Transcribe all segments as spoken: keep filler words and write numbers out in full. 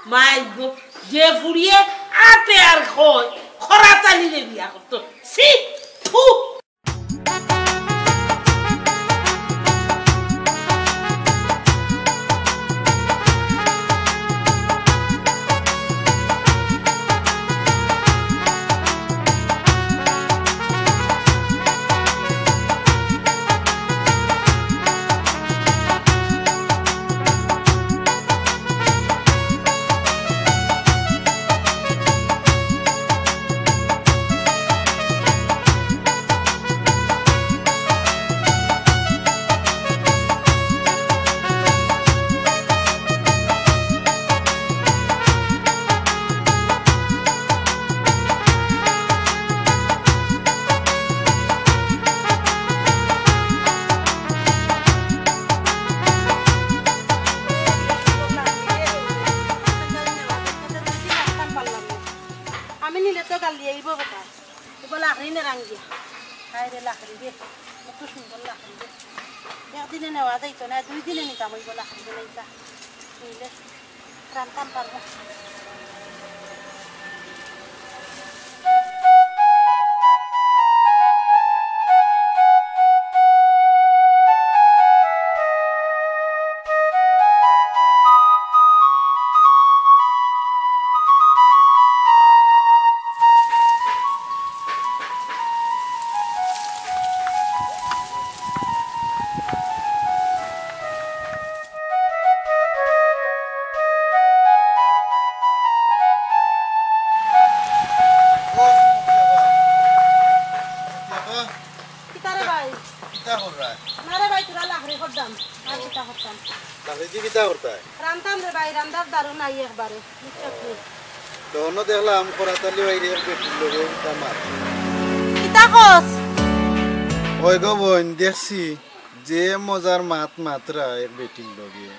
মাই গো, যে ফুড়িয়ে আতে আর কয়, খরাত আলীরে বিয়া করতো। ছি, থু। আমি নিলে তো গালি আইব কথা। ইবো লাকড়ি নেরাং গিয়া। হায় রে লাকড়ি রে, কত সুন্দর লাকড়ি রে। একদিনে নেওয়া যাইতো না, দুই দিনে নিতাম অইবো লাকড়ি রে, নিতা। নিলে রানতাম পারবো। কিতা রে ভাই? কিতা কররায়? না রে ভাই, তোরা লাকড়ি করতাম, আর কিতা করতাম? লাকড়ি দি কিতা করতায়? রানতাম রে ভাই, রান্দার দারু নাই একবারে, বুঝছস নি? তখনও দেখলাম খরাত আলী ভাইরে এক বেটির লগে কিতা মাত। কিতা কস? ওই গো বইন, দেখছি যে মজার মাত মাতরা এক বেটির লগে,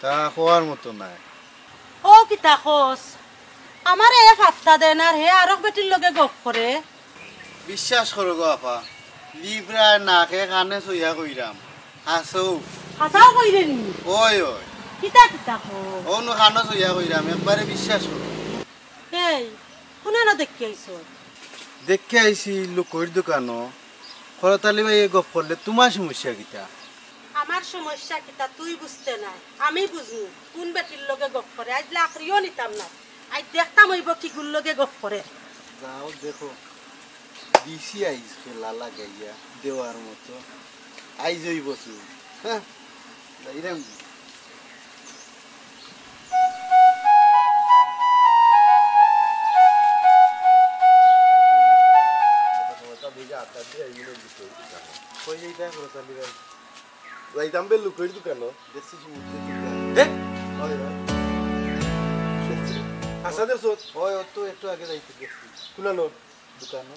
তা কওয়ার মতো নায়। ও কিতা কস? আমারে এ পাত্তা দেয় না আর হে আরক বেটির লগে গপ করে। বিশ্বাস করো গো আপা, লিবরায় নাকে কানে সইয়া কইরাম, হাছাউ। হাছাউ কইরে নি? ওই, ওই। কিতা কিতা কও? অনো কানো সইয়া কইরাম, একবারে বিশ্বাস করো। এই, কুনানো দেখি আইছো? দেখি আইছি লুকইর দোকানো। খরাত আলী ভাইয়ে গপ করলে তুমার সমস্যা কিতা? আমার সমস্যা কিতা তুই বুঝতে নায়, আমি বুঝমু কুন বেটির লগে গপ করে। আইজ লাকড়িও নিতাম না, আইজ দেখতাম অইবো কিগুর লগে গপ করে। যাও দেখো, দিছি আইজ খেলা লাগাইয়া দেওয়ার মতো। আইজ অইবো চুপ। হ্যাঁ, যাইরাম। কই যাইতায় খরাত আলী ভাই? যাইতাম বে লুকইর দোকানো। দেখছি সমুদ্রের দোকান। দে। হয়, হয়। দেখছি। হাছা দেখছো? হয়, অত একটু আগে যাইতে দেখছি। কুনানো? দোকানো।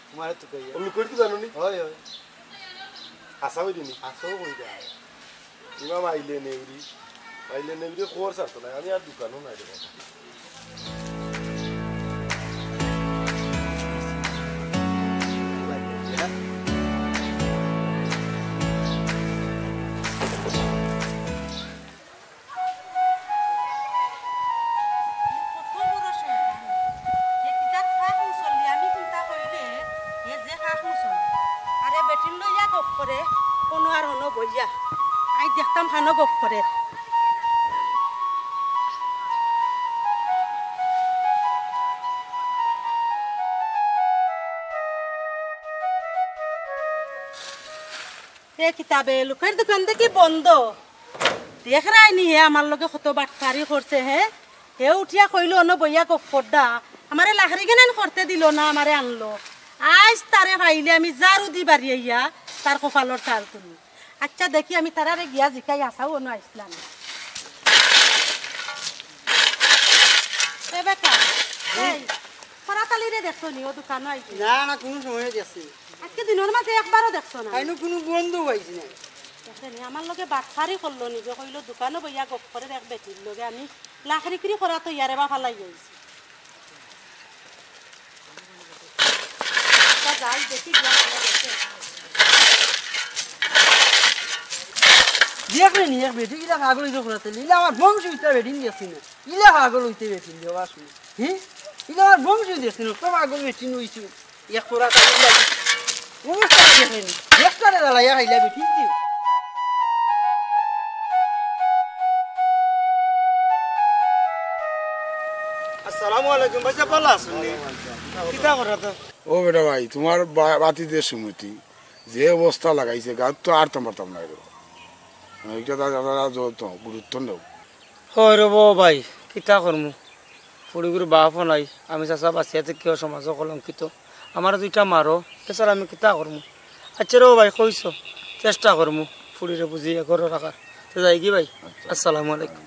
তোমার তো কইয়া। ও লুকইর দোকানো নি? হয়, হয়। হাছা কইরে নি? হাছাউ কইরা। ইমা মাইলে নেউরি। মাইলে নেউরি খবর ছাড়তো না। আমি আর দোকানো নাই রে বাবা। কত বড় শয়তান। এ কিতা ফাঁক মুসল্লি, আমি কুনটা কইলে, এ যে ফাঁক মুসল্লি। আরে বেটিন লইয়া গপ করে, কুনো আর হনো বইয়া। আই দেখতাম খানো গপ করে। এ কিতা বে, লুকইর দোকান দেখি বন্ধ। দেখরায়নি হে আমার লগে কত বাটপারি করছে, হে? হে উঠিয়া কইলো, "অনো বইয়া গপ করদা।" আমারে লাকড়ি কেনান করতে দিল না, আমারে আনলো। আইজ তারে পাইলে আমি ঝাড়ু দি বাড়ি আইয়া তার কপালর চাল তুলি। আচ্ছা, দেখি আমি তারারে গিয়া জিকাই, হাছাউ অনো আইছলা নি। এ বেটা, এই, খরাত আলীরে দেখছো নি, ও দোকানো আইছে? না, না, কুনু সময় দেখছি না। আজকে দিনর মাঝে একবারও দেখছো না? আইনো কুনু গন্ধ পাইছি না। দেখছো নি, আমার লগে বাটপারি করলো নি, যে কইলো দোকানো বইয়া গপ করে এক বেটির লগে, আমি লাকড়ি করি করা তো ইয়ারে বা ফালাই আইছি। তা যাই দেখি গিয়া খবর আছে। দেখরে নি এক বেটি, ইলা পাগল অইছে খোরাতালি, ইলা আমার বংশ অইতে বেটিন দেখছি না। ইলা পাগল অইতে বেটিন দেওয়া শুনে। হি? ইলা আমার বংশ দেখছি না, তো পাগল বেটিন অইছে। এক খোরাতালি ইলা। অবস্থা দেখরে নি। দেখতারে জ্বালাইয়া খাইলা বেটিন দিও। আসসালামু আলাইকুম, ভাইসাব, ভালা আছইন নি? কিতা কররা তো? ও বেটা ভাই, তুমার বা-, বাতিদের সুমতি যে অবস্থা লাগাইছে, গাত তো আরতাম পারতাম নায় রে। মানে, ইটা তারা, তারা যত গুরুত্ব নেও। হয় রে বো ভাই, কিতা করমু? ফুড়িগুর বাপও নাই, আমি চাচা বাঁচিয়া থাকিও সমাজো কলঙ্কিত। আমারে দুইটা মারো, এছাড়া আমি কিতা করমু? আচ্ছা রে বো ভাই, কইছো, চেষ্টা করমু ফুড়িরে বুঝিয়া ঘরো রাখার। তে যাইগি ভাই, আচ্ছা। আসসালামু আলাইকুম।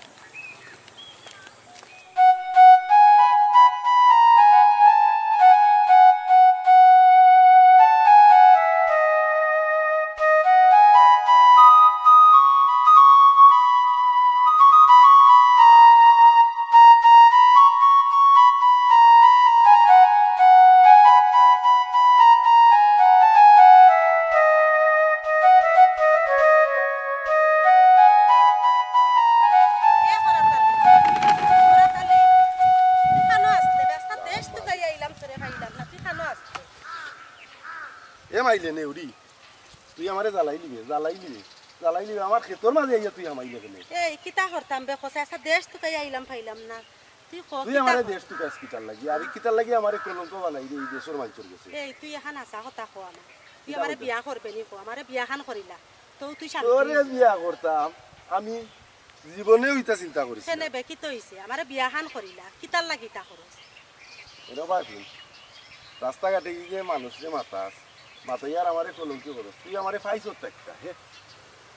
এ খোরাতালি, খোরাতালি, তুই কানো আছলে? বেস্তা দেশ তুকাইয়া আইলাম, তোরে পাইলাম না, তুই কানো আছলে? এ মাইলে নেউরি, তুই আমারে জ্বালাইলি বে, জ্বালাইলি বে, জ্বালাইলি বে, আমার খেতর মাঝে আইয়া তুই হামাইলে কেনে? এই, কিতা করতাম বে, কছে, আচ্ছা, দেশ তুকাইয়া আইলাম, পাইলাম না। তুই ক, তুই কিতা আমারে কর? দেশ তুকাস কিতার লাগি? আর কিতার লাগি আমারে কলঙ্ক বানাইরে ই দেশর মানষর গেছে? এই, তুই এখান হাছা কথা ক আমারে। তুই কিতা আমারে কইতাম? বিয়া করবে নি ক, আমারে বিয়া খান করিলা। তো তুই শান্তি তোরে অইছে। বিয়া করতাম, আমি জীবনেও ইতা চিন্তা করিছি না। কেনে বে, কিতা অইছে? আমারে বিয়া খান করিলা, কিতার লাগি ইতা করস? এরে ভাই হুন, রাস্তাঘাটে গিয়া মানুষরে মাতাস, মাতাইয়া আর আমারে কলঙ্কি করস। তুই আমারে পাইছত তা কিতা, হে?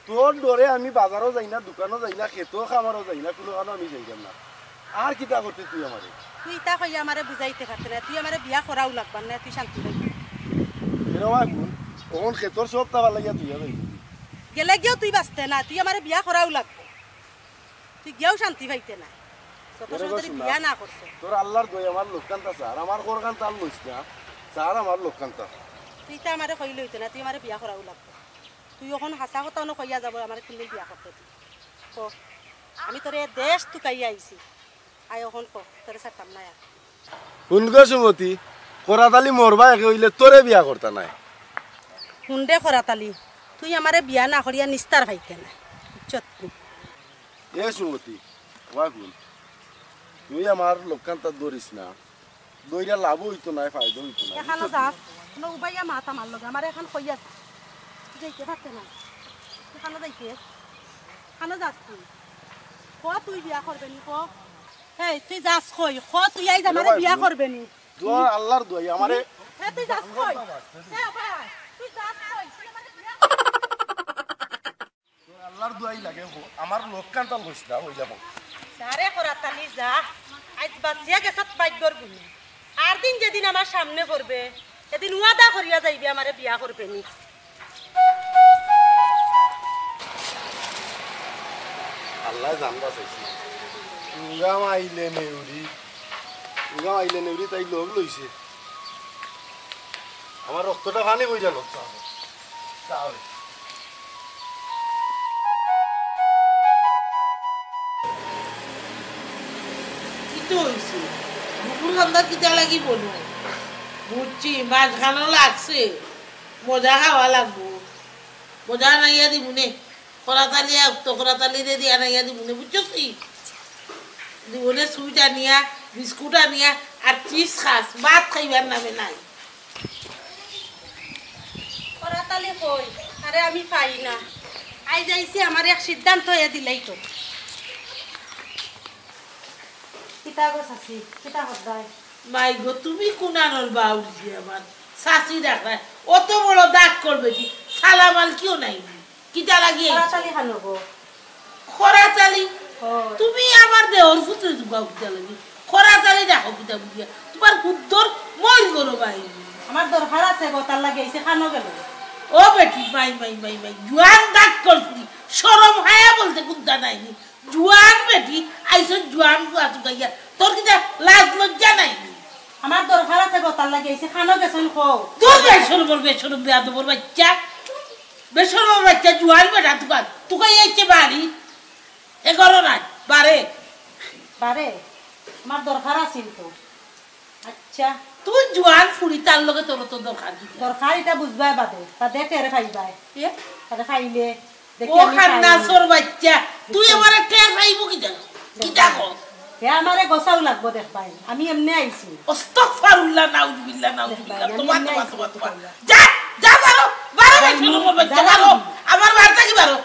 তোর ডরে আমি বাজারও যাই না, দোকানও যাই না, খেতও খামারও যাই না, কুনু কানো আমি যাইতাম না। আর কিতা করতে তুই আমারে? তুই ইতা কইয়া আমারে বুঝাইতে পারতে না, তুই আমারে বিয়া করাউ লাগবার না, তুই শান্তি পাইবি। এরে ভাই হুন, অখন খেতর সব তাবার লাগিয়া তুই যাবে। গেলে গিয়াও তুই বাঁচতে না, তুই আমারে বিয়া করাউ লাগবো। তুই গিয়াও শান্তি পাইতে না। যত এরে সময় গো ধরে শুনা, বিয়া না করছে। তোর আল্লার দোয়াই আমার লক্ষ্যান্তা স্যার, আমার ঘরখান্তা আর লইস না, স্যার আমার লক্ষ্যান্তা। তুই তো আমারে কইলে অইতো না, তুই আমারে বিয়া করাউ লাগবো। তুই অখন হাছা কথা অনো কইয়া যাবো, আমারে তিনদিন বিয়া করতে তুই। ক, আমি তোরে দেশ তুকাইয়া আইছি। আয় অখন ক, তোরে ছাড়তাম না আর। হুন গো সুমতি, খোরাতালি মরবা একে অইলে তোরে বিয়া করতা নায়। হুন রে খোরাতালি, তুই আমারে বিয়া না করিয়া নিস্তার পাইতে নায়, বুঝছত নি? এ সুমতি, ওয়া হুন, তুই আমার লক্ষ্যান্তা ধরিস না, ধইরা লাভও অইতো নায়, ফায়দা অইতো নায়, এখানো বুঝছত নি? যাস, না উবাইয়া মাত আমার লগে, আমারে এখান কইয়া যা। যাইতে পারতে না, এখানো যাইতে, এখানো যাস তুই। ক তুই বিয়া করবে নি, ক। এই, তুই যাস কই? ক তুই আইজ এরে আমারে ভাই, বিয়া হুন। করবে নি? তোর আল্লার দোয়াই, আমারে এ, তুই যাস কই? এ, ভাই, তুই যাস কই? তুই আমারে বিয়া তোর আল্লার দোয়াই লাগে, হো, আমার লক্ষ্যান্তা লইস না, হই যাব। যা রে খোরাতালি যা, আইজ বাঁচিয়া গেছত ভাগ্যর গুণে। আর দিন যেদিন আমার সামনে পড়বে, এদিন ওয়াদা করিয়া যাইবে আমারে বিয়া করবে নি। আল্লায় জান বাঁচাইছে। উঙ্গা মাইলে নেউরি, উঙ্গা মাইলে নেউরি তাই লগ লইছে। আমার রক্তটা পানি বই গেল। তাহলে কিতা অইছে? বুকুর কান্দা কিতা লাগি বলো? বুঝছি, মাঝখানো লাগছে। মজা খাওয়া লাগবো। মজা আনাইয়া দিমুনে। খরাতালি আ-, তো খরাতালি রে দিয়া আনাইয়া দিমুনে, বুঝছস নি? দিমুনে সুইট আনিয়া, বিস্কুট আনিয়া, আর চিপস খাস, ভাত খাইবার নামে নাই। খরাতালি কই? আরে আমি পাই না। আইজ আইছি, আমার এক সিদ্ধান্ত হইয়া দিলাই তো। কিতা গো চাচি, কিতা করতায়? মাই গো, তুমি কুনানোর বাউল যে আমার চাচি ডাকরায়, অত বড় দাগ করবে কি? সালাম আলকিও নাই। কিতা লাগি আইছো? খরাতালি খানো গো। খরাতালি? হয়। তুমি আমার দেওর পুত্রে জুগাও কিতা লাগি? খরাতালি ডাকো কিতা বুলিয়া? তোমার হুদ্দর মইর গরো ভাই। আমার দরকার আছে গো, তার লাগি আইছে, খানো গেল। ও বেটি, মাই, মাই, মাই, মাই, জুয়ান দাগ করছি। শরম হায়া বলতে কুন্তা নাইনি। জুয়ান বেটি, আইছো জুয়ান ফুয়া তুকাইয়া। তোর কিতা লাজ লজ্জা নাইনি? আমার দরকার আছে গো, তার লাগি আইছে, খানো গেছইন কও। তোর বেশরমর, বেশরম বেয়াদবর বাচ্চা। বেশরম বাচ্চা, জুয়ান বেটা, তুকাই, তুকাই আইছে বাড়ি। এগারো রাত, বারে। বারে, আমার দরকার আছিল তো। আচ্ছা। তুই জুয়ান ফুড়ি, তার লগে তোর তো দরকার কি? দরকার ইটা বুঝবায় বাদে, বাদে টের পাইবায়। এ? বাদে পাইলে দেখি ও আমি পাই। খান্নাসর বাচ্চা, তুই আমারে টের পাইবো কিতা? কিতা কর? হে আমারে গোসাও লাগবো দেখবায়, আমি এমনে আইছি। আস্তাগফিরুল্লাহ, নাউজুবিল্লাহ, নাউজুবিল্লাহ। দেখবায়, আমি তোমার, এমনে তোমার, আইছি তোমার, তোমার। দেখবায়। যা, যা, বারো, বারো, যাইমু, বেশরম বাচ্চা, যাইমু। বারো। আমার বাড়ি থাকি বারো।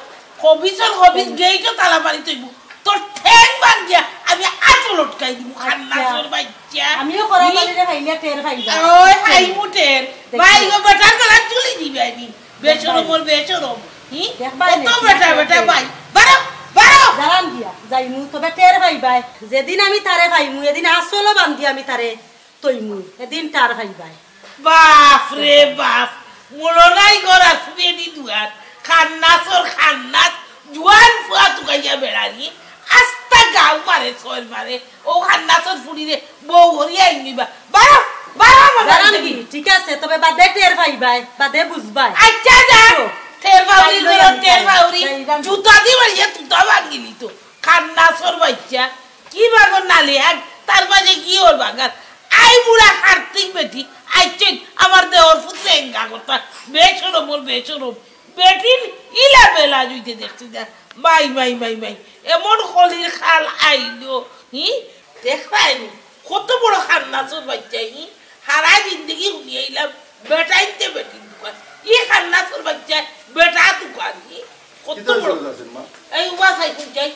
খবিসর খবিস, গেইটও তালা মারি থইবো। তোর ঠ্যাং ভাঙ্গিয়া আমি আটো লটকাই দিমু, আচ্ছা। খান্নাসর বাচ্চা। আমিও করা ই- পারি রে ভাইলে টের পাইবা। ওই হাই মুটের। দেখি। ভাই গো, বেটার গলা তুলি দিবে আমি। বেশরমর বেশরম। হি? দেখবা কত নে, বেটা, দেখবা বেটা নে। ভাই। বারো, বারো। জানান দিয়া, যাইমু, তবে টের পাইবায়। যেদিন আমি তারে পাইমু, এদিন আসলো বান্ধি আমি তারে তইমু, এদিন টের পাইবায়। বাপ রে বাপ, মুলো নাই ঘর আসবে দি দুয়ার, খান্নাসর খান্নাস, জুয়ান ফুয়া তুকাইয়া বেড়ানি, আস্তা গাউ মারে, ছয় মারে, ও খান্নাসর ফুড়িরে বউ করিয়া আইনিবা। বারো, বারো আমার বাড়ি জানান থাকি। কি? ঠিক আছে, তবে বাদে টের পাইবায়, বাদে বুঝবায়। আচ্ছা, যা। তো, টের পাউরি যাই গো, যাই টের যাই পাউরি। যাই যাই। জুতা দি মারিয়া তুতা ভাঙিলি তো। খান্নাসর বাচ্চা, কি বাগর নালি এক, তার মাঝে কি ওর বাগান? আই বুড়া কার্তিক বেটি, আইছেন আমার দেওর পুত্রে এঙ্গা কথা। বেশরম ওর বেশরম। বেটির ইলা বেলা জুইতে দেখছি না। মাই, মাই, মাই, মাই। এমন কলির কাল আইলো, হি? দেখবায়নি? কত বড় খান্নাসর বাচ্চা, হি? হারা জিন্দেগি হুনি আইলাম, বেটাইন্তে বেটির দোকান। ই খান্নাসর বাচ্চা, বেটা দোকান, হি? কত কিতা বড়? চলে যাচ্ছেন, মা? এই উবা সাইকুল যাই।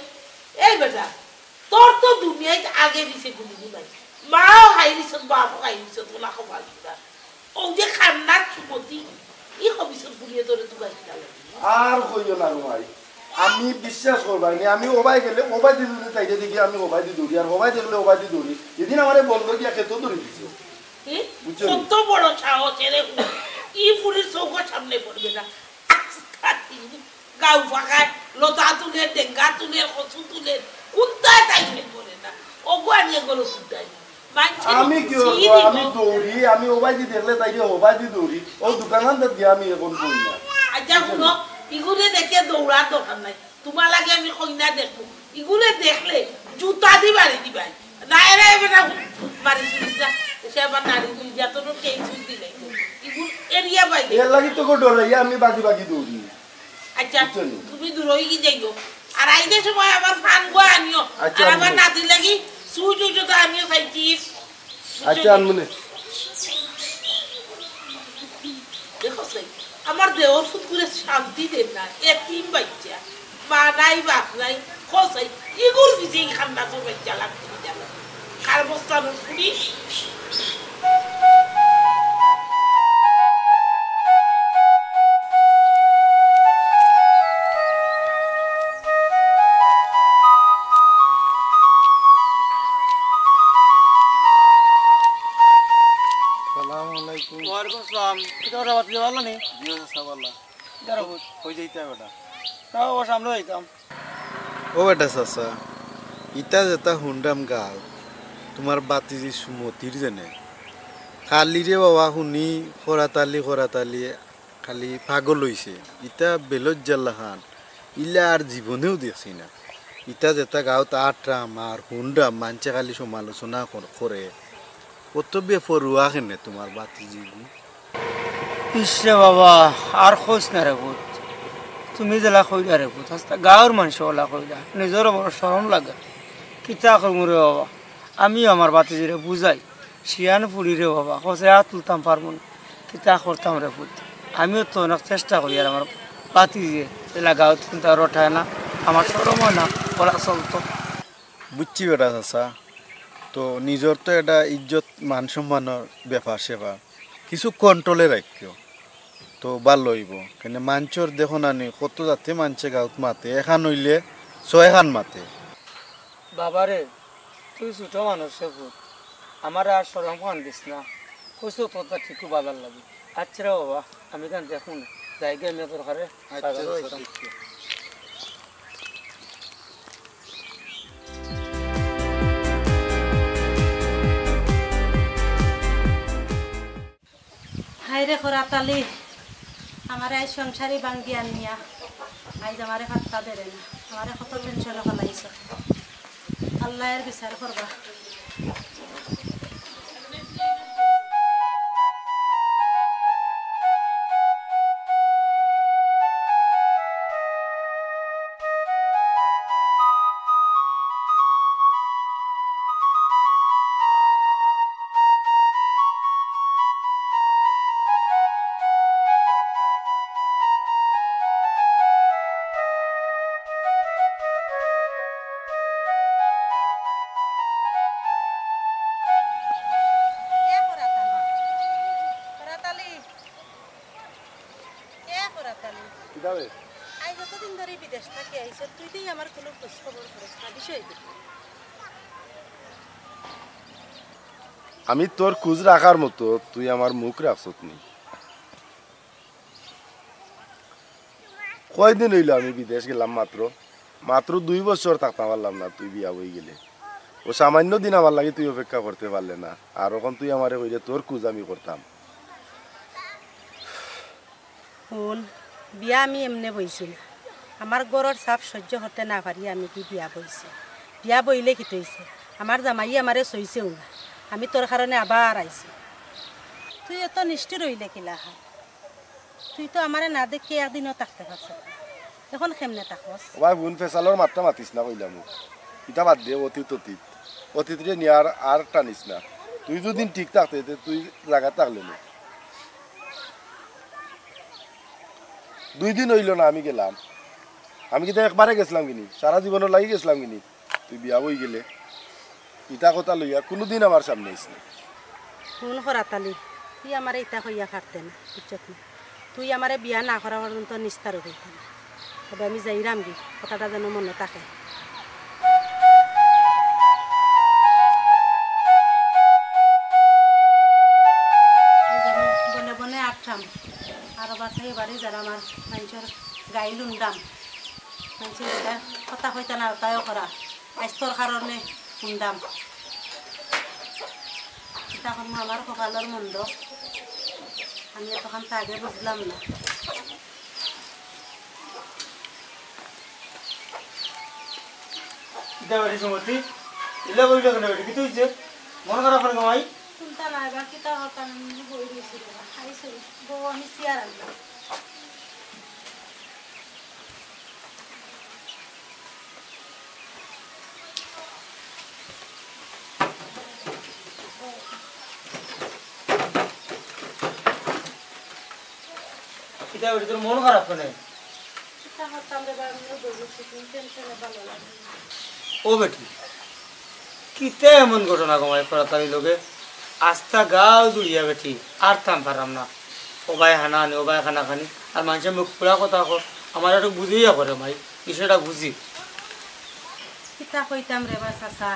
এই বেটা, তোর তো দুনিয়াত আগে পিছে কুনুদিন নাই। মাও হাইরিছন, বাপও হাইরিছন, তোলা কপাল কিতা। ও যে খান্নার সুমতি, ই খবিসর ফুড়িয়ে তোরে তুকাই দিতা লাগে। আর কইও না গো মাই, আমি বিশ্বাস করবায় নি, আমি ওবায় গেলে ওবায়দি যদি তাইরে দেখি আমি ওবায়দি দৌড়ি, আর ওবায় দেখলে ওবায়দি দৌড়ি। এদিন আমারে বললো গিয়া খেতো দৌড়ি দিছে। এ? বুঝছো নি? কত বড় সাহস এরে হুন। ই ফুড়ির চোখর সামনে পড়বে না। আস্তা দিন গাউ ফাঁকায় লতা তুলের, ডেঙ্গা তুলের, কচু তুলের, কুন্তা তাই সই করে না। ওগু আনিয়ে গেল কুন্তায়। মানষে আমি কি করবো? আমি দৌড়ি, আমি ওবায়দি দেখলে তাইরে ওবায়দি দৌড়ি। ও দোকানদার দিয়া আমি এখন কই না। আচ্ছা, হুনো, ইগুরে দেখে দৌড়ার দরকার নাই। তোমার লাগে আমি কই না দেখবো। ইগুরে দেখলে জুতা দি বাড়ি দিবাই। না, এরা এবার না মারি শুনিস না। এসে আবার নারী নির্যাতনর কেস দিলাই। ইগুর এরিয়া বাইরে। এর লাগি তো গো ডরাইয়া আমি বাকি বাকি দৌড়ি। আচ্ছা, বুঝছো নি? তুমি দূর হয়ে গিয়ে যাইও। আর আইতে সময় আমার ফান গুয়া আনিও। আচ্ছা, আর আমার আনবো। নাতির লাগি সুচ উচ তো আনিও চাইছিস। আচ্ছা, আনবো নে। দেখো সাই, আমার দেওর ফুতকুরে শান্তি দেন না, এতিম বাচ্চা, মা নাই, বাপ নাই, খোসাই, ইগুর পিছে ই খান্নাসর বাচ্চা লাগতে জ্বালা। কার বস্তা নুন ফুড়ি? সালামু আলাইকুম। ওয়ালাইকুম আসসালাম। কিতা খবর, বাতিজা, ভালা নি? জি, চাচা, ভালা। দাঁড়াও। কই যাইতা বেটা? না, ও সামনে যাইতাম। ও বেটা চাচা, ইতা যেতা হুনরাম গাউ, তুমার বাতিজি সুমতির যেনে। কালিরে বাবা হুনি করাতালি করাতালি খালি পাগল অইছে। ইতা বেলজ্জার লাখান, ইলা আর জীবনেও দেখছি না। ইতা যেতা গাউত আটরাম আর হুনরাম, মানষে খালি সমালোচনা কর-, করে। অত বেপরোয়া কেনে তুমার বাতিজি গু? ইস রে বাবা, আর কইস না রে পুত। তুমি যেলা কইলা রে পুত, আস্তা গাউর মানষে অলা কইলা, নিজরও বড় শরম লাগে। কিতা করমু রে বাবা, আমিও আমার বাতিজিরে বুঝাই, শিয়ান ফুড়ি রে বাবা, কছে আর তুলতাম পারমু না। কিতা করতাম রে পুত, আমিও তো অনেক চেষ্টা করি, আর আমার বাতিজিরে যেলা গাউত কিন্তু আর ওঠায় না, আমার শরম অয় না, অলা চলতো। বুঝছি বেটা চাচা, তো নিজর তো এটা ইজ্জত মান সম্মানর ব্যাপার স্যাপার, কিছু কন্ট্রোলে রাখিও, তো ভালা অইবো। কেনে মানষর দেখো না নি, কত জাতে মানষে গাউত মাতে, এখান অইলে ছয়খান মাতে। বাবারে, তুই ছোট মানুষ রে পুত, আমারে আর শরম খান দিস না, কইছো তো তা ঠিকউ বাজার লাগে। আচ্ছা রে বাবা, আমি তান দেখমু নে, যাইগি আমি দরকারে আচ্ছা, বাজারো আচ্ছা, যাইতাম। ঠিক আছে। হায় রে করাতালি, আমারে আইজ সংসারি ভাঙ্গি আনিয়া, আইজ আমারে পাত্তা দেরে না, আমারে কত টেনশনো ফালাইছো। আল্লায় এর বিচার করবা। এ ফরাত আলী, ফরাত আলী, এ ফরাত আলী। কিতা বে? আইজ অতদিন ধরি বিদেশ থাকি আইছস, তুই দেই আমার কুনু খোঁজ খবর করস না, বিষয় কিতা? আমি তোর খুজ রাখার মতো তুই আমার মুখ রাখছত নি। কয়দিন অইলো আমি বিদেশ গেলাম মাত্র, মাত্র দুই বছর থাকতাম পারলাম না, তুই বিয়া বই গেলে। ও সামান্য দিন আমার লাগি তুই অপেক্ষা করতে পারলে না, আর অখন তুই আমারে কইরে তোর খুজ আমি করতাম। হুন, বিয়া আমি এমনে বইছি না। আমার ঘরর চাপ সহ্য করতে না পারি আমি কি বিয়া বইছি। বিয়া বইলে কিতা অইছে? আমার জামাইয়ে আমারে সইছেও না। আমি তোর কারণে আবার আইছি। তুই অত নিষ্ঠুর অইলে কিলা অয়? তুই তো আমারে না দেখিয়া একদিনও থাকতে পারছস না। অখন কেমনে থাকস? ও ভাই, হুন, ফেসালর মাতটা মাতিস না কইলাম। ইতা বাদ দে, অতীত অতীত। অতীতরে নিয়া আর, আর টানিস না। তুই যুদি ঠিক থাকতে, তে তুই জাগাত থাকলে নে। দুই দিন অইলো না আমি গেলাম। আমি কিতা একবারে গেছলাম গিনি? সারা জীবনর লাগি গেছলাম গিনি? তুই বিয়া বই গেলে, ইতা কথা লইয়া কুনুদিন আমার সামনে আইস না। হুন ফরাত আলী, তুই আমারে ইতা কইয়া পারতে না, বুঝছত নি? তুই আমারে বিয়া না করা পর্যন্ত নিস্তারও পাইতে না। তবে আমি যাইরাম গি, কথাটা যেন মনো থাকে। এই যে আমি বনে বনে আটরাম, আর বাসায় বাড়ি যারাম, আর মানষর গাইল হুনরাম। মানষে যেটা কথা কইতা না, তাইও করা। আইজ তোর কারণে হুনরাম। ইতা অখন আমার কপালর মন্দ। আমি এতখান তো আগে বুঝলাম না। কিতা বেটি সুমতি? ইলা কইলে কেনে বেটি? কিতা অইছে? মন খারাপ কেনে গো মাই? কুনতা নায় বা, কিতা অইছে? আমি বই রইছি রে বা। আইছি, বউ আমি চেয়ার আনলাম। কিতা বেটি, তোর মন খারাপ কেনে? কিতা করতাম রে বা, আমিও বই রইছি, টেনশনে ভালা লাগে না। ও বেটি, কিতা এমন ঘটনা গো মাই ফরাত আলীর লগে? আস্তা গাউ জুড়িয়া বেটি, আটতাম পাররাম না। ও বায় হানা আনি, ও বায় খানা খানি, আর মানষে মুখ ফুরা কথা কয়, আমারে একটু বুঝাইয়া কও রে মাই, বিষয়টা বুঝি। কিতা কইতাম রে বা চাচা,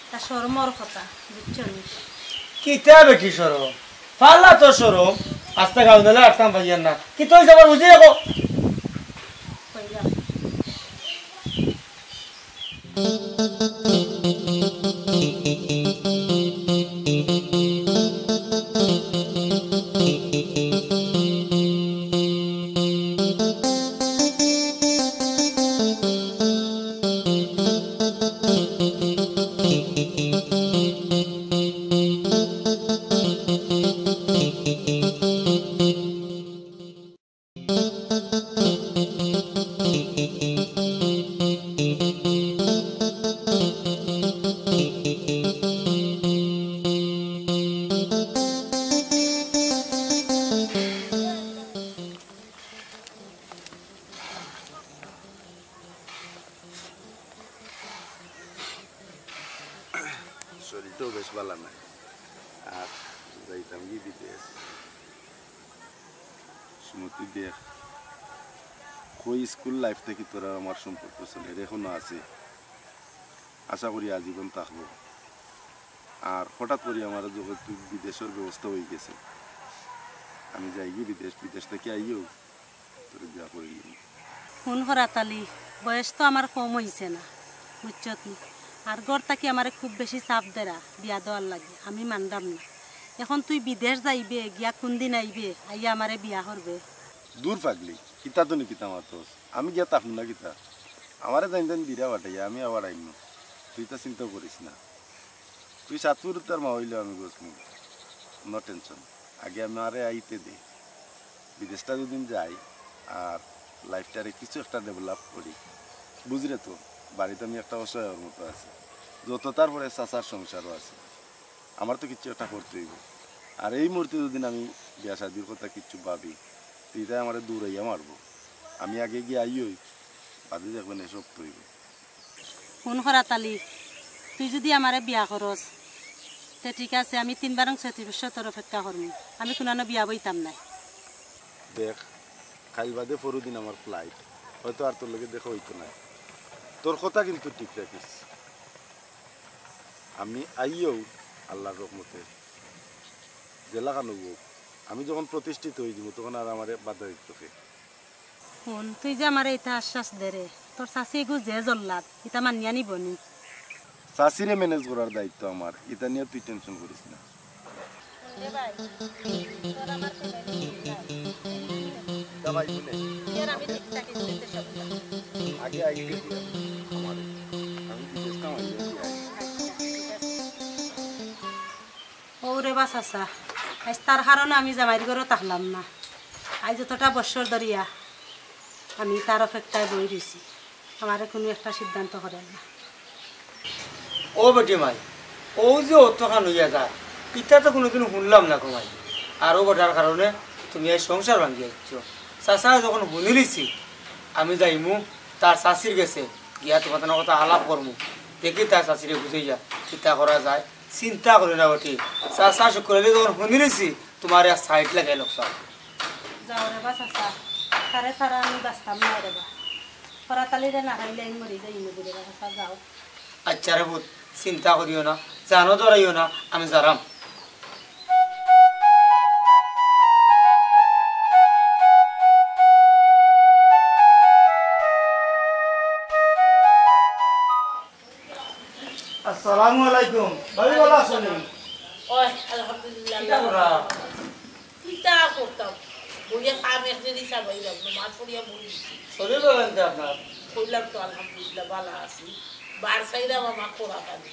ইতা শরমর কথা, বুঝছো নি? কিতা বেটি শরম? ফালা তো শরম, আস্তা গাউ নালে আটতাম পারিয়ার না। কিতা অইছে আবার বুঝাইয়া কও। কইলাম। শরীরটাও বেশ ভালা নাই, আর যাইতাম কি বিদেশ। সুমতি দেখ, কই স্কুল লাইফ থাকি তোর আর আমার সম্পর্ক চলের, এখনো আছে, আশা করি আজীবন থাকবো। আর হঠাৎ করি আমার যখন তুই বিদেশর ব্যবস্থা অইগেছে, আমি যাইগি বিদেশ, বিদেশ থাকি আইও তোরে বিয়া করিলিমু। হুন ফরাত আলী, বয়স তো আমার কম অইছে না, বুঝছত নি? আর ঘর থাকি আমারে খুব বেশি চাপ দেরা বিয়া দেওয়ার লাগি, আমি মানরাম না। এখন তুই বিদেশ যাইবে, গিয়া কুনদিন আইবে, আইয়া আমারে বিয়া করবে, দূর পাগলি, কিতা তো নি কিতা মাতস? আমি গিয়া থাকমু না কিতা? আমারে যাইন যাইন বিড়া বাটাইয়া আমি আবার আইমু। তুই তা চিন্তা করিস না। তুই সাতপুর উত্তর মা হইলেও আমি গছমু। No tension। আগে আমারে আইতে দে। বিদেশটা দুদিন যাই, আর লাইফটারে কিছু একটা ডেভেলপ করি। বুঝরে তো, বাড়িত আমি একটা অসহায়র মতো আছি। যত তারপরে চাচার সংসারও আছে। আমার তো কিচ্ছু একটা করতে হইব। আর এই মুহূর্তে যদি আমি বিয়া শাদির কথা কিচ্ছু ভাবি, তো এটাই আমারে দৌড়াইয়া মারবো। আমি আগে গিয়া আইই, বাদে দেখবেন এসব তো হইব। হুন করাত আলী, তুই যদি আমারে বিয়া করস, তে ঠিক আছে, আমি তিন বারং ছত্রিশ বছর তোর অপেক্ষা করমু। আমি কুনানো বিয়া বইতাম নায়। দেখ, কাইল বাদে পরুদিন আমার ফ্লাইট, হয়তো আর তোর লগে দেখা হইতো নায়। তোর কথা কিন্তু ঠিক রাখিস। আমি আইয়াউ আল্লাহর রহমতে যেলাখান অউক, আমি যখন প্রতিষ্ঠিত হই যিমু, তখন আর আমারে বাধা দিত কে? হুন, তুই যে আমারে ইতা আশ্বাস দেরে, তোর চাচি এগু যে জল্লাদ, ইতা মানিয়া নিবনি? চাচিরে ম্যানেজ করার দায়িত্ব আমার, ইতা নিয়া তুই টেনশন করিস না। হুন রে ভাই, তোর আমার তো ভাই হুন না। তা ভাই হুনে। ইয়ার আমি ঠিক থাকি, ঠিক আছে, সব ঠিক আছে। আগে আইতে দে আমারে। আমি বিদেশ কামাই আই। আচ্ছা, ঠিক আছে। ও রে বা চাচা, আইজ তার কারণে আমি জামাইর ঘরো থাকলাম না। আইজ যতটা বছর ধরিয়া আমি তার অপেক্ষায় বই রইছি, আমারে কুনু একটা সিদ্ধান্ত করের না। ও বেটি মাই, অউ যে অতখান অইয়া যার, ইতা তো কুনুদিন হুনলাম না গো মাই। আর অউ বেটার কারণে তুমি এই সংসার ভাঙ্গিয়া দিছো। চাচায় যখন হুনিলিছি, আমি যাইমু তার চাচির গেছে, গিয়া তুমার তান কথা আলাপ করমু। দেখি তার চাচিরে বুঝাইয়া কিতা করা যায়। চিন্তা করি না বেটি, চাচা শুক্কুর আলী যখন হুনিলিছি, তুমার এক সাইড লাগাই লোকসান। যাও রে বা চাচা, তারে ছাড়া আমি বাঁচতাম না রে বা। করাত আলীরে না পাইলে আমি মরি যাইমু রে বা চাচা, যাও। আচ্ছা রে পুত, চিন্তা করিও না, জানো ডরাইও না, আমি যারাম। আসসালামু আলাইকুম। ভাবি, ভালা আছইন নি? ওই, আলহামদুলিল্লাহ। কিতা করা? কিতা করতাম? বইয়া কাম এক জিনিস আর বইলাম, নমাজ পড়িয়া বই দিছি। শরীর ভালা নি আপনার? কইলাম তো, আলহামদুলিল্লাহ, ভালা আছি। বার চাইলাম আমার খোরা পানি।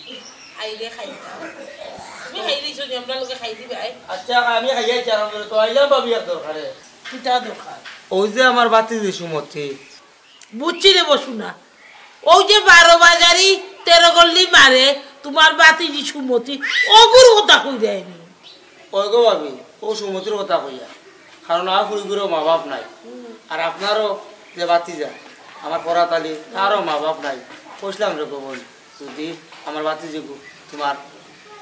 আইলে খাইতাম। তুমি খাইলিছো নি, আমরার লগে খাই দিবায়? আচ্ছা, আমি খাইয়া আইছি, আরাম করি। তো আইলাম ভাবি এক দরকারে। কিতা দরকার? অউ যে আমার ভাতিজি সুমতি, বুঝছি রে বসু না। অউ যে বারো বাজারি তেরো গল্লি মারে, তুমার ভাতিজি সুমতি, অগুর কথা কই দেয়নি। ওই গো ভাবি, অউ সুমতির কথা কইয়া। কারণ আমার ফুড়িগুরর মা বাপ নাই। আর আপনারও যে ভাতিজা, আমার করাত আলী, তারও মা বাপ নাই। কইছিলাম রে গো বইন, যদি আমার ভাতিজিগু তুমার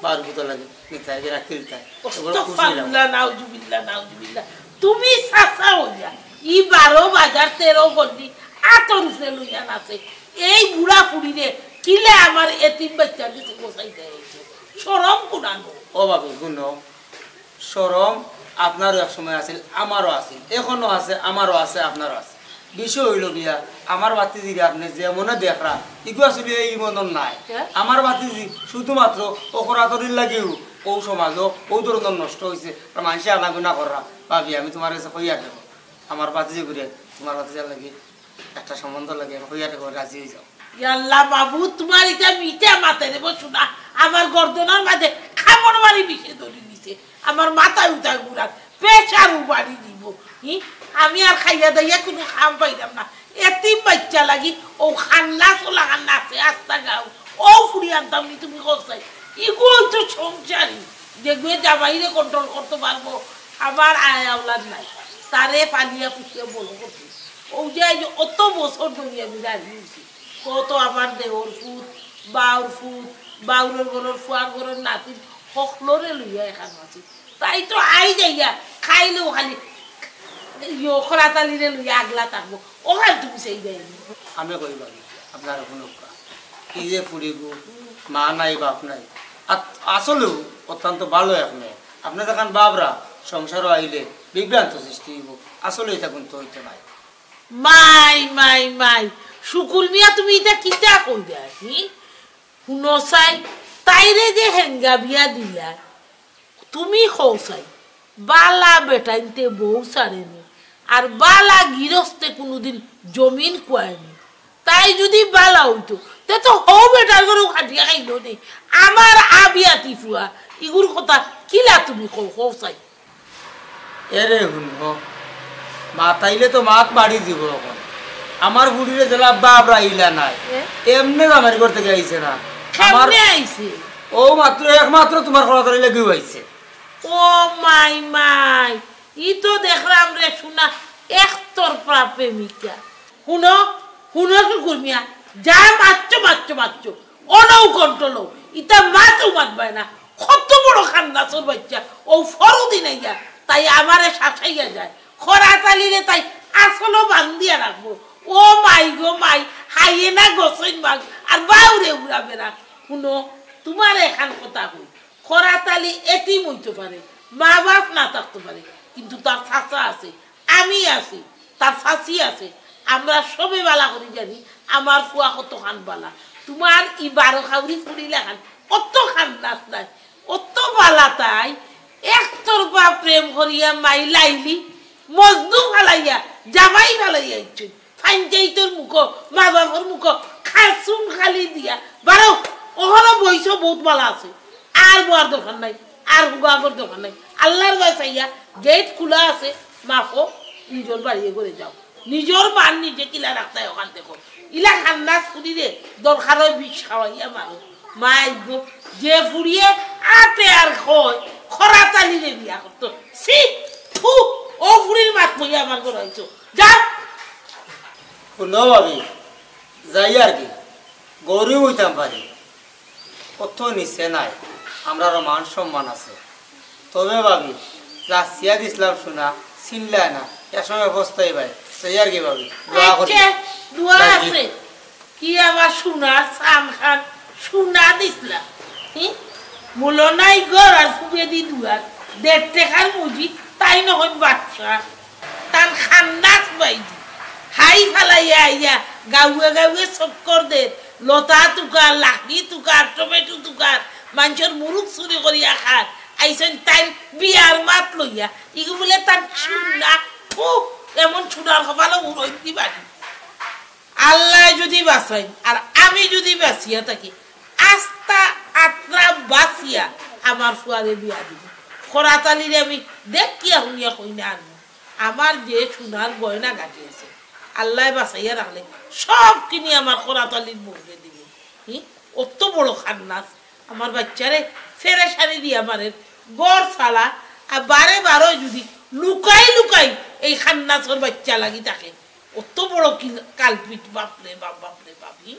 বারো পুতর লাগি নিতায়, এরা খেলতায়। এগুলো খুশি হইলাম। আস্তাগফিরুল্লাহ, নাউজুবিল্লাহ, নাউজুবিল্লাহ। তুমি চাচা অইয়া, ই বারো বাজার তেরো গল্লি আতর উপরে লইয়া নাচে। এই বুড়া ফুড়িরে কিলা আমার এতিম বাইচ্চার গেছে গোছাইতে আইছো? শরম কুনানো? ও ভাবি, হুনো, শরম আপনারও এক সময় আছিল, আমারও আছিল, এখনো আছে, আমারও আছে, আপনারও আছে। বিষয় অইলো গিয়া, আমার ভাতিজিরে আপনে যে মনে দেখরা, ইগু আসলে এই মতন নায়। কে? আমার ভাতিজি শুধুমাত্র অকরাতরির লাগিউ অউ সমাজো অউ ধরনর নষ্ট অইছে, আর মানষে আনাগুনা কররা। ভাবি, আমি তুমার গেছে কইয়া দেবো, আমার ভাতিজিগুরে তুমার ভাতিজার লাগি একটা সম্বন্ধ লাগে, আমি কইয়া দেখো, রাজি অই যাও। ইয়াল্লা বাবু, তুমার ইটা মিঠা মাতে রে বসু না, আমার গর্দনার মাঝে কামড় মারি বিষে ধরি নিছে, আমার মাথা উঠা ঘুরার, প্রেশার উবাড়ি দিব। হি, আমি আর খাইয়া দাইয়া কুনু কাম পাইলাম না। এতিম বাইচ্চা লাগি অউ কান্না চলা কান্না আছে আস্তা গাউ, অউ ফুড়ি আনতাম নি তুমি কও চাই। ইগু তো সংসারী, যেগুয়ে জামাইরে কন্ট্রোল করতো পারবো, আমার আয় আওলাদ নাই, তারে পালিয়া পুষিয়া বড় করছি। অউ যে আইজ অত বছর ধরি আমি রাজি অইছি, কত আমার দেওর ফুত, বাউর ফুত, বাউরর ঘরর ফুয়ার ঘরর নাতিন, হকলরে লইয়া এখান আছি। তাই তো আই যাইয়া, খাইলেও খালি ইয়ো খরাত আলীরে লইয়া আগলা থাকবো, অখান তুমি সেই দেয়নি। আমি কই ভাবি, আপনার এখন কি যে ফুড়িগু, মা নাই বাপ নাই, আত-, আসলেও অত্যন্ত ভালো এক মেয়ে। আপনে যেখান বাবরা সংসারও আইলে বিভ্রান্ত সৃষ্টি হইব, আসলে ইতা কিন্তু হইতো নাই। মাই, মাই, মাই, শুকুর মিয়া, তুমি ইতা কিতা কইরায়, হি? হুনো চাই, তাইরে যে হেঙ্গা বিয়া দিলা, তুমি কও চাই, বালা বেটাইন্তে বউ ছাড়েনি, আর বালা গিরস্তে কুনুদিন জমিন খুয়ায়নি। তাই যুদি বালা অইতো, তে তো হউ বেটার ঘরো খাটিয়া খাইলো নি। আমার আবিয়াতি ফুয়া, ইগুর কথা কিলা তুমি কও, কও চাই? এরে হুনো, মাতাইলে তো মাত বাড়ি যিবো অখন। আমার ফুড়িরে যেলা বাপ রাইলা নাই, এ? এমনে জামাইর ঘর থাকি আইছে না। আমার কেমনে আইছে? অউ মাত্র, একমাত্র তুমার খরাতালি লাগিউ আইছে। ও মাই মাই, ই তো দেখরাম রে শুনা একতরফা প্রেমিকা। হুনো, হুনো শুকুর মিয়া, যা মাতছো, মাতছো, মাতছো, অনউ control অউ। ইতা মাতউ মাতবায় না, কত বড় খান্নাসর বাইচ্চা, অউ ফরুদিন আইয়া, তাই আমারে শাসাইয়া যায়। খরাতালিরে তাই আসলো বান্ধিয়া রাখবো। ও মাই গো মাই, হাইয়ে না গছইন মাগ, আর বাউরে উড়া বেড়া। হুনো, তুমারে এখান কথা কই, খরাতালি এতিম অইতো পারে, মা বাপ না থাকতো পারে, কিন্তু তার চাচা আছে, আমি আছি, তার চাচি আছে। আমরা সবে বালা করি জানি আমার ফুয়া কতখান বালা। তুমার ই বারো খাউরি ফুড়ি লাখান অতখান নাচ নাই, অত বালা তাই। একতরফা প্রেম করিয়া মাই লাইলি, মজনু ফালাইয়া, জামাই ফালাইয়া আইছইন। ফাইঞ্চাইতর মুখো, মা বাপর মুখো খাসুন খালি দিয়া। বারো, অখনো বইছো, বউত বালা আছে। আর বওয়ার দরকার নাই, আর হুগাবর দরকার নাই। আল্লার বায় চাইয়া গেইট খুলা আছে, মাফো নিজর বাড়িয়ে ঘরে যাও। নিজর মান নিজে কিলা রাখতায় অখান দেখো। ইলা খান্নাস ফুড়িরে দরকার অয় বিষ খাওয়াইয়া মারো। মাই গো, যে ফুড়িয়ে আতে আর কয়, খরাতালিরে বিয়া করতো। ছি, থু, অউ ফুড়ির মাত বইয়া আমার ঘরো আইছো। যাও। হুনো ভাবি, যাই আর কি, গরিব অইতাম পারি, অত নিচে নাই, আমরারও মান সম্মান আছে। তবে ভাবি, যাচিয়া দিছলাম সোনা, ছিনলায় না, এক সময় পস্তাইবায়। যাই আর কি ভাবি, দোয়া করি। আচ্ছা, দোয়া যাই কি? আছে। কি আবার সোনার সান খান, সোনা দিছলা? হি? মুলো নাই ঘর আর ফুবেদি দুয়ার, দেড় টেকার মুজি, তাইন অইন বাদশা। তান খান্নাস বাইদি, হাই ফালাইয়া আইয়া, গাউয়ে গাউয়ে চক্কর দের, লতা তুকার, লাকড়ি তুকার, টমেটো তুকার, মানষর মুরুগ চুরি করিয়া খার, আইছইন তাইন বিয়ার মাত লইয়া, ইগু বুলে তান সোনা, ফু, এমন সোনার কপালো উড়ইন দিবানি। আল্লায় যুদি বাঁচাইন, আর আমি যুদি বাঁচিয়া থাকি, আস্তা আত্রা বাঁচিয়া আমার ফুয়ারে বিয়া দিমু। খরাতালিরে আমি দেখিয়া হুনিয়া কইনা আনমু। আমার যে সোনার গয়না গাটি আছে, আল্লায় বাঁচাইয়া রাখলে সব কিনি আমার খরাতালির বউরে দিমু। হি? অত বড় খান্নাস, আমার বাইচ্চারে ফেরেশানি দিয়া মারের, ঘর ছাড়া, আর বারে বারো যুদি লুকাই লুকাই এই খান্নাসর বাইচ্চা লাগি থাকে, অত বড় কি কালপিট, বাপরে বাপ, বাপরে বাপ, হি?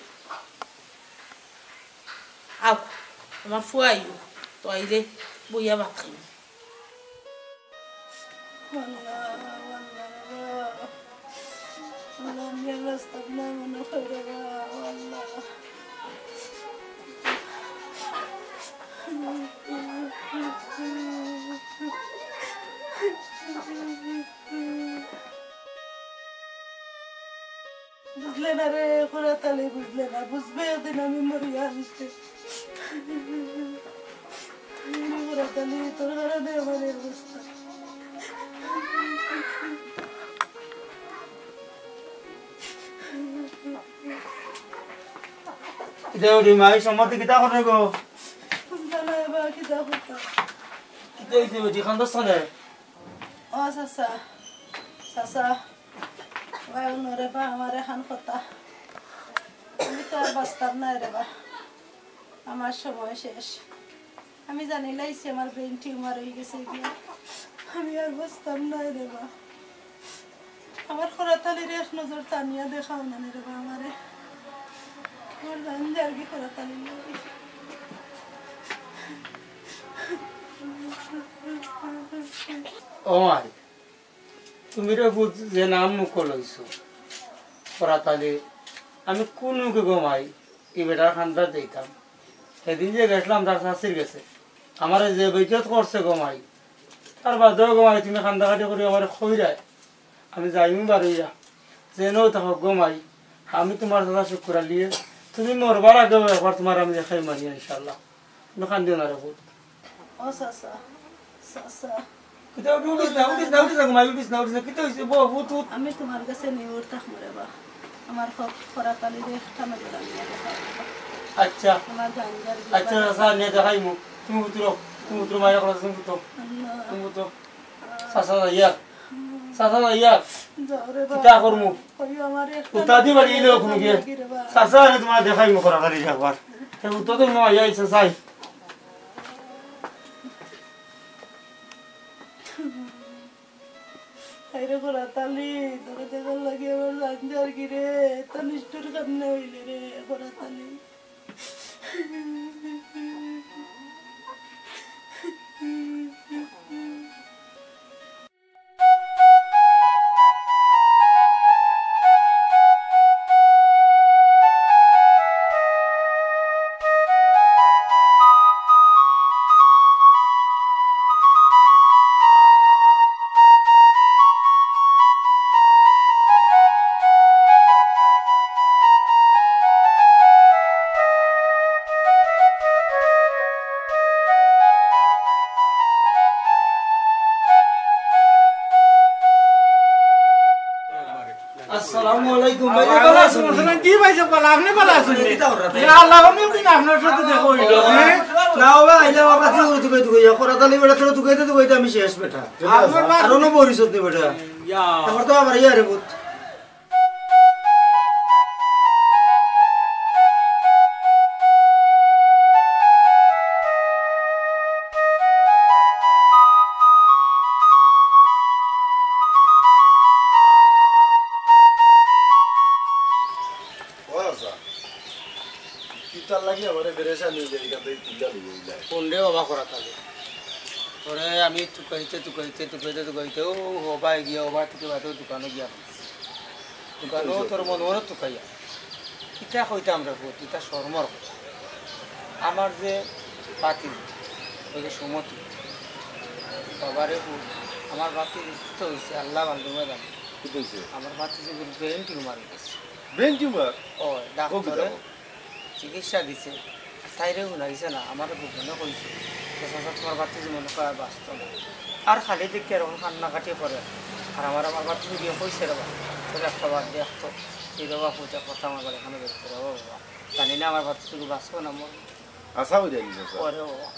আও, আমার ফুয়া আইও, তো আইলে বইয়া ভাত খাইমু। আল্লাহ, আল্লাহ রে বাপ। আল্লাহ, আমি আর বাঁচতাম না মনে হয় রে বাপ, আল্লাহ। বুঝলে না রে, খরাতালি বুঝলে না, বুঝবে একদিন আমি মরিয়া আনতে। খরাতালি, তোর কারণে আমার এই অবস্থা। কিতা অইছে মা, এই সময় কিতা করে গো? বুঝলে না এবার কিতা করতাম। কিতা অইছে বেটি, কান্দছ কেনে? ও চাচা, চাচা, ভাই, হুনো রে বা, আমার এখান কথা। আমি তো আর বাঁচতাম না রে বা, আমার সময় শেষ। আমি জানিলাইছি আমার brain tumor অই গেছে গিয়া, আমি আর বাঁচতাম না রে বা। আমার খরাতালিরে এক নজর টানিয়া দেখাও না রে বা আমারে, আমার জান যার কি খরাতালি লাগে। ও মাই, তুমি রে পুত যে নাম মুখো লইছো, খরাতালি, আমি কুন মুখে গো মাই, ই বেটার কান্দাত যাইতাম। সেদিন যে গেছলাম তার চাচির গেছে, আমারে যে বেইজ্জত করছে গো মাই, তার বাদেও গো মাই তুমি কান্দাকাটি করি আমারে কইরায়, আমি যাইমু বারইয়া, যেনও থাকো গো মাই, আমি তুমার চাচা শুকুর আলিয়ে, তুমি মরবার আগেও একবার তুমারে আমি দেখাইমু ইনশাআল্লাহ। তুমি কান্দিও না রে পুত। ও চাচা, চাচা, কিতা উঠিস না, উঠিস না, উঠিস না, ঘুমাই উঠিস না, উঠিস না, কিতা অইছে? বউ, উঠ, উঠ। আমি তুমার গেছে নিউর থাকমু রে বা। আমার খ-, খরাত আলীরে একটা নজর আনিয়া দেখাও রে বা। আচ্ছা। আমার জান যার আচ্ছা, জীবন। চাচা, নিয়া দেখাইমু। তুমি উতরো, তুমি উতরো, মায়া করো, তুমি উতরো। আল্লাহ। তুমি উতরো। চাচা যাইয়া, চাচা যাইয়া। যাও রে বা। কিতা করমু? ওই আমার একটা উতা দি বাড়ি এলো নজর কোনো গিয়ে। আনিয়া রে বা। চাচা, আরে তুমার দেখাইমু খরাত আলীরে একবার। সে উত্তর তো মা আইয়া আইছে, চাই। হায়রে খরাত আলী, তোরে দেখার লাগি আমার জান যার গি রে, এত নিষ্ঠুর কেমনে অইলে রে খরাত আলী। আসসালামু আলাইকুম ভাই, ভালো আছেন? ওয়ালাইকুম আসসালাম। জি ভাই সাহেব, ভালো, আপনি ভালো আছেন? কিতা কররা? ইয়া আল্লাহ, অনেকদিন আপনার সাথে দেখা হইল, হ্যাঁ? না বাবা, আইলাম আমার কাছে তুকাই তুকাই, খরাত আলী বেটা তোরে তুকাইতে তুকাইতে আমি শেষ বেটা। আপনার আর অন্য পরিষদ নেই বেটা। ইয়া। আমার তো আবার ইয়ারে ভূত। ও আচ্ছা, কিতার লাগি আমারে বেরেশানি অইলে এখান থেকে তুলিয়া লইয়া আইলা? কোন রে বাবা খরাত আলী? তোরে আমি তুকাইতে, তুকাইতে, তুকাইতে, তুকাইতে, ও হবায় গিয়া, হবা থেকে বাদে দোকানো গিয়া। দোকানো তোর মনে মনে তুকাইয়া। কিতা কইতাম রে পুত, ইটা শরমর কথা। আমার যে বাতি, ওই যে সুমতি, বাবারে পুত, আমার বাতি তো হইছে, আল্লাহ ভালো জানে। কি হইছে? আমার বাতি যে brain tumor হয়ে গেছে। Brain tumor? ও, ও কি ডাক্তারে দাও? চিকিৎসা দিছে। তাইরে হুনা গেছে না, আমার গোপনে কইছে। তো চাচা, তোমার বাতি যে মনে হয় আর বাঁচতো না। আর খালি দেখি আর এখন কান্নাকাটি করে। আর আমার, আমার বাতি যদি কইছে রে বাবা, তোর একটা বার দেখ তো। এই রে বাবা, পুতে কথা আমার বাড়ি এখানে বের করে, ও বাবা। জানি না আমার বাতি শুধু বাঁচবো না, মরবো। আশা হয়ে যায়নি চাচা। ওরে বাবা।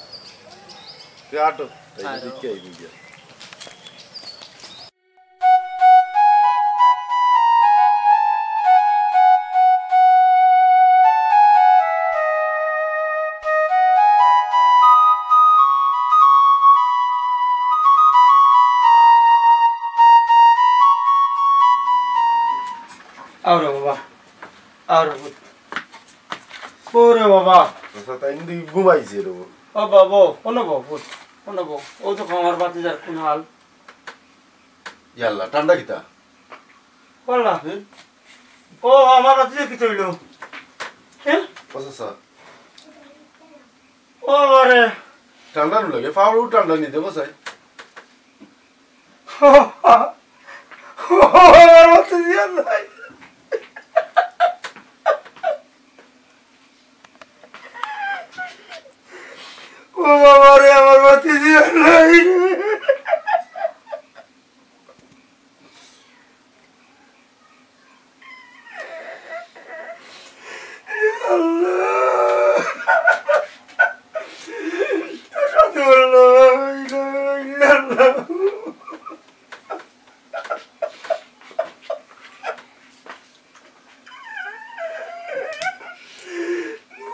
তুই আটো, তাই আরে দেখি বাবা। আই বুঝিয়া। আও রে বাবা, আও রে পুত। ও রে বাবা। আচ্ছা, তাই কিন্তু ঘুমাইছে রে। ও বাবা, ও না বাবা, পুত, ও না বাবা, ও তো আমার বাতি যার কোন হাল। ইয়াল্লা, ঠান্ডা কিতা? বললা? হুম? ও, আমার বাতি যে কিতা হইল? হ্যাঁ? ও চাচা। ও বাবারে। ঠান্ডা নু লাগে, ফাউল ঠান্ডা নিতে বসাই। ও, ও, আমার বাতি যে আর নাই। ও বাবারে, আমার বাতি যে আর নাই।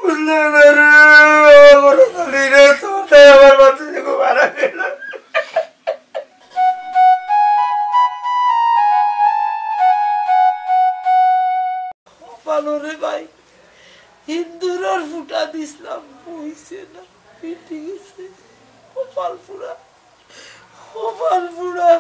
বুঝলাম না রে, বড় খালি রে, তোমার তাই আমার বাচ্চা যে খুব আরাম পেল। কপাল রে ভাই, হিন্দুরর ফুটা দিছলাম, হইছে না, ফিটি গেছে। কপাল ফুড়া, কপাল ফুড়া।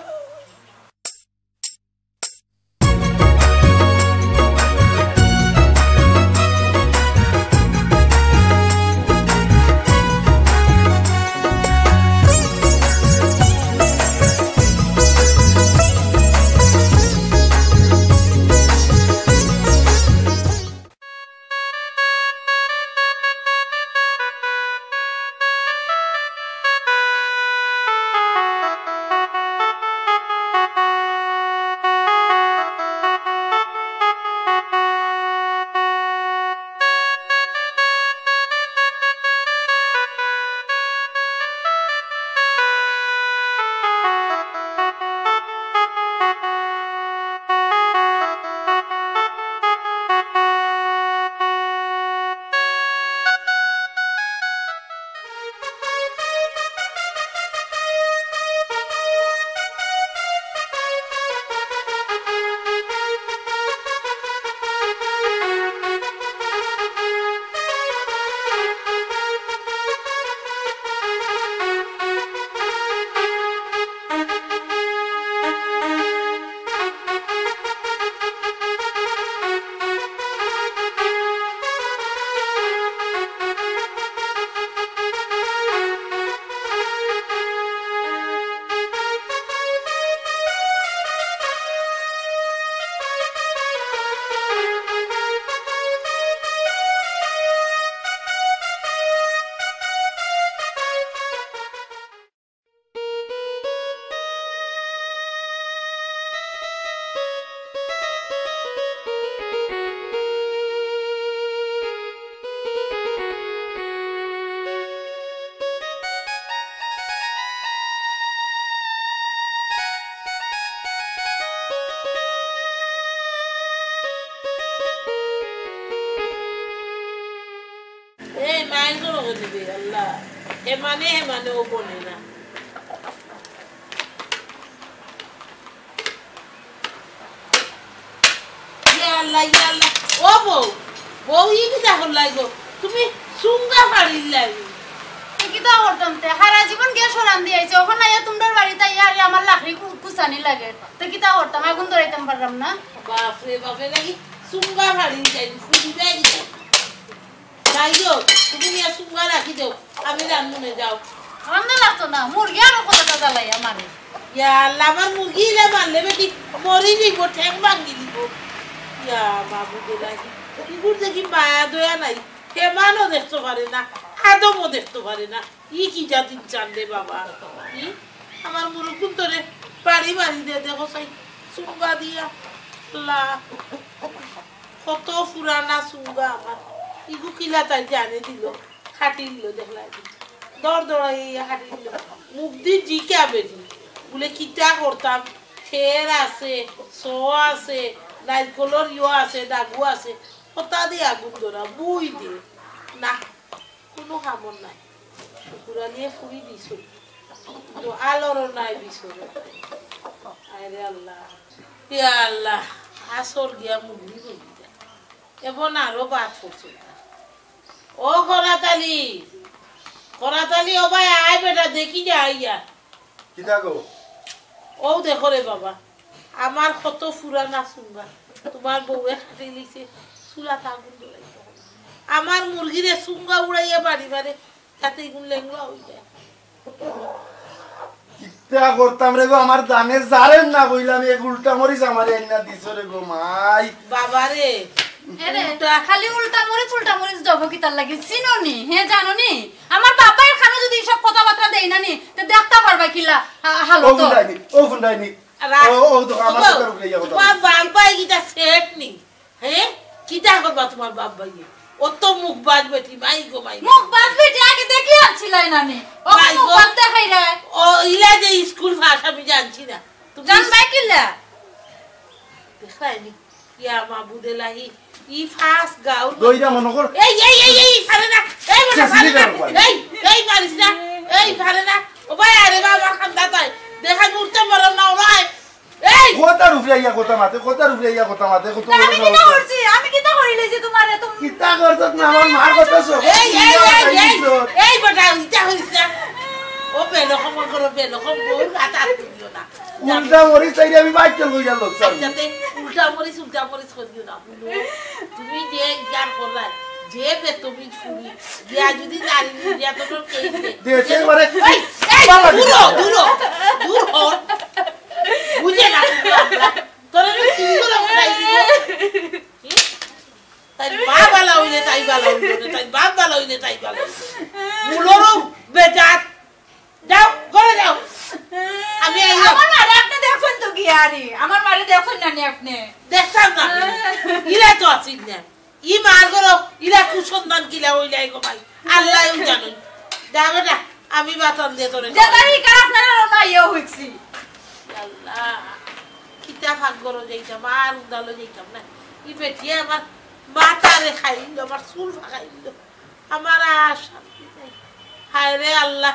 এমানে এমানেও বনে না। ইয়া আল্লাহ, ইয়া আল্লাহ। ও বউ, বউ, ই কিতা করলাই গো? তুমি চুঙ্গা ফাড়িলাই। তে কিতা করতাম তে? হারা জীবন গ্যাসো রান্দি আইছি, অখন আইয়া তুমরার বাড়িত আইয়া আরে আমার লাকড়ি কু-, কুচানি লাগে। তে কিতা করতাম? আগুন ধরাইতাম পাররাম না। বাপ রে বাপ, এ লাগি চুঙ্গা ফাড়িলাই, ফুড়ি যাই। যাই হোক, তুমি নিয়া চুঙ্গা রাখি দেও, আমি রান্ধমুনে, যাও। রান্ধা লাগতো না, মুরগি আরো কতটা জ্বালাইয়া মারে। ইয়া আল্লাহ, আমার মুরগি ইলা মারলে বেটি মরি নিব, ঠ্যাং ভাঙি দিব। ইয়া মাবুদ এলাহি, ইগুর দেখি মায়া দয়া নাই, হেমানও দেখতো পারে না, আদমও দেখতো পারে না। ই কিতা দিন চান রে বাবা, ই আমার মুরুকুন তোরে বাড়ি বাড়ি দে, দেখো চাই, চুঙ্গা দিয়া। আল্লাহ, কত পুরানা চুঙ্গা আমার, ইগু কিলা তাই জানে দিল। খাটিল লো দেখলা, দর দরাইয়া খাটিল লো। মুখদি জিকা বেটি, বুলে কিতা করতাম, খের আছে, ছ আছে, নাইরকলর ইয়ো আছে, ডাগু আছে, হতা দি আগুন ধরা, বুই দে। না, কুনু কামর নাই। শুকুর আলিয়ে ফুরি দিছইন, কিন্তু আলরও নাই, বিছরও নাই। আয় রে আল্লাহ, ইয়া আল্লাহ, আসর গিয়া মুগনি বগিতা। এবন আরো বাদ পড়ছে না। ও করাতালি, করাতালি, ও ভাই, আয় বেটা, দেখি যা আইয়া। কিতা গো? ও দেখো রে বাবা, আমার কত পুরানা চুঙ্গা, তোমার বউয়ে খাটিলিছে, চুলাত আগুন ধরাইতো। আমার মুরগিরে চুঙ্গা উড়াইয়া বাড়ি মারে, তাতে ইগুন লেংড়া অই যায়। কিতা করতাম রে গো, আমার জানে জারেন না কইলাম, এক উল্টা মরিচ আমারে আইনা দিছো রে গো মাই। বাবা রে, এরে, উল্টা। খালি উল্টা মরিচ, উল্টা মরিচ দেবো কিতার লাগি? চিনো নি? হে, জানো নি? আমার বাবায় খানো যদি এইসব কথাবার্তা দেই না নি, তে দেখতা পারবা কিলা, আ, হালত। ও ফুন্ডাইনি, ও ফুন্ডাইনি। রাখ। ও, ও তো আমার ও, কথার উপরে ইয়া কথা। তোমার বাবায় কিতা সেট নি? হে? কিতা করবা তোমার বাপ ভাইয়ে? অত মুখ বাজ বেটি, মাই গো মাই। মুখ বাজ বেটি আগে দেখি আনছিলাই না নি। ও মাই মুখ গো। বাজ দেখাই রে। ও ইলা যে স্কুল ফাঁস আমি জানছি না। তুমি জানবাই কিলা? দেখলায়নি? ইয়া মাবুদ এলাহি, ই ফাঁস গাউন। দইরা মনে কর। এই, এই, এই, এই, পারে না। এই, বেটা, চেঁচিলি পারে না। কেন পারে? এই, এই, পারিস না। এই, পারে না। ও ভাই, আরে বাবা, খান্দা তাই। দেখা মুহূর্তে মরণ না, ও ভাই। এই! কথার উপরে আইয়া কথা মাতে, কথার উপরে আইয়া কথা মাতে, কত তা বড় আমি সাহস কিতা তার। করছি? আমি কিতা করিলে যে তোমারে তুমি কিতা করছত না, আমার মার কথা শোন। এই, এই, এই, এই, এই, এই, এই বেটা, ইটা হইছে। ও বেলকম করো, বেলকম বউ, আতা তুলিও না। উল্টা মরিচ চাইলে আমি বাইক চলবো গেল। আচ্ছা, তে উল্টা মরিচ, উল্টা মরিচ করিও না, বুলো। তুমি যে ইজার করলা, যে বেতমি ছুরি, দিয়া যদি নারী নির্যাতনের কেস দে, দে, দে, দে, করে এই, এই, বাবা দূর হ, দূর হ, দূর হ। বুঝে না, তোরা আমি সিঙ্গল অবস্থায় দিব। কি? তাই বাপ বালা হইলে তাই বালা হইল না, তাই বাপ বালা হইলে তাই বালা হইল। মুলরও বেজাত। যাও, ঘরে যাও। আমি আইলাম। আমার মারে আপনি দেখছেন তো কি আরে? আমার মারে দেখছেন না নি আপনি? দেখতাম না। ইলা তো আছি না। ই মার ঘরো ইলা কুসন্তান কিলা হইলাই গো ভাই। আল্লাহ জানেন। যা বেটা, আমি বাতান দিয়ে তোরে যে তার ই কার আপনারা রওনা ইয়ে হইছি। আল্লাহ, কিতা ফাঁক ঘরো যাইতাম, আর উদালো যাইতাম না। ই বেটিয়ে আমার মাথারে খাইল, আমার চুল ফাঁকাইল। আমার আর শান্তি নাই। হায় রে আল্লাহ,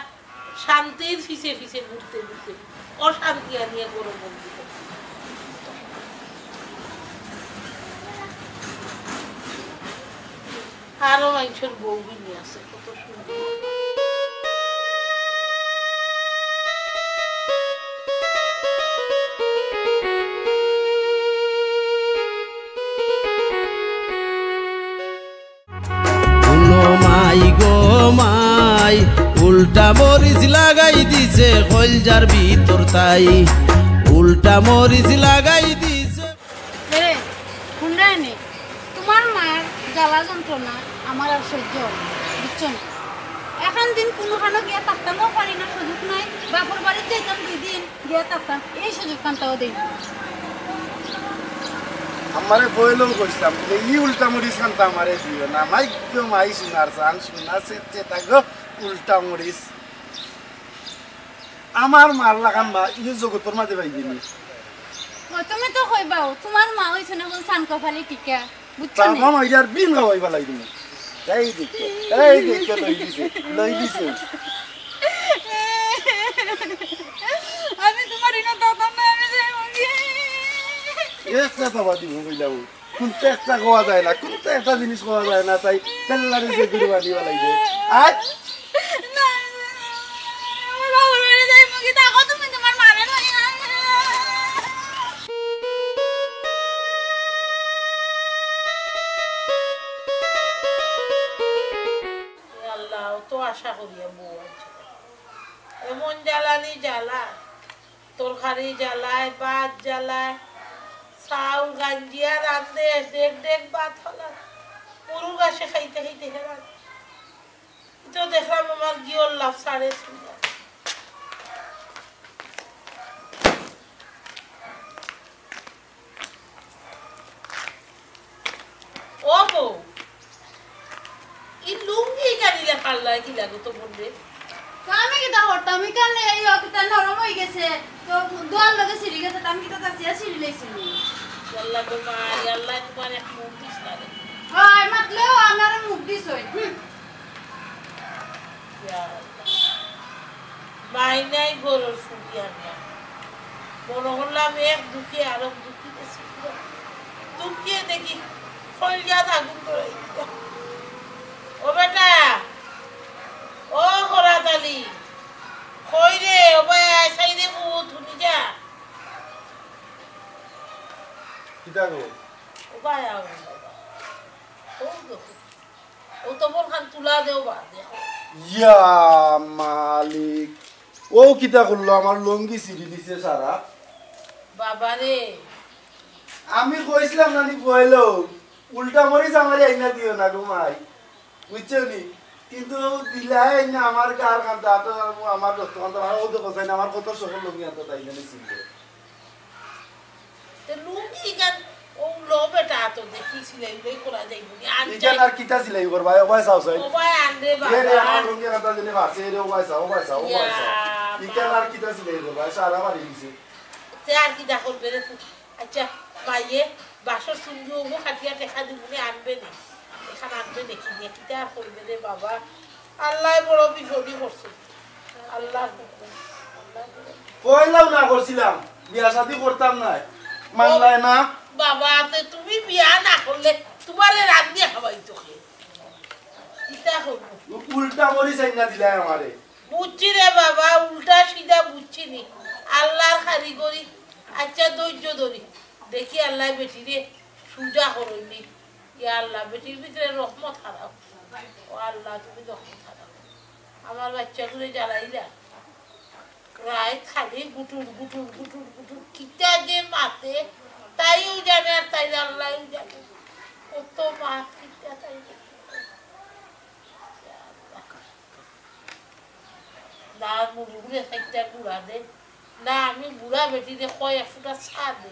শান্তির পিছে পিছে ঘুরতে ঘুরতে অশান্তি আনিয়া গরম বন্দি করছে। আরো মানুষের বউ বিনি আছে, কত সুন্দর। হুনো মাই গো মাই, উল্টা মরিচ লাগাই দিছে কইলজার ভিতর তাই। উল্টা মরিচ লাগাই দিছে। এরে, হুনরায়নি, তোমার মার জ্বালা যন্ত্রণা আমার আর সহ্য হয় না, বুঝছো নি? এখন দিন কুনুখানো গিয়া থাকতামও পারি না, সুযোগ নাই। বাপর বাড়িত যাইতাম দুই দিন, গিয়া থাকতাম, এই সুযোগ কান্তাও দেই না। আমারে পয়লাও কইছিলাম যে ই উল্টা মরিচ খান্তা আমারে দিও না। মাই গো মাই, সোনার চান, সোনা সেচ্ছে থাকো, উল্টা মরিচ। আমার মার লাখান মা ই জগতর মাঝে পাইবে নি। ও, তুমি তো কইবাও, তোমার মা হইছে না কোন সান কপালি টিকা, বুঝছো নি? বাবা মাইয়ার বিন খাওয়াই ফালাই দিমু। এই দেখো, এই দেখো, লই দিছে, লই দিছে। একটা থাবা দিমু কইলাম। কুনটা একটা কওয়া যায় না, কুনটা একটা জিনিস কওয়া যায় না, তাই পেল্লারে যে গুরু বানি বানাইবে। আর আল্লাহ, অত আশা করিয়া বউ আনছি। এমন জ্বালানি জ্বালা, তরকারি জ্বালায়, ভাত জ্বালায়, চাউল গাঞ্জিয়া রান্ধে, ডেক ডেক ভাত ফালার, গরুর ঘাসে খাইতে খাইতে হেরান। তো দেখলাম আমার গিয়র লাভ সারে সুন্দর। ও বউ, ই লুঙ্গি কানিলে পাল্লায় কি লাগে তো বললে? তো আমি কিতা করতাম? ইখানে এই অকিতা নরম অই গেছে, তো দোয়ার লগে ছিঁড়ি গেছে, তো আমি কিতা তাছিয়া ছিঁড়ি লাইছি নি? আল্লাহ গো মা, আল্লাহ তোমার এক মুখ দিস না রে। হয়, মাতলেও আমার মুখ দিস হয়। হুম। ইয়া আল্লাহ। মাই নাই ঘরর ফুড়ি আনিয়া। মনো করলাম এক দুঃখে আরক দুঃখী গেছি। দুঃখে দেখি কইলজাত আগুন ধরাই দিল। ও বেটা, ও করাত আলী, কই রে, ও বায় আয়, সাইডে ফুত, হুনি যা। কিতা গো? ও বায় আও, ও দেখো। ও তো বল খান তুলা দেও বা, দেখো। ইয়া মালিক, ও কিতা করলো? আমার লুঙ্গি ছিঁড়ি দিছে সারা। বাবা রে। আমি কইছিলাম না নি পয়লো, উল্টা মরিচ আমারে আইনা দিও না গো মাই, বুঝছো নি? কিন্তু দিলাই না আমার গার কান্তা, তো আমার রক্ত কান্তা, ও তো কোথায় না, আমার কত সকল লুঙ্গি আনতো তাই জানি ছিঁড়লো। তে লুঙ্গি ইখান, ও লো বেটা, তো দেখি সিলাই উলাই করা যাইব নি? আন ইখান চাই। আর কিতা সিলাই করবা? ও ভাই চাও, চাই। ও ভাই, আন রে এ রে, বাবা। আমার লুঙ্গি কাটা দিলে বাসে, এ রে, ও ভাই চাও, ও ভাই চাও, ও ভাই চাও। ইয়া ইখান মা। আর কিতা সিলাই করবা? সারা বাড়ি দিছে। তে আর কিতা করবে রে তুই? আচ্ছা, মাইয়ে, বাসর সুন্দর হবো, কাটিয়া টেকা দিব নি, আনবে নি। এখান আনবে নি, কি নি, কিতা আর করবে রে বাবা? আল্লাহ বড় বিপদি করছে। আল্লাহ হুকুম। আল্লাহ বড় বিপদি। কইলাম না করছিলাম, বিয়া শাদি করতাম না। মানলাই না। বাবা, তে তুমি বিয়া না করলে তোমারে রান্ধিয়া খাওয়াইতো কে? ইতা করবো। উল্টা মরিচ আইনা দিলাই আমারে। বুঝছি রে বাবা, উল্টা সিধা বুঝছি নি। আল্লাহর কারিগরি। আচ্ছা, ধৈর্য ধরি। দেখি আল্লাহ বেটিরে সুজা করইন নি। ইয়া আল্লাহ, বেটির ভিতরে রহমত হারাও। ও আল্লাহ, তুমি রহমত হারাও। আমার বাচ্চাগুলো জ্বালাইলা। রাইত খালি গুটুর গুটুর গুটুর গুটুর কিতা যে মাতে, তাইও জানে আর তাই আল্লাহও জানে। কত মাত কিতা তাই জানে। না মুরুগুরে চাইরটা গুড়া দে, না আমি বুড়া বেটিরে কয় এক ফুটা চা দে।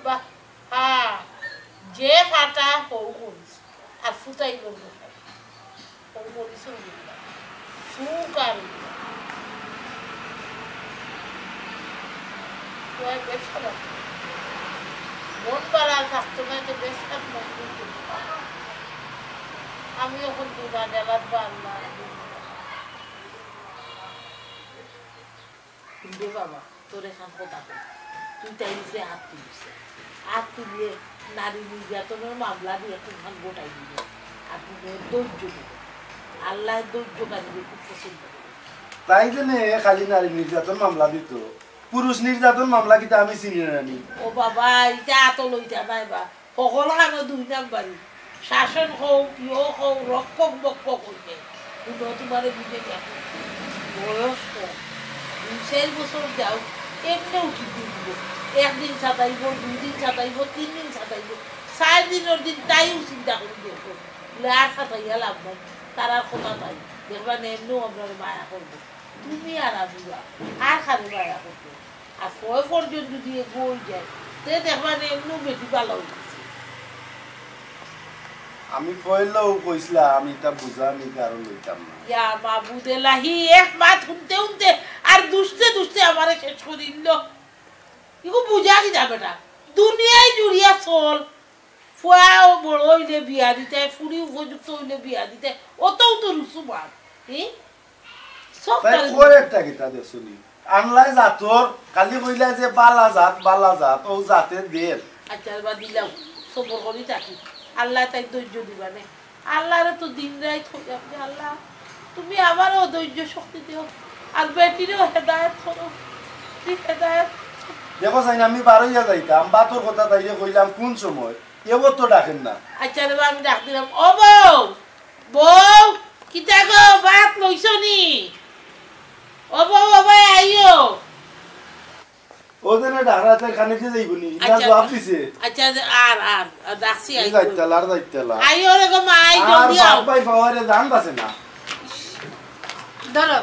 বাহ, হ্যাঁ, যে ফাটা হউ করিস, আর ফুটাই বলবো। ওর মরিচুর গুঁড়া, সুখ আর উল্টা। ওই বেশ খারাপ। মন বাড়া থাকতো না, তো বেশ খারাপ মন করতো। আমি এখন দুনা গেলাম বা আল্লাহ। কিন্তু বাবা, তোর এখন কথা কই, তুই তাই উপরে হাত তুলিস। হাত তুলিয়ে নারী নির্যাতনের মামলা দিয়ে তুই এখন গোটাই দিবি। আর তুই ধৈর্য ধরে। আল্লাহ ধৈর্যকারীদের খুব পছন্দ করে। তাই জন্য এ খালি নারী নির্যাতন মামলা দিত, পুরুষ নির্যাতন মামলা কিতা আমি চিনি না নি। ও বাবা, ইটা তো লইতা নাই বা। হকল খানো দুই নাম্বারি। শাসন কও, পিও কও, রক্ষক বক্ষক অইবে। হুনো তোমারে বুঝে গেল। বয়স কম। দুই চাইর বছর যাও, এমনে উঠি দিব। একদিন সাতাইব, দুই দিন সাতাইব, তিন দিন সাতাইব। চাইর দিনর দিন তাইও চিন্তা করি দেখো। বলে, আর সাতাইয়া লাভ নাই। তারার কথা তাই। দেখবা না, এমনেও আপনার মায়া করবো। তুমি আর আমি বা, আর খালি মায়া করবো। আর ছয় পর্যন্ত যদি এগু অই যায়, তে দেখবা নে এমনেও বেটি ভালা অই গেছে। আমি পয়লাও কইছিলাম, আমি ইটা বুঝানি কারণ লইতাম না। ইয়া মাবুদ এলাহি, এক মাত হুনতে হুনতে আর দুষতে দুষতে আমারে শেষ করি দিল। ইগু বুঝা কিতা বেটা? দুনিয়ায় জুড়িয়া চল, ফুয়াও বড় অইলে বিয়া দিতে, ফুড়ি উপযুক্ত অইলে বিয়া দিতে, অতও তো রুসুম আর, হি? সব তাই তার কয় একটা কিতা দেখছো নি? আনলাই জাতর, খালি কইলা যে বালা জাত, বালা জাত, ও জাতে দের। আচ্ছা, এবার দিলাম, সবর করি থাকি। আল্লায় তাইন ধৈর্য দিবা নে। আল্লারে তো দিন রাইত কইরাম যে, "আল্লাহ, তুমি আমারেও ধৈর্য শক্তি দিও, আর বেটিরেও হেদায়েত করো, ঠিক হেদায়েত।" দেখো চাইন, আমি বারইয়া যাইতাম, ভাতর কথা তাইরে কইলাম কুন সময়, এবার তো ডাকের না। আচ্ছা রে বা, আমি ডাক দিলাম, "ও বউ, বউ, কিতা গো, ভাত লইছো নি? ও বউ, ও বউ, আইও।" ও যেন ডাকরা, তার কানে যে যাইব নি, ইলা আচ্ছা, জবাব দিছে। আচ্ছা, আর, আর, আর ডাকছি, এই আইও। যাইতালা, আর যাইতালা। আইও রে গো মা, আই আর জলদি আও। বাপ ভাই পাওয়ারে জান বাঁচে না। ধরো।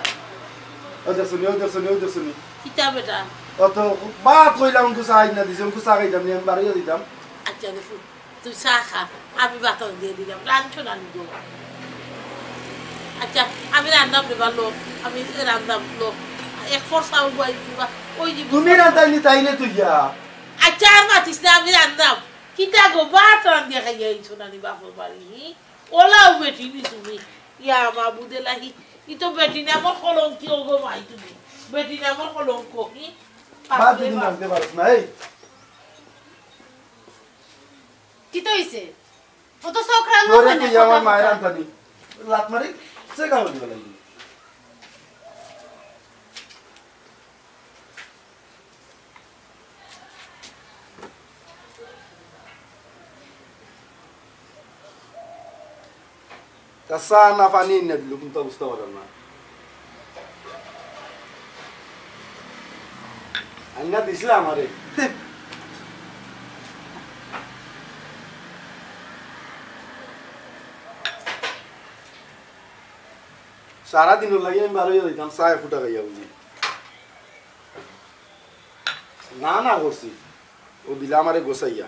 ও দেখছো নি, ও দেখছো নি, ও দেখছো নি। কিতা বেটা? অত বাপ কইলাম, উনকু চা আইনা দিছে, উনকু চা খাইতাম নি, আমি বারইয়া দিতাম। আচ্ছা, দেখো। তুই চা খা, আমি ভাত রান্দিয়া দিলাম, রান্ধছো না নি গো? আচ্ছা, আমি রান্দাম রে বা, লো, আমি রান্দাম, লো। এক ফর চাউল বওয়াই দিবা, ওই যে তুমি রান্দাই নি, তাইরে তুই যা। আচ্ছা, আর মাতিস না, আমি রান্দাম। কিতা গো, ভাত রান্দিয়া খাইয়া আইছো না নি বাপর বাড়ি, হি? ওলাও বেটি নি তুমি। ইয়া মাবুদ এলাহি, ই তো বেটি নামর কলঙ্ক, ও গো মাই তুমি। বেটি নামর কলঙ্ক, হি? ভাত যদি রান্ধতে পারস না, এই। কিতা অইছে? ও তো চোখ রাঙা তোরে অয় না, তুই আমার কথা মায়ের কথা। আনতানি। লাত মারি, সে কামড় দিবা লাগবে। তা চা না পানি আইনা দিল, কিন্তু বুঝতে পারলাম না। আইনা দিছিল আমারে। সারাদিন লাগি আমি বারইয়া যাইতাম, চা এক ফুটা খাইয়া বুঝি। না, না করছি। ও দিলা আমারে গোসাইয়া।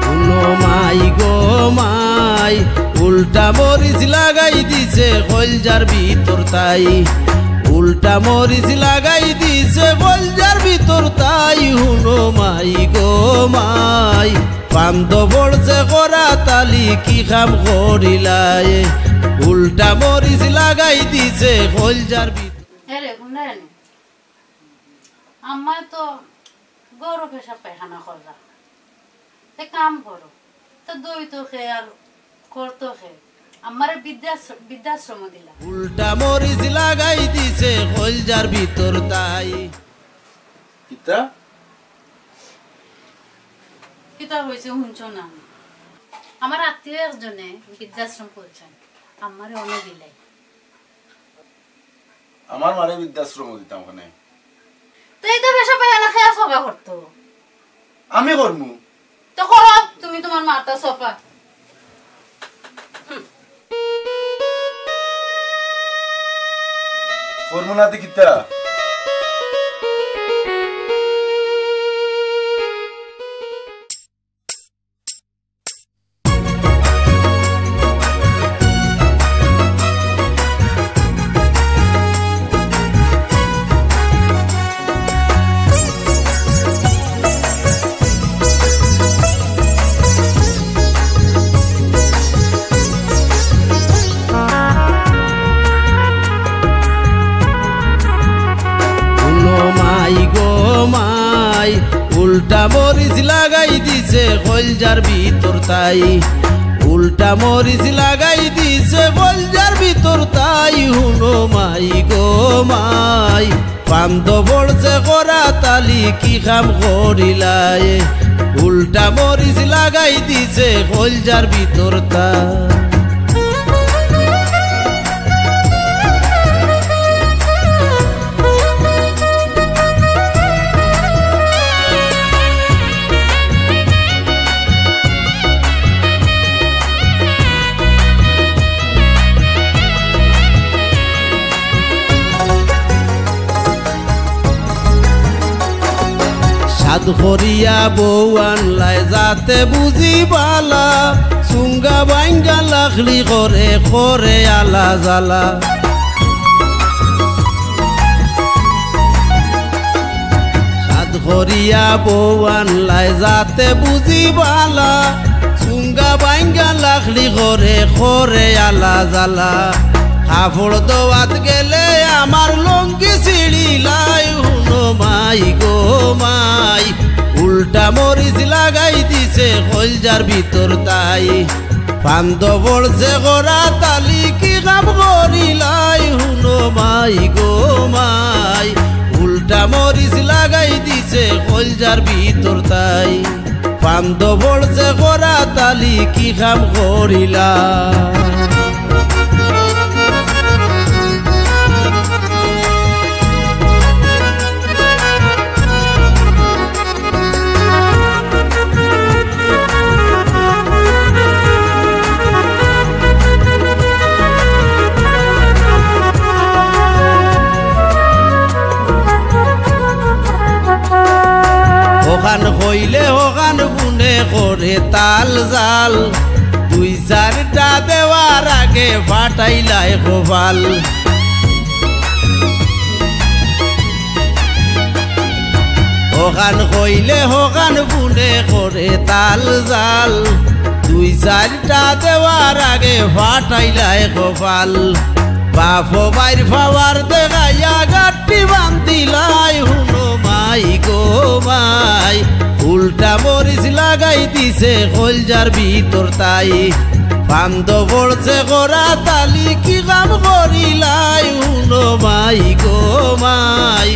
হুনো মাই গো মাই, উল্টা মরিচ লাগাই দিছে কইলজার ভিতর তাই। উল্টা মরিচ লাগাই দিছে কইলজার ভিতর তাই। হুনো মাই গো মাই, পান্দ পড়ছে করা তালি কি কাম করিলায়। উল্টা মরিচ লাগাই দিছে কইলজার ভিতর। এরে, হুনরায়নি? আম্মায় তো ঘরো পেশাব পায়খানা কররা। তে কাম করো। তে দইতো কে আর করতো কে। আম্মারে বৃদ্ধাশ্র-, বৃদ্ধাশ্রম দিলা। উল্টা মরিচ লাগাই দিছে কইলজার ভিতর তাই। কিতা? কিতা অইছে হুনছো না? আমার আত্মীয় একজনে বৃদ্ধাশ্রম খুলছইন। আম্মারে অনো দিলাই। আমার মারে বৃদ্ধাশ্রম দিতাম কেনে? তো এই তো বেশা পাইয়া না খেয়া সবা করতো। আমি করমু। তো করো, তুমি তুমার মারতা সফা। করমু না তে কিতা? হুনো মাই গো মাই, উল্টা মরিচ লাগাই দিছে কইলজার ভিতর তাই। উল্টা মরিচ লাগাই দিছে কইলজার ভিতর তাই। হুনো মাই গো মাই, পান্দ পড়ছে করা তালি কি কাম করিলায়। উল্টা মরিচ লাগাই দিছে কইলজার ভিতর তাই। সাধ করিয়া বউ আনলায় যাতে বুঝি বালা, চুঙ্গা বাইঙ্গা লাখলি করে করে আলা জ্বালা। সাধ করিয়া বউ আনলায় যাতে বুঝি বালা, চুঙ্গা বাইঙ্গা লাখলি করে করে আলা জ্বালা। কাপড় ধোয়াত গেলে আমার লুঙ্গি ছিড়িলায়, হুনো মাই গো মাই। উল্টা মরিচ লাগাই দিছে কইলজার ভিতর তাই। ফান্দো পড়ছে করাত আলি, কি কাম করিলায়, হুনো মাই গো মাই। উল্টা মরিচ লাগাই দিছে কইলজার ভিতর তাই। ফান্দো পড়ছে করাত আলি, কি কাম করিলা। হখান কইলে হখান বুনে করে তাল জাল, দুই চারটা দেওয়ার আগে ফাটাইলায় কপাল। হখান কইলে হখান বুনে করে তাল জাল, দুই চারটা দেওয়ার আগে ফাটাইলায় কপাল। বাফ বাইর পাওয়ার দেখাইয়া গাট্টি বান্ধিলায়, হুনো মাই গো মাই। উল্টা মরিচ লাগাই দিছে কইলজার ভিতর তাই। ফান্দো পড়ছে করাত আলি, কি কাম করিলায়, হুনো মাই গো মাই।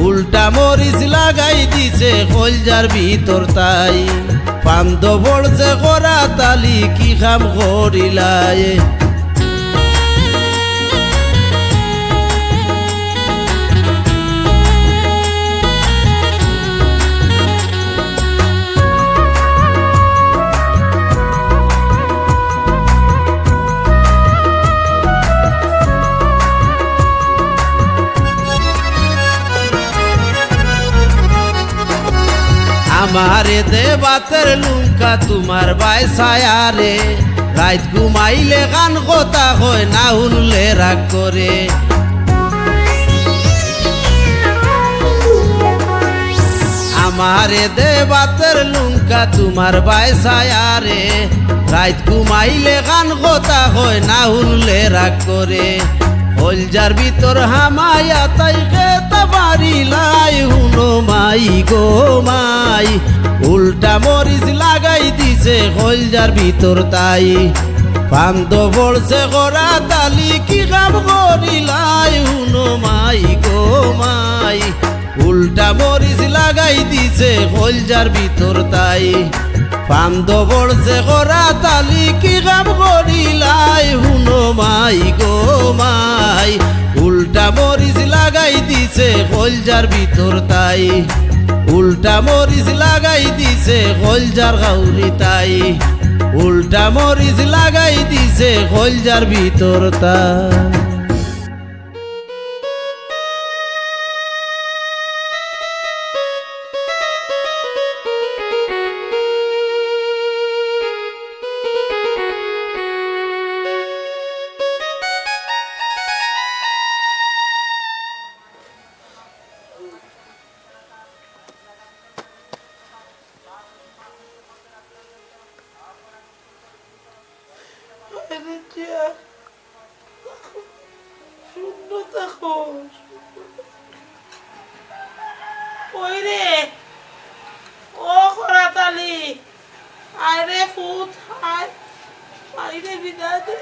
উল্টা মরিচ লাগাই দিছে কইলজার ভিতর তাই। ফান্দো পড়ছে করাত আলি, কি কাম করিলায়। আমারে দে ভাতর লুঙ্কা তুমার বায় চাইয়া রে, রাইত ঘুমাইলে কান কথা কয়, না হুনলে রাগ করে। আমারে দে ভাতর লুঙ্কা তুমার বায় চাইয়া রে, রাইত ঘুমাইলে কান কথা কয়, না হুনলে রাগ করে। কইলজার ভিতর হামাইয়া তাই খেতা পারিলাই, হুনো মাই গো মাই। উল্টা মরিচ লাগাই দিছে কইলজার ভিতর তাই। ফান্দো পড়ছে করাত আলি, কি কাম করিলাই, হুনো মাই গো মাই। উল্টা মরিচ লাগাই দিছে কইলজার ভিতর তাই। ফান্দো পড়ছে করাত আলি, কি কাম করিলাই, হুনো মাই গো মাই। উল্টা মরিচ লাগাই দিছে কইলজার ভিতর তাই। উল্টা মরিচ লাগাই দিছে কইলজার গাউরি তাই। উল্টা মরিচ লাগাই দিছে কইলজার ভিতর তাই। আরে টিয়া, শূন্য থাকো। ওই রে, ও করাত আলি, আয় রে ফুত, আয়, আয় রে বিদায় দে।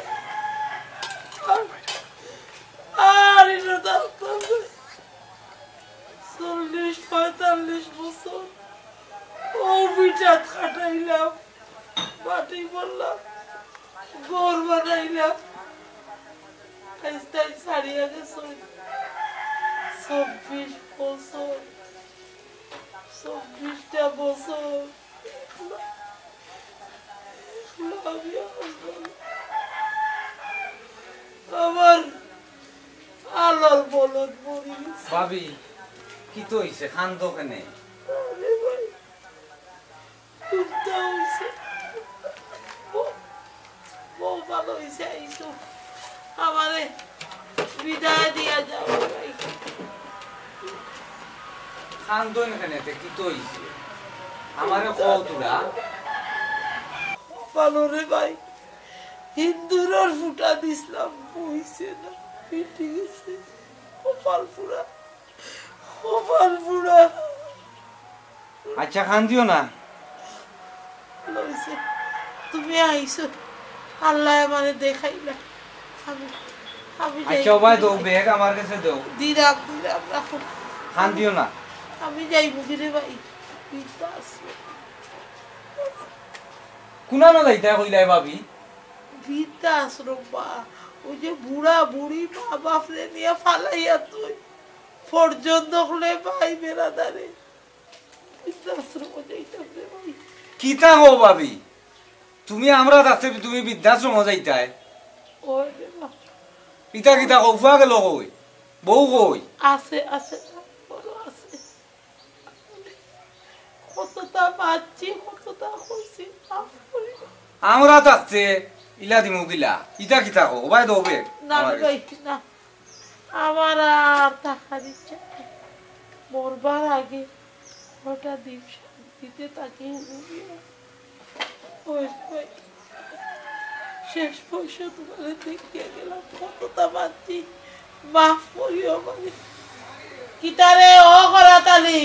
আর এটা থাকতাম না। চল্লিশ পঁয়তাল্লিশ বছর ও ভিটাত কাটাইলাম, মাটি করলাম, ঘর বানাইলাম। আইজ তাই ছাড়িয়া গেছে চব্বিশ বছর, চব্বিশটা বছর। আমি আমার আলাল বলদ মরি গেছে। ভাবি, কিতা অইছে? কান্দো কেনে? আরে ভাই, কুন্তা অইছে? বউ, বউ ভালা অইছে, আইছো। আমারে বিদায় দিয়া যাও ভাই। কান্দইন কেনে তে, কিতা অইছে? আমারে কও তোরা। ভালা রে ভাই, হিন্দুরর ফুটা দিছলাম, হইছে না, ফিটি গেছে। কপাল পুড়া, কপাল পুড়া। আচ্ছা, কান্দিও না। ভালা অইছে, তুমি আইছো, আল্লায় আমারে দেখাইলা। আমি, আমি যাই আচ্ছা, ওবায় দেও, ব্যাগ আমার কাছে দেও। দিলাম, দিলাম, রাখো। কান্দিও না। আমি যাইমুগি রে ভাই, বৃদ্ধাশ্রম। কুনানো যাইতায় কইলায় ভাবি? বৃদ্ধাশ্রম বা, ওই যে বুড়া বুড়ি মা বাপরে নিয়া ফালাইয়া তুই পর্যন্ত হলে ভাই বেড়াদারে। বৃদ্ধাশ্রম যাইতাম রে ভাই। কিতা কও ভাবি? তুমি আমরা থাকতে তুমি বৃদ্ধাশ্রম যাইতায়? ওই রে বাবা। ইতা কিতা কও? ফুয়া গেল কই? বউ কই? আছে, আছে, বড় আছে। কততা মাতছি, কততা কইছি, মাফ করি দাও। আমরা থাকতে ইলা দিমু কিলা? ইতা কিতা কও? ওবায় দেও ব্যাগ না আমার রে কাছে। ভাই, না। আমার আর থাকার ইচ্ছা নাই। মরবার আগে কয়টা দিন শান্তিতে থাকি। ওই ভাই, শেষ পয়সা তোমারে দেখিয়া গেলাম, কততা মাতছি, মাফ করিও আমারে। কিতারে ও করাত আলী,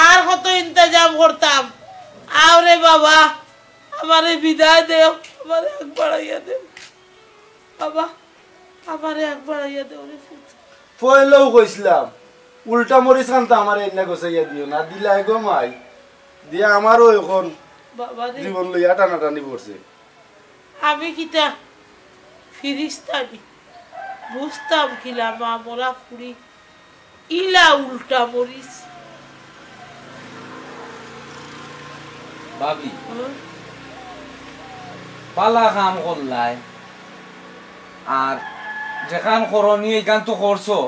আর কত ইন্তজাম করতাম? আও রে বাবা, আমারে বিদায় দেও, আমারে আগ বাড়াইয়া দেও। বাবা, আমারে আগ বাড়াইয়া দেও রে পুত। পয়লাউ কইছলাম, উল্টা মরিচ খান তো আমারে এনে গছাইয়া দিও না, দিলায় গো মাই। দিয়া আমারও এখন বাবা রে। জীবন লইয়া টানাটানি পড়ছে। আমি কিতা ফিরিস্তা নি? বুঝতাম কিলা মা মরা ফুড়ি ইলা উল্টা মরিচ। ভাবি, হুম? বালা কাম করলায়, আর যেখান করণীয় ইখান তো করছো।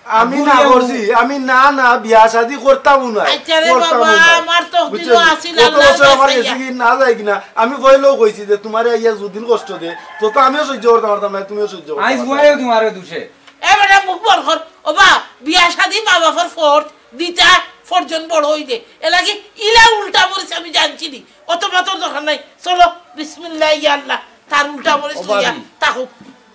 আমি না করছি, আমি না, না, বিয়া শাদি করতাম না, আচ্ছা রে করতাম বাবা, না। আমার তো বুঝছো? দিল আছিল কত আল্লাহর বছর আমার কাছে গেছে ইয়া। কি না যায় কিনা, আমি কইলেও কইছি যে তোমারে আইয়া যুদিন কষ্ট দে, তো, তো আমিও সহ্য করতাম পারতাম না, তুমিও সহ্য করতে আইজ পারতাম না। তোমারে দুষে। এ বেটা মুখ বন্ধ কর। ও বা, বিয়া শাদি মা বাপর ফরজ, দিতা ফরজন বড় হইলে। এলাকি ইলা উল্টা মরিচ আমি জানছি নি। অত মাতর দরকার নাই। চলো, বিসমিল্লাহ, ইয়া আল্লাহ। তার উল্টা মরিচ ও লইয়া ভাবি। তাকো।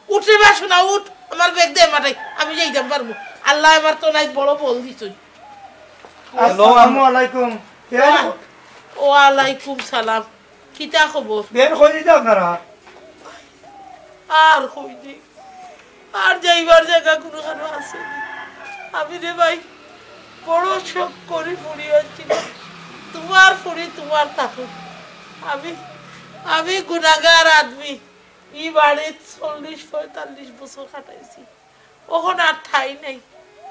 উঠ রে বা, শোনা, উঠ। আমার ব্যাগ দে, মাটাই। আমি যাইতাম পারবো। আল্লাহ আমার তো নাই বড় বল দিছই। আসসালামু আলাইকুম। ওয়া-, ওয়ালাইকুম সালাম। কিতা খবর? বের করে দিতে আপনারা। আর কই দি। আর যাইবার জাগা কুনুখানো আছে নি। আমি রে ভাই, বড় শখ করি ফুড়ি আনছিলাম। তোমার ফুড়ি তোমার থাকুক। আমি, আমি গুনাগার আদমি। ই বাড়িত চল্লিশ পঁয়তাল্লিশ বছর কাটাইছি। অখন আর ঠাই নাই।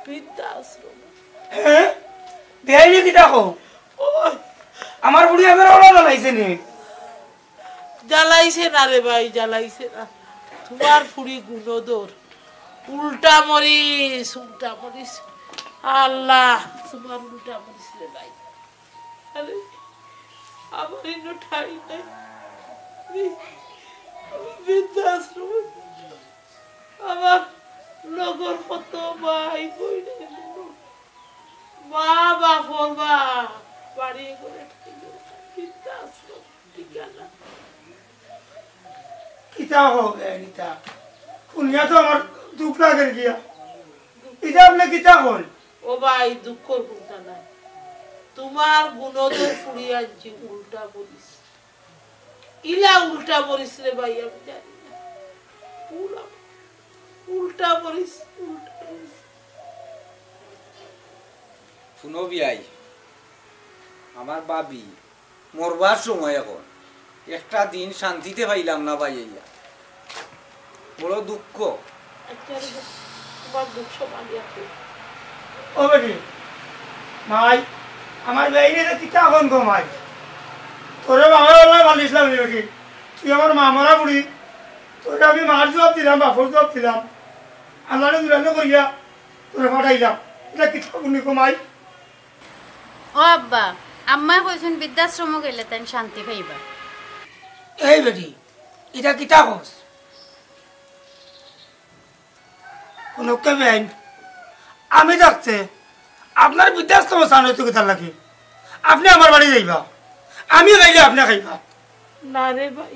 বৃদ্ধাশ্রম। হ্যাঁ? বেআইনি কিতা কও? ওই। আমার ফুড়ি আমার ওরা জ্বালাইছে নি? জ্বালাইছে না রে ভাই, জ্বালাইছে না। তোমার ফুড়ি গুণধর। উল্টা মরিচ, উল্টা মরিচ। আল্লাহ, তোমার উল্টা মরিচ রে ভাই। আরে, আমার ইনো ঠাই নাই। আমি, আমি বৃদ্ধাশ্রমে। আমার লগর কত ভাই বইন, মা বাপর বা বাড়ি করে ঠাই নাই। বৃদ্ধাশ্রম ঠিকানা। কিতা হবে, কিতা? শুনিয়া তো আমার দুখ লাগে গিয়া। ইটা আপনে কিতা কইন? ও ভাই, দুঃখর কথা নাই। তোমার গুণধর ফুড়ি আনছি উল্টা মরিচ। ইলা উল্টা মরিচ রে ভাই, আমি জানি না। উলা-, উল্টা মরিচ, উল্টা মরিচ। হুনো বিয়াই, আমার ভাবি মরবার সময় অখন। একটা দিন শান্তিতে পাইলাম না ভাই, ইয়া বড় দুঃখ। আচ্ছা রে, তোমার দুঃখ সমাধি আছে। ও বেটি, মাই, আমার বেইনে যে কিতা অখন গো মাই। তোরে বাবা আল্লাহ মালিশলাম রে বেটি। তুই আমার মা মরা বুড়ি। তোরে আমি মার জবাব দিলাম, বাপর জবাব দিলাম। আল্লাহরে দুলানো করিয়া তোরে পাঠাইলাম। ইটা কিতা বুনি গো মাই? ও আব্বা, আম্মায় কইছইন বৃদ্ধাশ্রমো গেলে তাইন শান্তি পাইবা। এই বেটি, ইটা কিতা কস? হুনউক্কা বেআইন, আমি থাকতে আপনার বৃদ্ধাশ্রমো চান অইতো কিতার লাগি? আপনে আমার বাড়ি যাইবা, আমি খাইলে আপনে খাইবা। না রে ভাই,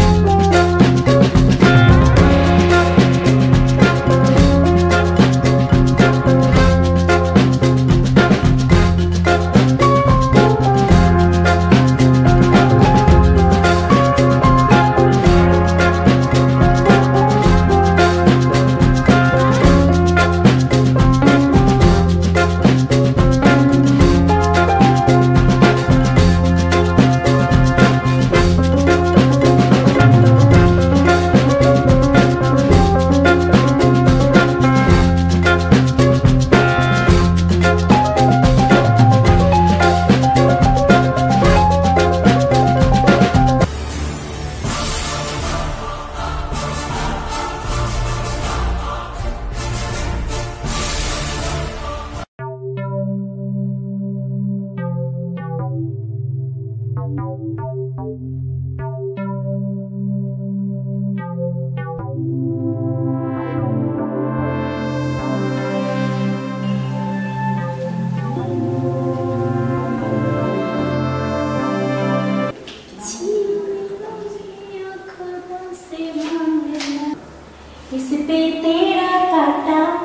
तेरा काटा,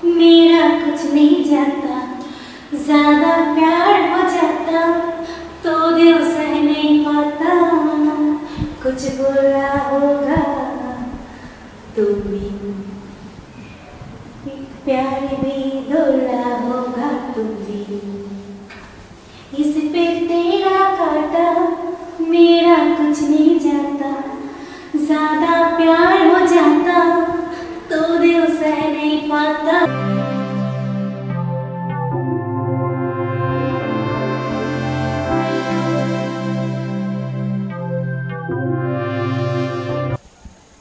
मेरा कुछ नहीं जाता, ज्यादा प्यार हो जाता, तो दिल सह नहीं पाता। कुछ बोला होगा तुमने, एक प्यार भी बोला होगा तुमने। इस पे तेरा काटा, मेरा कुछ नहीं जाता, ज्यादा प्यार हो जाता, तो दिल सह नहीं पाता।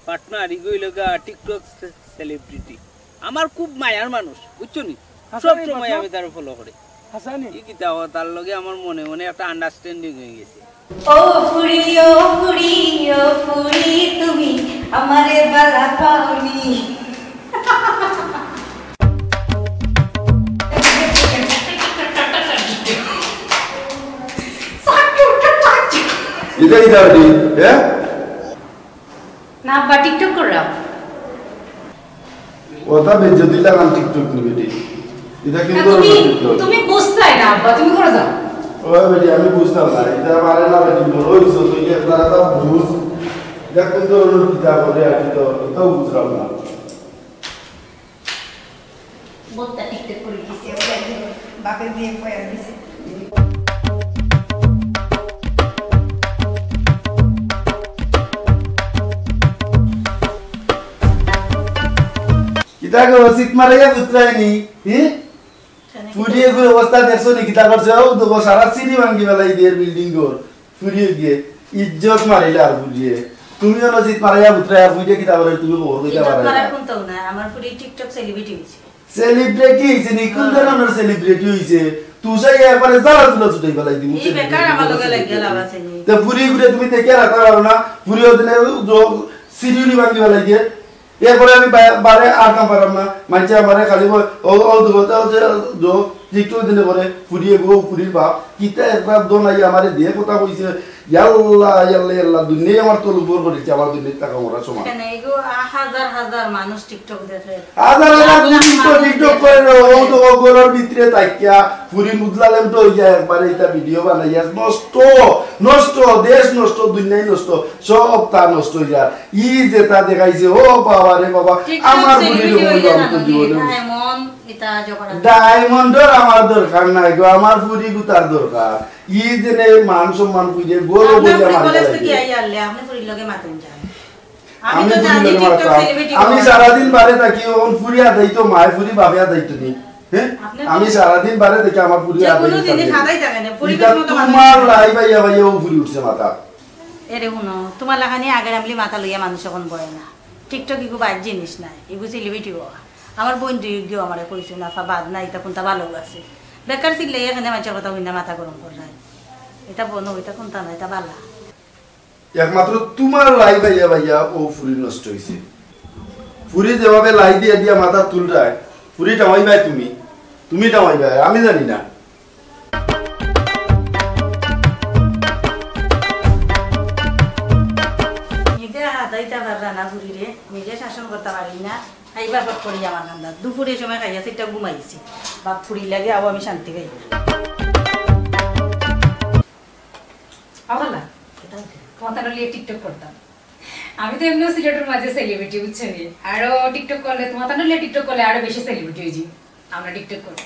পার্টনার, ইগু অইলো গা TikTok সে-, সেলিব্রিটি। আমার খুব মায়ার মানুষ, বুঝছো নি? হাছা সব নি, সময় পার্টনার? আমি তারে ফলো করি। হাছা নি? ই কিতা ও, তার লগে আমার মনে মনে একটা আন্ডারস্ট্যান্ডিং অই গেছে। ও ফুরি, ও ফুরি, ও ফুরি, তুমি আমারে বালা পাওনি। ইটা কিতা বেটি, হ্যাঁ? না আব্বা, টিকটক কররাম। ওটা বেজ্জতি লাগান টিকটক নি বেটি। ইটা না, কিন্তু তুমি, টিকটক। তুমি বুঝতায় না আব্বা, তুমি করে যাও। ওই বেটি, আমি বুঝতাম না। ইটা পারে না বেটি, বড় অইছো তুই, ইটা একটা বুঝ। ইটা কোন ধরনের কিতা করে আর কি তো, ইটাও বুঝলাম না। বউটা টিকটক করি দিছে, ওই একদিন বাপে বিয়ে করে দিছে। কিতা গো, সিট মারাইয়া উতরায়নি? হি? কেনে ফুরি কিতা? এগুর অবস্থা দেখছো নি? কিতা করছে? ও দেখো, সারা সিঁড়ি ভাঙ্গি ফালাই দিয়ার বিল্ডিং ঘর। ফুরিয়ে গিয়ে ইজ্জত মারিলে আর ফুরিয়ে। তুমি অনো সিট মারাইয়া উতরায় আর ফুরিয়ে কিতা করে তুমি বউর কইতা ইজ্জত পারো মারা না? কোনটাও না, আমার ফুরি টিকটক সেলিব্রিটি হইছে। সেলিব্রিটি হইছে নি? কোন হ্যাঁ। ধরনের সেলিব্রিটি হইছে? তুই চাই একবারে জ্বালা তুলা ছুটাই ফালাই দিমু এই বেকার আমার লগে লাগিয়া লাভ আছে নি? তো ফুরি ঘুরে তুমি দেখে রাখতে পারো না, ফুরি ওদিনে সিরিউলি ভাঙ্গি ফালাই দিয়ে। এরপরে আমি বা-, বারে আর কাম পারাম না। মাইনষে আমারে খালি কয়, "ও, ও, দো, দো, দো, দো, টিকটক দিলে পরে ফুরিয়ে গো, ফুরির বাপ, কিতা একবার দো নাই আমারে দিয়ে কথা কইছে, ইয়াল্লা, ইয়াল্লা, ইয়াল্লা, দুনিয়াই আমার তল উপর করেছে, আমার দুনিয়ার টাকা মরা সমান।" কেনে, এগো, আ, হাজার হাজার মানুষ টিকটক দেখে। হাজার হাজার লাখ লাখ ফুরি তো মানুষ টিকটক দেখে। করে রে, ও তো ও ঘরের ভিতরে থাকিয়া, ফুরি মুদলা লেমটো হইয়া একবারে এটা ভিডিও বানাইয়া নষ্ট, নষ্ট, দেশ নষ্ট, দুনিয়াই নষ্ট, সব তা নষ্ট হইয়া। ই যেটা দেখাইছে, ও বাবা রে বাবা, টিকটক আমার বুড়ি সেলিব্রিটি লোক হইলে আমি তো জানো নি, জীবনে ডায়মন্ড, এটা জগন্নাথ। ডায়মন্ডর আমার দরকার নাই গো, আমার ফুরি গুতার দরকার। ই যে নে মান সম্মান কইরে, গৌরব আপনি কইরে আপনি আমার কলেজ লাগবে। থেকে আই আনলে, আপনি ফুরির লগে মাতেন যান। আমি আমি তো ফুরির জানি লগে টিকটক মাতাম। সেলিব্রিটি আমি হওয়ার। সারাদিন বারে থাকি, অখন ফুরি আদাই তো মায়, ফুরি বাপে আদাই তো নি। হ্যাঁ? আপনি আমি তো সারাদিন বারে দেখি আমার ফুরি যে আদাই কোনো জিনিস থাকি। আদাই থাকে না, পরিবেশ এটা মতো তোমার মানুষ। লাই ভাইয়া ভাইয়া ও ফুরি উঠছে মাথা। এরে হুনো, তোমার লাখানি আগের আমলি মাথা লইয়া মানুষ এখন বয় না। টিকটক ইগু বাদ জিনিস নাই, ইগু সেলিব্রিটি হওয়া। আমার বোন দুই গিয়েও আমারে কইছে, "না, ফা, বাদ না, এটা কোনটা ভালো আছে।" বেকার সিল্লাই এখানে মানুষের কথা হুইনা মাথা গরম করলাই। এটা বনো, এটা কোনটা না, এটা বালা। একমাত্র তোমার লাই ভাইয়া ভাইয়া ও ফুরি নষ্ট হইছে। ফুরি যেভাবে লাই দিয়া দিয়া মাথা তুলরায়, ফুরি টামাই ভাই তুমি, তুমি টামাই ভাই, আমি জানি না। নিজে হাতাইতে পাররা না ফুরিরে, নিজে শাসন করতে পারি না। খাইবা ফট করি আমার কান্দা। দুপুরে সময় খাইয়া সেটা ঘুমাইছি। বাপ ফুরি লাগে, আও আমি শান্তি পাই না। আওয়ালা, তোমার তাহলে লিয়ে টিকটক করতাম। আমি তো এমনিও সিলেটের মাঝে সেলিব্রিটি, বুঝছো নি? আরো টিকটক করলে, তোমার তাহলে লিয়ে টিকটক করলে আরো বেশি সেলিব্রিটি হয়ে যাই। আমরা টিকটক করবো।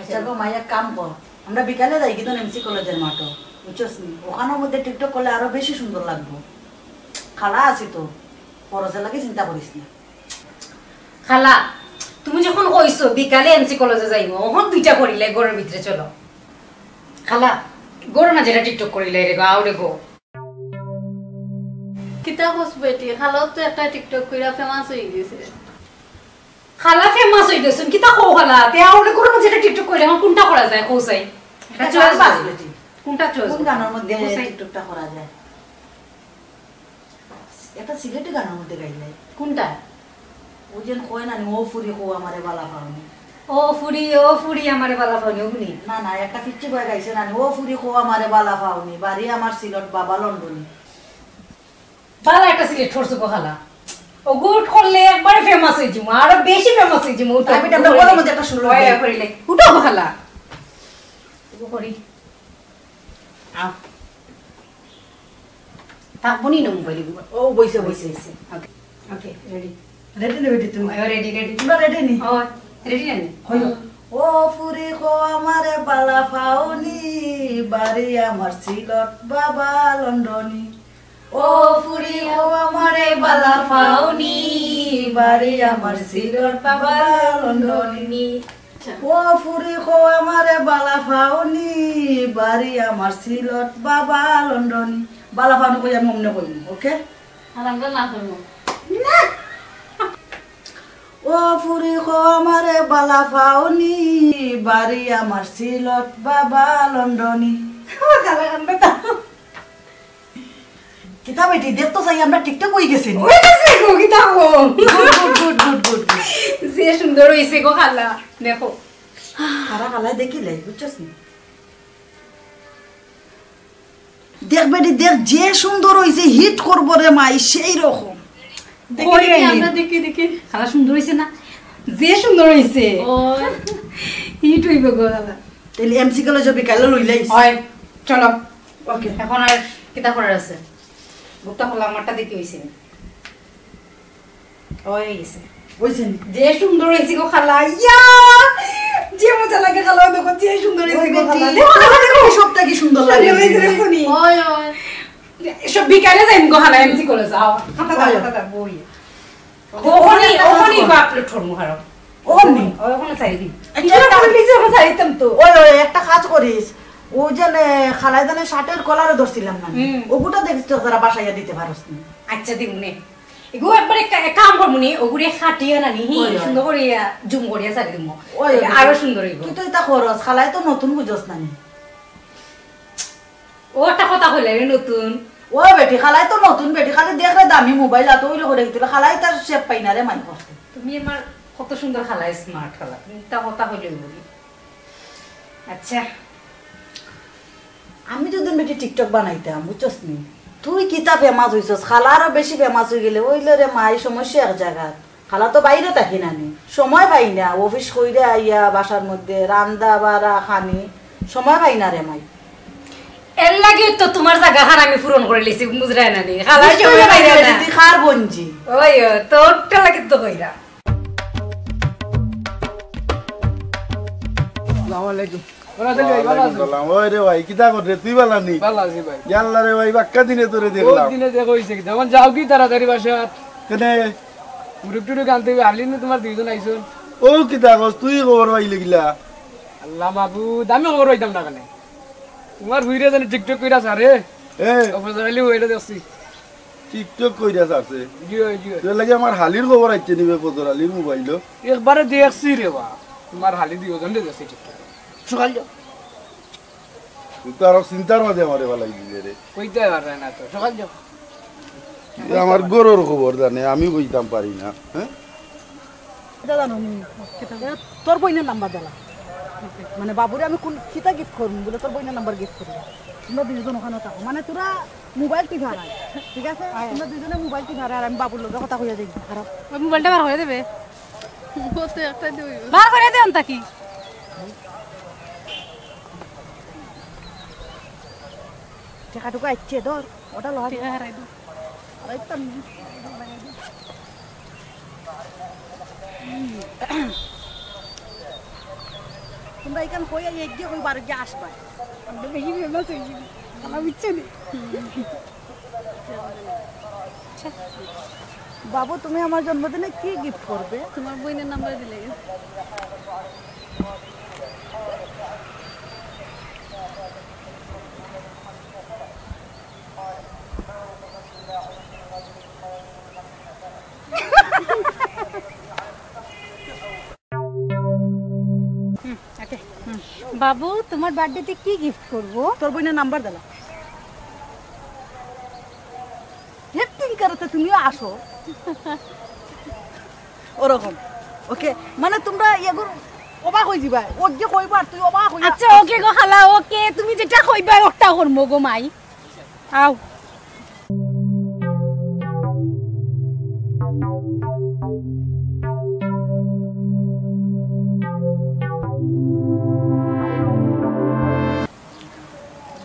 আচ্ছা গো, মাই এক কাম কর, আমরা বিকালে যাই কিন্তু এমসি কলেজের মাঠো, বুঝছস নি? ওখানের মধ্যে টিকটক করলে আরো বেশি সুন্দর লাগবো। খালা আছি তো, খরচের লাগে চিন্তা করিস না। খালা, তুমি যখন কইছো বিকালে এমসি কলেজে যাইমু, অখন দুইটা করিলে ঘরের ভিতরে চলো। খালা, ঘরের মাঝে এটা টিকটক করিলে রে গো, আও রে গো। কিতা কস বেটি, খালাও তো একটা টিকটক কইরা ফেমাস হই গেছে। খালা ফেমাস হই গেছেন, কিতা কও খালা? তে আও রে ঘরের মাঝে এটা টিকটক কইলে এখন কোনটা করা যায়, কও চাই? এটা এটা চয়েস গান বাস আছে। বেটি। কোনটা চয়েস কোন করবো? গানের মধ্যে কও চাই? টিকটকটা করা যায়? একটা সিলেটি গানের মধ্যে গাইলাই। কোনটা? ও যেন কয় না নি, "ও ফুরি কো আমারে বালা পাওনি।" ও ফুরি, ও ফুরি আমারে বালা পাওনি, ওগুনি? না, না, একটা পিচ্চি বয় গাইছে না নি, "ও ফুরি কো আমারে বালা পাওনি, বাড়ি আমার সিলট, বাবা লন্ডনি।" বালা একটা সিলেট করছো গো খালা। অগু উঠ করলে একবারে ফেমাস অইযিমু, আরো বেশি ফেমাস অইযিমু। উঠো, তাই বেটা, আমরা উঠো, গলার মধ্যে একটা সুর ওই, দেই। করিলে। উঠো, বখালা। অগু করি। আও। থাকবো নি না মোবাইল এগু? ও, বইছে, বইছে। বইছে। ওকে, ওকে, রেডি। রেডি নি বেটি তুমি? ও, রেডি, রেডি। তোমরা রেডি নি? ও, রেডি নি? কইও। ও ফুরি কও আমারে বালা পাওনি, বাড়ি আমার সিলট বাবা লন্ডনি। ও ফুরি কও আমারে বালা পাওনি, বাড়ি আমার সিলট বাবা লন্ডনি। ও ফুরি কও আমারে বালা পাওনি, বাড়ি আমার সিলট বাবা লন্ডনি। বালা পাওনি কই আমি অমনে কইমু, ওকে? আর আমরা না কইমু। না। ও ফুরি কও আমারে বালা পাওনি, বাড়ি আমার সিলট বাবা লন্ডনি। ও, কালা কান্দা তো। কিতা বেটি, দেখতো চাই আমরা TikTok অই গেছে নি? অই গেছে গো, কিতা গো? Good, good, good, good, good, good. যে সুন্দর অইছে গো খালা, দেখো। খালা, খালা দেখিলে, বুঝছস নি? দেখ বেটি, দেখ, যে সুন্দর অইছে, হিট করবো রে মাই, সেই রকম। দেখি, কই দেখি, রে? আমরা দেখি, দেখি। খালা সুন্দর অইছে না? যে সুন্দর অইছে। ও। হিট অইবো গো খালা। তাইলে এমসি কলেজো বিকালে লইলাইস। অয়, চলো। ওকে। এখন আর কিতা করার আছে? বুকটা খোলা, আমারটা দেখি অইছে নি। অই গেছে। অইছে নি? যে সুন্দর অইছে গো খালা, ইয়া! যে মজা লাগে খালা, দেখো, যে সুন্দর অইছে গো খালা। ওই দেখো, খালা, দেখো। সবটা কি সুন্দর লাগে? সুন্দর অইছে, দেখছো নি? অয়, অয়। সব বিকালে যাইমু গো খালা, এমসি কলেজ, আও। খাতা দাও, অয়। খাতা দাও, বই। ওখানে, ওখানে বা আপলোড করমু, হারো। ওখানে? ওই, ওখানে সারি দিন। একটা এটা কাজ করে দিছি, ওখানে সারি দিতাম তো। ওই, ওই, একটা কাজ করিস। ও যে নে, খালায় জানে শার্টের কলারে ধরছিলাম না। হুম। ওগুটা দেখিস তো যারা বাসাইয়া দিতে পারস নি। আচ্ছা, দিমু নে। এগু একবারে কা-, কাম করমু নি, ওগুরে কাটিয়া না নি, হি, ওই, ওই। সুন্দর করিয়া জুম করিয়া সারি দিমু। ওই, ওই, আরো ওই। সুন্দর অইবো। তুই তো এটা খরচ, খালায় তো নতুন বুঝস না নি। ও একটা কথা কইলে রে নতুন। ও বেটি, খালায় তো নতুন বেটি, খালি দেখ রে দামি মোবাইল, অত অইলে করে দিতে, খালায় তার শেপ পাই না রে মাই করতে। তুমি আমার কত সুন্দর খালায়, স্মার্ট খালা, তুমি তা কথা কইলে বলি। আচ্ছা। আমি যদি বেটি TikTok বানাইতাম, বুঝছস নি? তুই কিতা ফেমাস অইছস, খালা আরো বেশি ফেমাস অই গেলে, অইলে রে মাই সমস্যা এক জাগাত। খালা তো বাইরে থাকি না নি, সময় পাই না, অফিস কইরা আইয়া বাসার মধ্যে রান্দা বাড়া খানি, সময় পাই না রে মাই। এর লাগি তো তোমার জাগা খান আমি পূরণ করি লিছি, বুঝরায় না নি? খালা বুঝতে সময় পাই পারি না। না, তুই কার বঞ্জি। ওই, ও, তোরটা লাগি তো কইরা। আসসালামু আলাইকুম। ভালো আছেন ভাই? ভালো আছেন? ওয়ালাইকুম সালাম। ওই রে ভাই, কিতা কর রে? তুই ভালা নি? ভালো আছি ভাই। ইয়াল্লা রে ভাই, বাক্কা দিনে তোরে বহুত দেখলাম। দিনে দেখা অইছে কি? এখন যাও কি তাড়াতাড়ি বাসাত? কেনে? মুরগ টুরগ আনতে অইবো, হারলিন না তোমার দুইজন আইছইন। ও কিতা কস, তুই খবর পাইলে কিলা? আল্লাহ মাবুদ, আমি খবর পাইতাম না কেনে? তোমার ফুড়িয়ে জানি TikTok কইরা ছাড়ে। এ। ও ফজর আলী, ওইটা দেখছি। TikTok কইরা ছাড়ছে? জি অয়, জি অয়। তোর লাগি আমার হালির খবর আইছে নি বে ফজর আলীর মোবাইলো? একবারে দেখছি রে বা, তোমার হালি দুইজনরে দেখছি TikTok। সকাল যাও। তুই তো আরো চিন্তার মাঝে আমারে ফালাই দিলে রে। কইতে পারে না তো, সকাল যাও। এ আমার ঘরর খবর জানে, আমি কইতাম পারি না, হ্যাঁ? এটা জানো নি? এ, তোর বইনের নাম্বার দিলা। মানে, বাবুরে আমি কোন, কিতা গিফট করমু? বলে, তোর বইনের নাম্বার গিফট করি। তোমরা দুইজন ওখানে থাকো। মানে, তোরা মোবাইল টিপা রাখ, ঠিক আছে? তোমরা দুইজনে মোবাইল টিপা রাখ, আর আমি বাবুর লগে কথা কইয়া যাই। খারাপ। ওই মোবাইলটা বার করে দেবে। ও তো একটাই তো অইবো। বার করে দে অন্তা কি? টেকা টুকা আইছে, ধর, ওটা লওয়া টেকা হারাই দিই। হারাইতাম না। তোমরা এখান কই আর এগিয়ে কই বার গিয়ে আসবা। আমরা বেশি ফেমাস হয়েছি। আমার বুঝছো নি? বাবু, তুমি আমার জন্মদিনে কি গিফট করবে? তোমার বইনের নাম্বার দিলে। হুম, ওকে। হুম। বাবু, তোমার বার্থডেতে কি গিফট করব? তোর বইনের নাম্বার দিলা। অ্যাক্টিং করতে তুমিও আসো। ওরকম। ওকে, মানে তোমরা এগুর অবাক হয়ে যাবা। ও যে কইবা আর তুই অবাক হইবা। আচ্ছা, ওকে গো খালা, ওকে, তুমি যেটা কইবা ওটা করবো গো মাই। আও।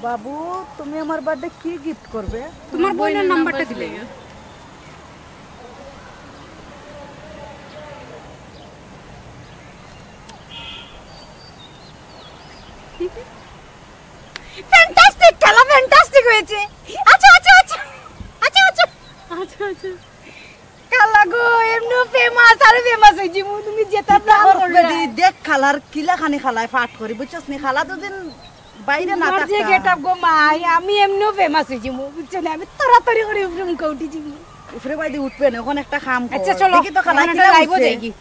বাবু, তুমি আমার বার্থডে কি গিফট করবে? তোমার বোনের নাম্বারটা দিলে। ফ্যান্টাস্টিক খেলা, ফ্যান্টাস্টিক হয়েছে। আচ্ছা, আচ্ছা, আচ্ছা। আচ্ছা, আচ্ছা। আচ্ছা, আচ্ছা। খালা গো, এমনও ফেমাস, আরো ফেমাস হয়ে যাবো। তুমি যেটা প্ল্যান করবে। দেখ খালার কিলা খানি খালায় ফাট করি, বুঝছস নি? খালা দুদিন বাইরে না থাকতা। যে গেট আপ গো মাই, আমি এমনও ফেমাস হয়ে যাবো, বুঝছো না? আমি তাড়াতাড়ি করে উপরে মুখে উঠে যাবো। উপরে বাইদি উঠবে না, ওখানে একটা কাম কর। আচ্ছা, চলো, দেখি তো খালা এখন কিলা একটা লাইভও উঠছে। যাই কি।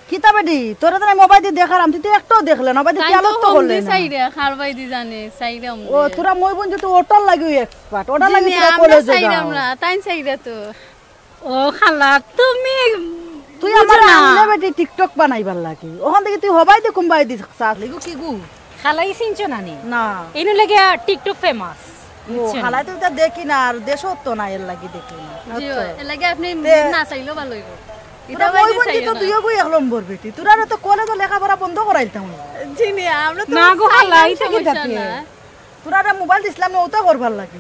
কিতা বেটি, তোরে তো আমি মোবাইল দি দেখারাম, তুই তো একটাও দেখলে না, মোবাইল দি তাই তো খেয়ালও তো করলে না। চাইরা, কার বাইদি জানে, চাইরাম ও, দে। তোরা মই বোন যে তুই ওটার লাগি এক্সপার্ট, ওটার জি লাগি নি, তোরা আমরা কলেজে চাইরাম যাও। না, তাই চাইরা তো। ও খালা, তুমি তুই বুঝো আমার না। আনলে বেটি TikTok বানাইবার লাগি। ওখান থেকে তুই হবাই দে কুম্বাই দি সাথ। লিগু কি গু? খালাই চিনছো না নি? না। এনু লাগে TikTok ফেমাস। ও, বুঝছো নি? খালাই তো এটা দেখি না, আর দেশও তো না, এর লাগি দেখি না। জি, আচ্ছা। এর লাগি আপনি তে না চাইলেও ভালো হইব। তোরা এটা মই বাইরে বোন চাইও তো না। তুইও গো এক নম্বর বেটি। তোরা তো কলেজে লেখাপড়া বন্ধ করাইতাম। জি নি, আমরা তো না গো, চাইলাম, খালাই তো সমস্যা কিতা না। তোরারে মোবাইল দিছিলাম না, ওটা করবার লাগি।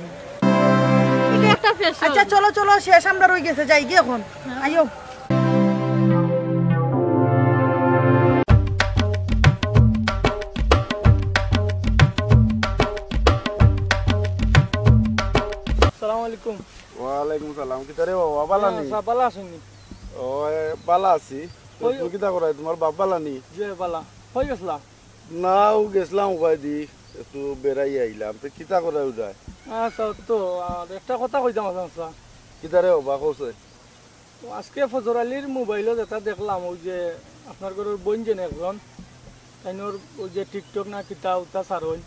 এটা একটা ফ্যাশন। আচ্ছা, চলো, চলো, শেষ আমরা রই গেছে, যাই গিয়ে এখন। হ্যাঁ। আইও। আসসালামু আলাইকুম। ওয়ালাইকুম সালাম। কিতা রে বাবা, বালা নি? হ্যাঁ, বালা আছেন নি? ও, এ, বালা আছি। তো কই তুমি কিতা করায়? তোমার বাপ বালা নি? জি, বালা। কই গেছলা? না, ও গেছিলাম উবাই দি, একটু বেড়াই আইলাম। তো কিতা করে উদায়? আচ্ছা, তো আর একটা কথা কইতাম আছলাম, আচ্ছা। কিতা রে বাবা, কওছে? তো আজকে ফজর আলীর মোবাইলো যেটা দেখলাম, ওই যে আপনার ঘরের বোন যেন একজন, তাইনর ওই যে TikTok না কিতা উতা ছাড়ইন,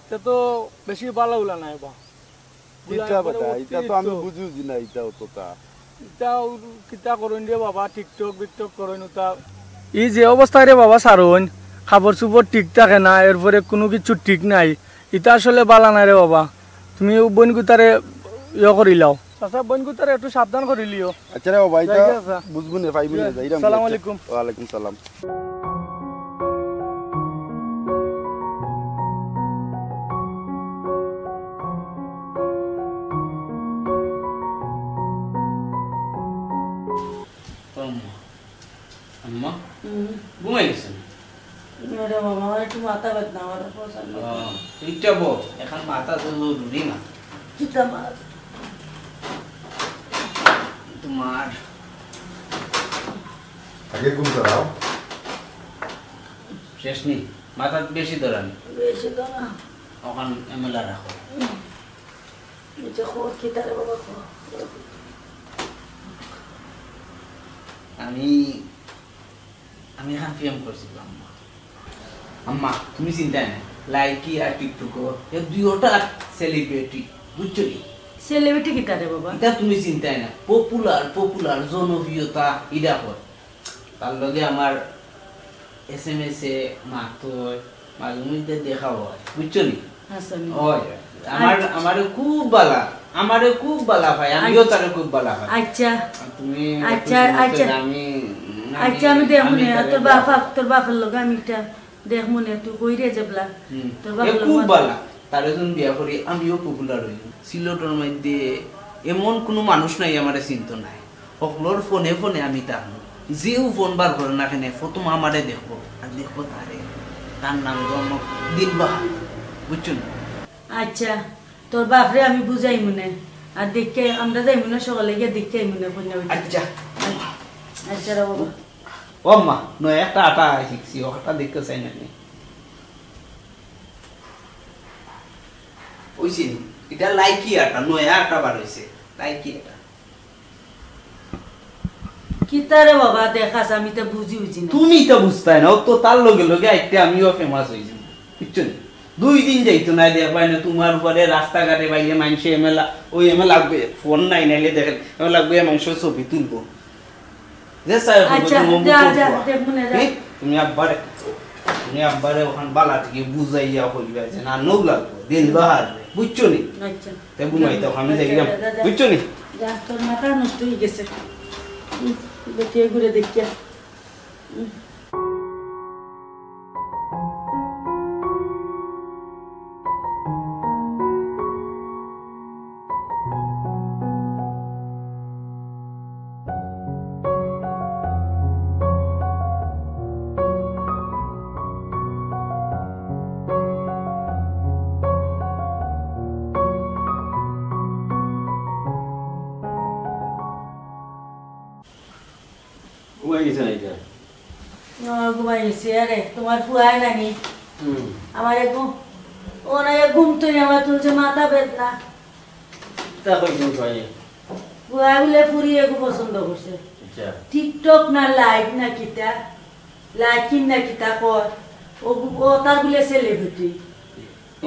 তে তো বেশি বালা উলা নাই বা। কিতা বেটা, ইটা তো আমি বুঝি না, ইটা অতটা। ইটা কিতা করইন রে বাবা, TikTok বিকটক করইন উতা। ই যে অবস্থায় রে বাবা ছাড়ইন, কাপড় চুপড় ঠিক থাকে না, এরপরে কুনু কিছু ঠিক নাই, ইটা আসলে বালা নায় রে বাবা। তুমি ও বইনগুতারে ইয়ে করিলাও। আচ্ছা, বইনগুতারে একটু সাবধান করিলিও। আচ্ছা রে বাবা, ইটা যাই গিয়া, আচ্ছা। বুঝবো নে, পাইবো নে, যাইরাম। আসসালামু আলাইকুম। ওয়ালাইকুম সালাম। ও আম্মা। আম্মা? হুম। ঘুমাই গেছেন? না রে বাবা, আমার একটু মাথা ব্যথা, আমার অপারেশন ও, করতে। তুই ইটা বল, এখন মাথা তো জরুরি না। কিতা মার? তোমার আগে ঘুম চালাও। শেষ নি? মাথাত বেশি ধরানি? বেশি ধরা। ওখান এমএলআর রাখো। হুম। নিচে খোর, কিতা রে বাবা, খোর। আমি, আমি এখন প্রেম করছিলাম, আম্মা। আম্মা, তুমি চিন্তায় না। লাইকি আর টিকটকো, এ দুইওটা সেলিব্রিটি, বুঝছো নি? সেলিব্রিটি কিতা রে বাবা? ইটা তুমি চিন্তায় না। পপুলার, পপুলার, জনপ্রিয়তা, ইটা কর। তার লগে আমার এসএমএস এ মাত অয়, মাঝে মধ্যে দেখা অয়, বুঝছো নি? হাছানি। অয়, আমার, আচ্ছা। আমারে খুব বালা, আমারে খুব বালা পায়, আমিও আচ্ছা। তারে খুব বালা পাই। আচ্ছা। আর তুমি আচ্ছা, একটু আচ্ছা। আমি, আচ্ছা, আমি আমি দেখমু নে, তারে তোর বাপ, বালা পাই। তোর বাপর লগে আমি ইটা দেখমু নে, তুই কই রে যেবলা? হুম। তোর এ বাপর খুব লগে বালা, তারে যখন বিয়া করি, আমিও পপুলার অই। সিলেটর মধ্যে এমন কুনু মানুষ নাই আমারে চিনতো নায়। হকলর ফোনে ফোনে আমি থাকমু। যেউ ফোন বার করে না কেনে, প্রথম আমারে দেখবো, আর দেখবো তারে। তার নাম জনক দিল বাহার। বুঝছো নি? আচ্ছা, তোর বাপরে আমি বুঝাইমু নে। আর দেখে আমরা যাইমু না, সকালে গিয়া দেখে আইমু না, কইনা বেটি। আচ্ছা। আচ্ছা রে বাবা। ও আম্মা, নয়া একটা আটা শিখছি, ও আটা দেখতে চাই না নি। ওই চিনি, এটা লাইকি আটা, নয়া আটা বার হইছে, লাইকি আটা। কিতা রে বাবা, দেখাস, আমি তো বুঝি বুঝি না। তুমি তো বুঝতায় না, ও তো তার লগে লগে আইতে আমিও ফেমাস হইছি, বুঝছো নি? দুই দিন যাইতো না, দেখবায় না, তোমার উপরে রাস্তাঘাটে বাইরে মানষে এমেলা, ওই এমেলা ফোন নাই, নাইলে দেখেন, এমেলা গিয়ে মানষে ছবি তুলবো। যে স্যার, আচ্ছা, তুমি যা, যা, দেখবো না, যা। এই, তুমি আব্বারে, তুমি আব্বারে ওখান বালা থেকে বুঝাইয়া কইবা যে না, নৌ লাগবো, দিন বাহার, বুঝছো নি? আচ্ছা। তে ঘুমাইতে, আমি যাই গেলাম। যা, যা, যা। বুঝছো নি? যা, তোর মাথা নষ্ট হয়ে গেছে। হুম, বেটিয়ে ঘুরে দেখিয়া। হুম। ঘুমাই গেছে নাকি? ও, ঘুমাই গেছে। আরে, তোমার ফুয়ায় নানি? হুম। আমার এক ঘুম, ও না, এক ঘুম তো আমার তুলছে, মাথা বেদনা। তা কই তুমি কই? ফুয়ায় বলে ফুরি এগু পছন্দ করছে। আচ্ছা। TikTok না live না কিতা, liking না কিতা কর, ও, ও তার বলে celebrity।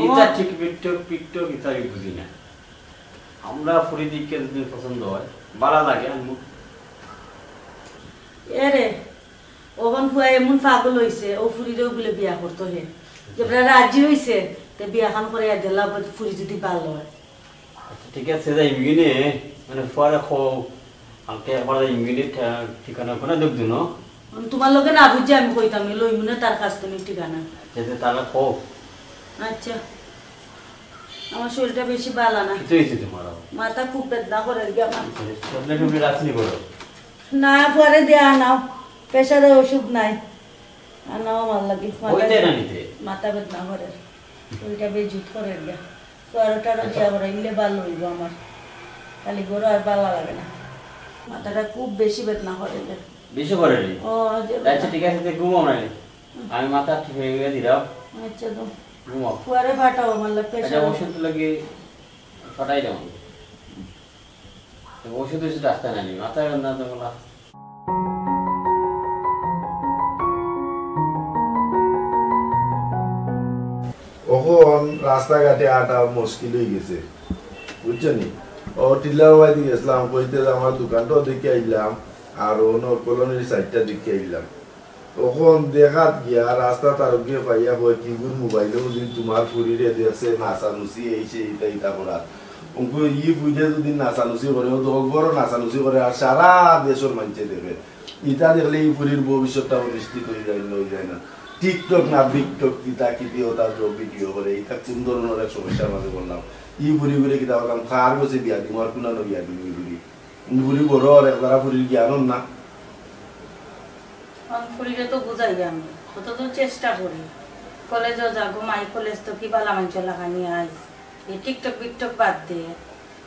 ইতা ও। ঠিক TikTok, TikTok ইতা আমি বুঝি না। আমরা ফুরি দিকে যদি পছন্দ হয়, বালা লাগে, আনমু। এরে, অখন ফুয়া এমন পাগল হইছে, ও ফুরিরেও বলে বিয়া করতো হে। যেবলা রাজি হইছে, তে বিয়াখান করে দিলা, ফুরি যদি ভালো হয়। আচ্ছা, ঠিক আছে, যাইমু গিনে, মানে, ফুয়ারে কও, আমাকে একবার যাইমু গিনে, ঠি-, ঠিকানা ওখানে দেখ দিন, ও? আমি তোমার লগে না বুঝে আমি কইতাম, আমি লইমু না তার কাছ থেকে ঠিকানা। আচ্ছা, তে তাহলে কও। আচ্ছা, আমার শরীরটা বেশি ভালো না। কিতা হইছে তোমার আবার? মাথা খুব বেদনা করে আর কি আমার। আচ্ছা, ট্যাবলেট ট্যাবলেট আছে নি করো? না, পরে দেয়া নাও, প্রেশারের ওষুধ নাই। আর নাও আমার লাগে, মাথা ওইটা না নিতে। মাথা বেদনা করে, ওইটা বেজুত করে দেয়া। তো আরো টারো আচ্ছা। দিয়া করাইলে ভালো হইব আমার। খালি গরু আর ভালো লাগে না, মাথাটা খুব বেশি বেদনা করে দেয়। বেশি করে নি? ও, যে আচ্ছা, ঠিক আছে, তে ঘুমাও না। আমি মাথা ঠিক হয়ে গেলে দিলাম। আচ্ছা, তো ঘুমাও। পরে ফাটাও আমার লাগে আচ্ছা, প্রেশার। ওষুধ লাগে ফাটাই দাও। ওষুধ ওষুধ রাখতে নাই, মাথায় বেদনা তো বলা। অখন রাস্তাঘাটে আটা মুশকিল হয়ে গেছে, বুঝছো নি? ও টিলার বাড়িতে গেছিলাম, কইতে যে আমার দোকানটাও দেখে আইলাম, আর অন্য কলোনির সাইডটা দেখে আইলাম। অখন দেখাত গিয়া রাস্তাত আরোকে পাইয়া কয় কিগুর মোবাইলো বুলে তোমার ফুরিরে দেখছে নাচানুচি, এই সেই ইতা ইতা করার। অঙ্কু ই ফুরিরে যদি নাচানুচি করে, ও তো অগরও নাচানুচি করে, আর সারা দেশর মানষে দেখে। ইতা দেখলে ই ফুরির ভবিষ্যৎটা অনিশ্চিত হয়ে যায়, হয়ে যায় না। TikTok না BikTok, কিতা কিতি ওটা তো ভিডিও করে, ইতা কোন ধরনের এক সমস্যার মাঝে বললাম। ই ফুরি ফুরি কিতা করলাম, কার গেছে বিয়া দিমু, আর কুনানো বিয়া দিমু ই ফুরি। ই ফুরি বড় আর একবারা ফুরির জ্ঞান না। আমি ফুরিরে তো বুঝাই আমি, কত তো চেষ্টা করি। কলেজও যা, ঘুমাই, কলেজ তো কি বালা মানষে লাগানি আইস। এই TikTok BikTok বাদ দে।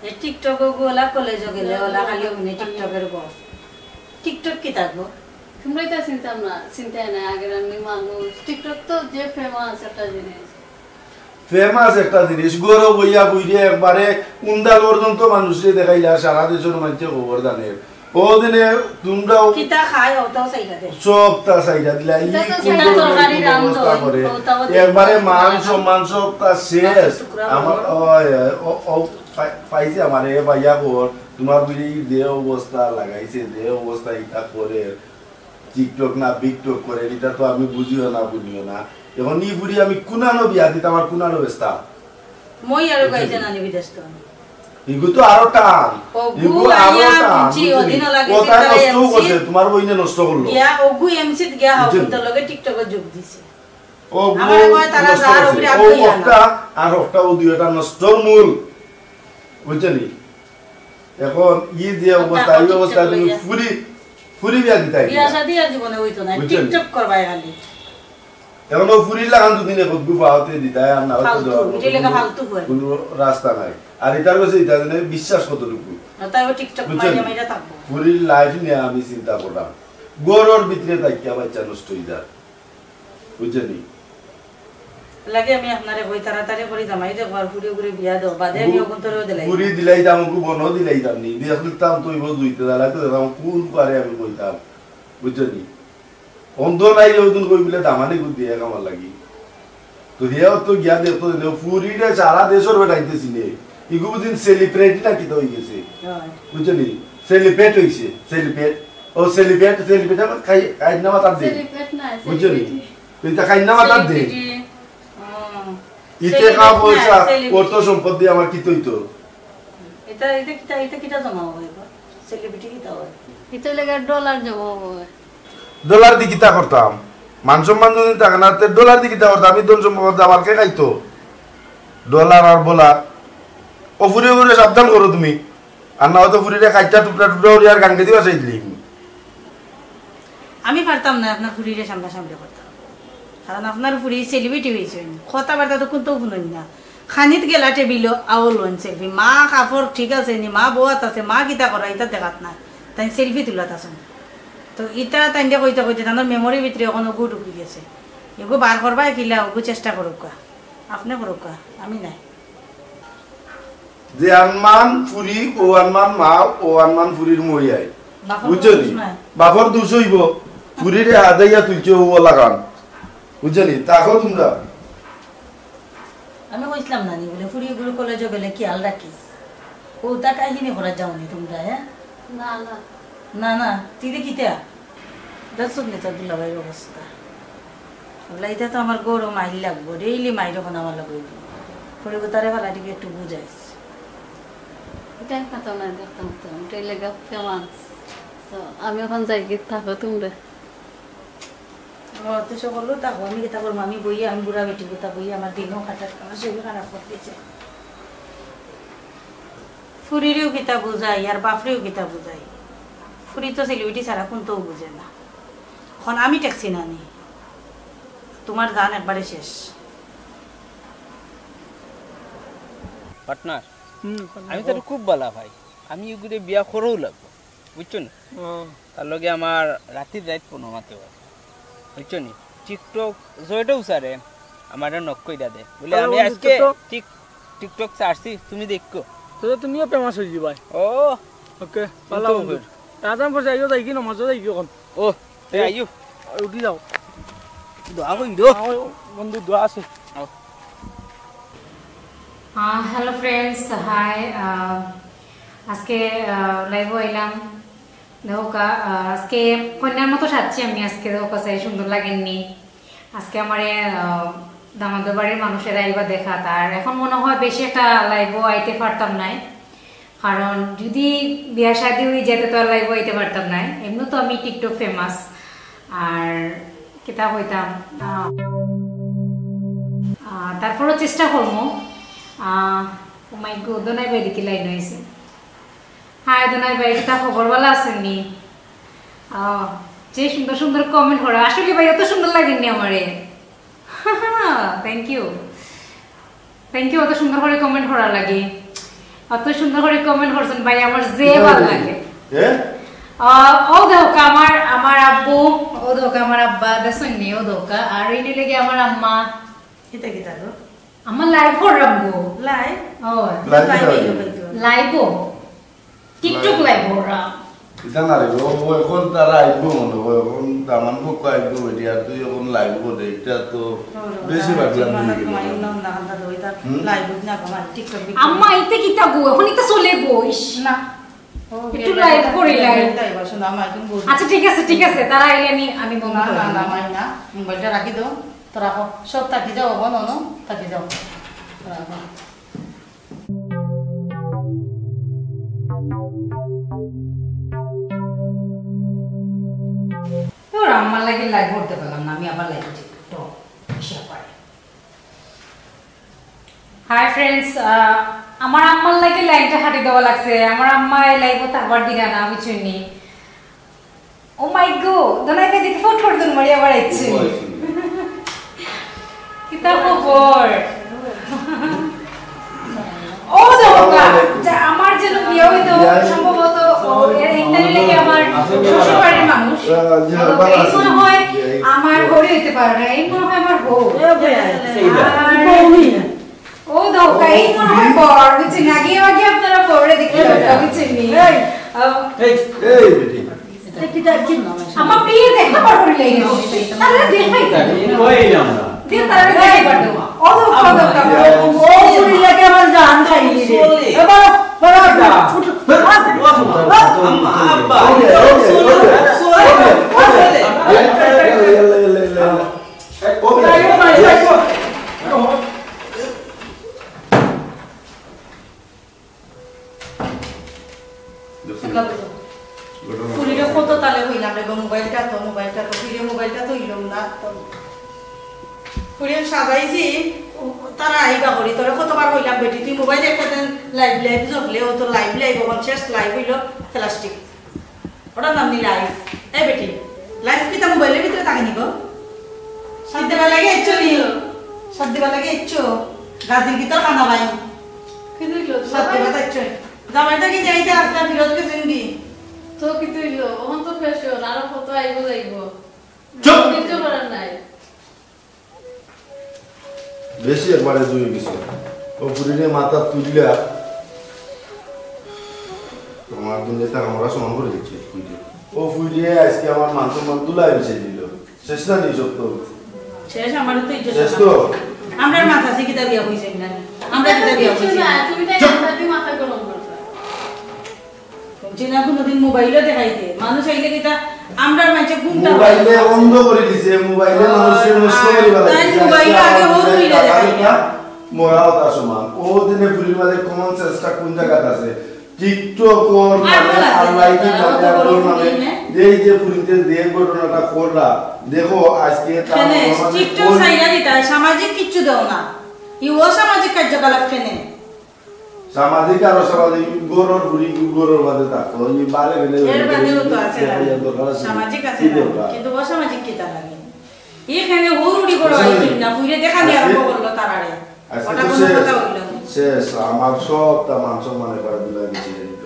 এই TikTok ওগু ওলা কলেজও গেলে ওলা খালি অমনি TikTok এর গো। TikTok কিতা গো? তোমরাই তো চিনতাম না, চিনতাই না আগের আমি মানুষ। TikTok তো যে ফেমাস একটা জিনিস। ফেমাস একটা জিনিস, গরো বইয়া বইরে একবারে উন্দাল পর্যন্ত মানুষরে দেখাইলা, সারা দেশর মানষে খবর জানে। ও দিনে তোমরাও কিতা খায়, ওটাও চাইরা দে। সবটা চাইরা দিলা, ই ইটা তো কোন চাইরা ধরনের তরকারি ব্যবস্থা রান্ধন, করে। ওটাও দেখতে একবারে হবে। মান সম্মান সবটা শেষ। শুক্রবার আমার, হবে। ওই, ওই, ও, ও, পাই-, পাইছে আমার এ ভাইয়া খবর, তোমার বুঝি যে অবস্থা লাগাইছে, যে অবস্থা ইটা করে, TikTok না BikTok করে, ইটা তো আমি বুঝিও না, বুঝিও না। এখন ই ফুরি আমি কুনানো বিয়া দিতাম, আর কুনানো বেচতাম। মই আরো গাইছে না নিবি দেশ তো। ইগু তো আরো টান। ওগু ইগু আরো আইয়া টান, বুঝছি, বুঝলি? ওদিনও লাগে ও তাই সিতারা নষ্ট এমসি। করছে, তোমার বইনে নষ্ট করলো। গিয়া, ওগু এমসিত গিয়া বুঝলি? হকলতার লগে TikTok এ যোগ দিছে। ওগু আমারে কয় তারা নষ্ট যার করছে। উপরে ও আগুন একটা, আর একটা ও দুইটা নষ্টর মূল। বুঝছনি? এখন ই যে ওটা অবস্থা, এই অবস্থা তুমি লইয়া। ফুরি, ফুরি বিয়া দিতায় বিয়া কিনা? শাদি আর জীবনে হইতো না, বুঝছনি? TikTok করবায় খালি। এখন ও ফুরির লাখান দুদিনে কত গুফা হতে দিতায়, আর না হতে ফালতু, দেওয়ার মতো এটা লেখা কোনো, ফালতু হয়। কোনো রাস্তা নাই। আর ইতার গেছে ইতা জানে বিশ্বাস কতটুকু। না, তাই ও TikTok বুঝছেন? মাইরা মাইরা থাকবো। ফুরির life নিয়া আমি চিন্তা করলাম। ঘরর ভিতরে থাকিয়া বাচ্চা নষ্ট অই যায়। বুঝছনি? লাগে আমি আপনারে কই তাড়াতাড়ি করি জামাই দেখো আর ফুরি ঘুরে বিয়া দেও। বাদে আমি অগুন্তরেও দিলাই। ফুরি দিলাইতাম, অগু বনও দিলাইতাম নি। দেখতাম তো ইবো দুইতে দাঁড়াইতে দিতাম, কোন পারে আমি কইতাম। বুঝছনি? অন্ধ নাই যে ওদিন কই বলে দামানি গুদ দিয়ে কামার লাগি। তো হে তো গিয়া দেখতো যে ফুরিরে সারা দেশর বেটাইতে চিনে। ইগু বুঝিন celebrity না কিতা অই গেছে। হয়। বুঝছনি? Celebrate অইছে, celebrate। ও celebrate, celebrate আবার খাই, খাই না মাতার দে। Celebrate না, বুঝছনি? Celebrity। তো ইতা খাই না মাতার দে। Celebrity। হুম। ইতে Celebrity কা না, পয়সা, celebrity। অর্থ সম্পদ দিয়া আমার কিতা অইতো? ইতা, ইতা কিতা, ইতা কিতা জমা অয় এবার? Celebrity কিতা অয়? ইতা লাগি ডলার জমা অয়। ডলার দি কিতা করতাম? মান সম্মান যদি থাকে না, তে ডলার দি কিতা করতাম? আমি ধন সম্পদ আমার কে খাইতো? ডলার আর বলার। ও ফুরি ফুরি সাবধান করো তুমি। আর না অয় তো ফুরিরে কাইট্টা টুকরা টুকরা করি আর গাঙ্গে দিবা চাইলি। আমি পারতাম না আপনার ফুরিরে সামনাসামনি করতাম, কারণ আপনার ফুরি celebrity অইছে, কথাবার্তা তো কুন্তাউ হুনইন না। খানিত গেলা টেবিলো আও লইন selfie, মা কাপড় ঠিক আছে নি, মা বওয়াত আছে, মা কিতা করা ইতা দেখাত না, তাইন selfie তুলাত আছইন। তো ইতা তাইনরে কইতে কইতে তানর memory ভিতরে অখন অগু ঢুকি গেছে, এগু বার করবায় কিলা, অগু চেষ্টা করউক্কা, আপনে করউক্কা, আমি নায়। যে আনমান ফুরি, ও আনমান মা, ও আনমান ফুরির মইয়াই। বাপর বুঝছো নি? দোষ নাই। বাপর দোষ অইবো। ফুরিরে হাদাইয়া তুলছে ও লাগান। বুঝছো নি? তাকো তুমরা। আমি কইছলাম না নি, বলে ফুরি গুরু কলেজো গেলে খিয়াল রাখিস। ও তা কাহিনী করা যাওনি তুমরা, হ্যাঁ? না, না। না, না, তুই দেখিতা? দেখছো নি তোর দুলাভাইর অবস্থা? আল্লাহ, ইতা তো আমার গরু মাইর লাগবো, daily মাইর অখন আমার লগে অইবো। ফুরিগু তারে ফালা দিকে একটু বুঝাইস। ইতা কথা না দেখতাম তো, ইতা লেগা famous। তো আমি অখন যাইগি, তাকো তুমরা। ও, তো সকল তাকো, আমি কিতা করবো, আমি বইয়া, আমি বুড়া বেটি কিতা বইয়া, আমার দিনও কাটার, আমার শরীর খারাপ করতেছে। ফুরিরেও কিতা বুঝাই আর বাপরেও কিতা বুঝাই। ফুরি তো celebrity ছাড়া কুন্তাউ বুঝে না। অখন আমি ঠেকছি না নি, তুমার জান একবারে শেষ। Partner, হুম, আমি তারে খুব ভালা পাই। আমি ইগুরে বিয়া করাউ লাগবো, বুঝছো নি? ও। তার লগে আমার রাতির রাইত ফোনো মাতে অয়, বুঝছো নি? TikTok জয়টাউ ছাড়ে, আমারে knock কইরা দে। বলে, "আমি আজকে তো TikTok ছাড়ছি, তুমি দেখো।" তো তুমিও famous অই যিবায়। ও। OK, ভালা বন্ধু। রাজাম পড়ছে, আইও যাইগি, নমাজো যাইগি অখন। ও, তে আইও। উঠি যাও। দোয়া করি দো। আও, বন্ধু, দোয়া আছে। আও। আহ, hello friends, hi, আহ, আজকে, আহ, live-ও আইলাম। দেখো কা-, আহ, আজকে কইন্যার মতো সাজছি আমি আজকে, দেখো কা চাই সুন্দর লাগের নি। আজকে আমারে, আহ, দামান্দর বাড়ির মানুষেরা আইবা দেখাত, আর এখন মনে হয় বেশি একটা live-ও আইতে পারতাম নায়, কারণ যদি বিয়া শাদী অই যায় তে তো আর live-ও আইতে পারতাম নায়। এমনে তো আমি TikTok famous, আর কিতা কইতাম, আহ, আহ, তারপরও চেষ্টা করমু। আহ, oh my God, দোনাই ভাই দেখি line অইছে। Hi দোনাই ভাই, কিতা খবর, ভালা আছইন নি? আহ, যে সুন্দর সুন্দর comment করা, আসলে ভাই অত সুন্দর লাগের নি আমারে। Thank you, thank you, অত সুন্দর করি comment করার লাগি। অত সুন্দর করি comment করছইন ভাই, আমার যে ভালা লাগে। এ? আহ, ও দেখো আমার, আমার আব্বু, ও দেখো আমার আব্বা, দেখছইন নি, ও দেখো, আর এই নিলে গিয়ে আমার আম্মা। কিতা কিতা গো? আমার live কররাম গো। Live? ও। Live কিতা live-ও। Live-ও। TikTok live কররাম। ইতা না রে, ও, ও এখন তারা আইবো মনে হয়, এখন দামান পক্ষ আইবো বেটি, আর তুই এখন live করে, এটা তো বেশি পাগলামি অই গেল। হুম? Live না, আমার TikTok video। আম্মা, ইতে কিতা গো? এখন ইতা চলে গো, ইস। না। ও, একটু live করি, live। তাই বল, শোনো, আমার একদম বুঝ- আচ্ছা, ঠিক আছে, ঠিক আছে, তারা আইলে আমি, আমি বন্ধ না, করে না, দিলাম। না, মাই না, মোবাইলটা রাখি দাও, তো রাখো, সব থাকি যাও, বোন, অনু, থাকি যাও, রাখো। তোর আম্মার লাগি live করতে পারলাম না, আমি আবার live করছি। তো, হিসাব করে। Hi friends, আহ, আমার আম্মার লাগি lineটা কাটি দেওয়া লাগছে। আমার আম্মা এই live-ও থাকবার দিরা না, বুঝছইন নি? Oh my God, দোনাই ভাই দেখি ফট ফট দৌড় মারি আবার আইছে। কিতা খবর? ও দেখো, যা, আমার যেন বিয়া হইতো সম্ভবত ও এ-, ইতালি লাগে আমার শ্বশুর বাড়ির মানুষ। আহ, জি, তো ভালো এই আছি। মনে হয় আমার ঘরে হইতে পারে না, এই মনে হয় আমার বউ। আর ও দরকার, এই মনে হয় বর, বুঝছেন? আগে আগে আপনারা বউরে দেখতে হবে, বুঝছেন নি? এই। আহ, এই। এই বেটি। আমার প্রিয় দেখা পড়ে লেগে গেছে। তাহলে দেখাই তো। কই এলাম না? দিয়ে তাহলে দেখাই পারতো। ও দরকার, ও দরকার। ও পুরি লাগে আমার জান খাইলি রে। এ বাবা, বাবা, উঠো। আম্মা, আব্বা। ফুরিরে কত তালে কইলাম রে গো, মোবাইলটা তো, মোবাইলটা তো, ফুরিয়ে মোবাইলটা তো হইল না তো। ফুরিয়ে সাজাইছি, ও, তারা আইবা করি, তোরে কতবার কইলাম বেটি, তুই মোবাইল একটা দেন, লাইভ, লাইভ জপলে, ও তো লাইভ, লাইভ, এখন শেষ লাইভ হইল প্লাস্টিক। ওটার নাম নি লাইভ। এই বেটি, লাইভ কিতা মোবাইলের ভিতরে থাকে নি গো? সাত দিবা লাগে ইচ্ছো নি? সাত দিবা লাগে ইচ্ছো? গাদির ভিতর খানা ভাই। কি দিল? সাত দিবা ইচ্ছো। জামাইটা কি যাইতে আসলা ফিরত গেছেন কি? তো কি তুই লো? ওখান তো ফ্রেশ হল, আরো কত আইব যাইব। চুপ! কিচ্ছু করার নাই। বেশি একবারে জুড়ে গেছে। ও ফুরিরে মাথা তুললা। তোমার দিন যেটা আমরা সমান করে দিচ্ছি, ফুরিরে। ও ফুরিরে আজকে আমার মান সম্মান তুলাই মিশে দিল। শেষ না নি সত্য? শেষ, আমার তো ইজ্জত শেষ তো? আমরা মাথা আছে কিতা দিয়া হইছে না? আমরা কিতা দিয়া হইছে না? তুমি তাই চুপ! মাথা দিয়ে মাথা গরম করছো। শুনছি না কোনোদিন মোবাইলও দেখাইতে। মানুষ আইলে কিতা আমরার মাঝে ঘুমটা মোবাইলে বন্ধ করে দিছে, মোবাইলে আহ, মানুষের নষ্ট আহ, করে বেলা তাই দিছে। মোবাইলে আজকে আগে আমার হো মোবাইলে তুইলে টাকা দেখাইতে। দিতা, মরা হতা সমান। ও দিনে ফুরির মাঝে common sense টা কোন জায়গাত আছে? TikTok ওর আর মানে বলা আছে, আল্লাহ কি তারা মানে তো আর বড় ওর মানে ফুরি না। এই যে ফুরিতে যে ঘটনাটা করলা, দেখো আজকে তার কেনে? মনে হয় TikTok ওই সাইডে দিতা, সামাজিক কিচ্ছু দেও না। এই অসামাজিক কার্যকলাপ কেনে? সামাজিক আর অসামাজিক, গরুর বুড়ি, গরুর বাদে থাকতো, ওই বারে গেলে এর বাদেও তো আছে না। দরকার আছে। সামাজিক আছে কি না? দরকার? কিন্তু অসামাজিক কিতা লাগে? এখানে হুরুড়ি করা অসামাজিক। হয়েছিল না, ফুইরে দেখা নিয়ে আছে। আরম্ভ করলো তারারে। আজকে ওটা তো কোনো শেষ। কথা হইল না। শেষ, আমার সবটা মান সম্মানের পরে দিলাই দিতে দিত।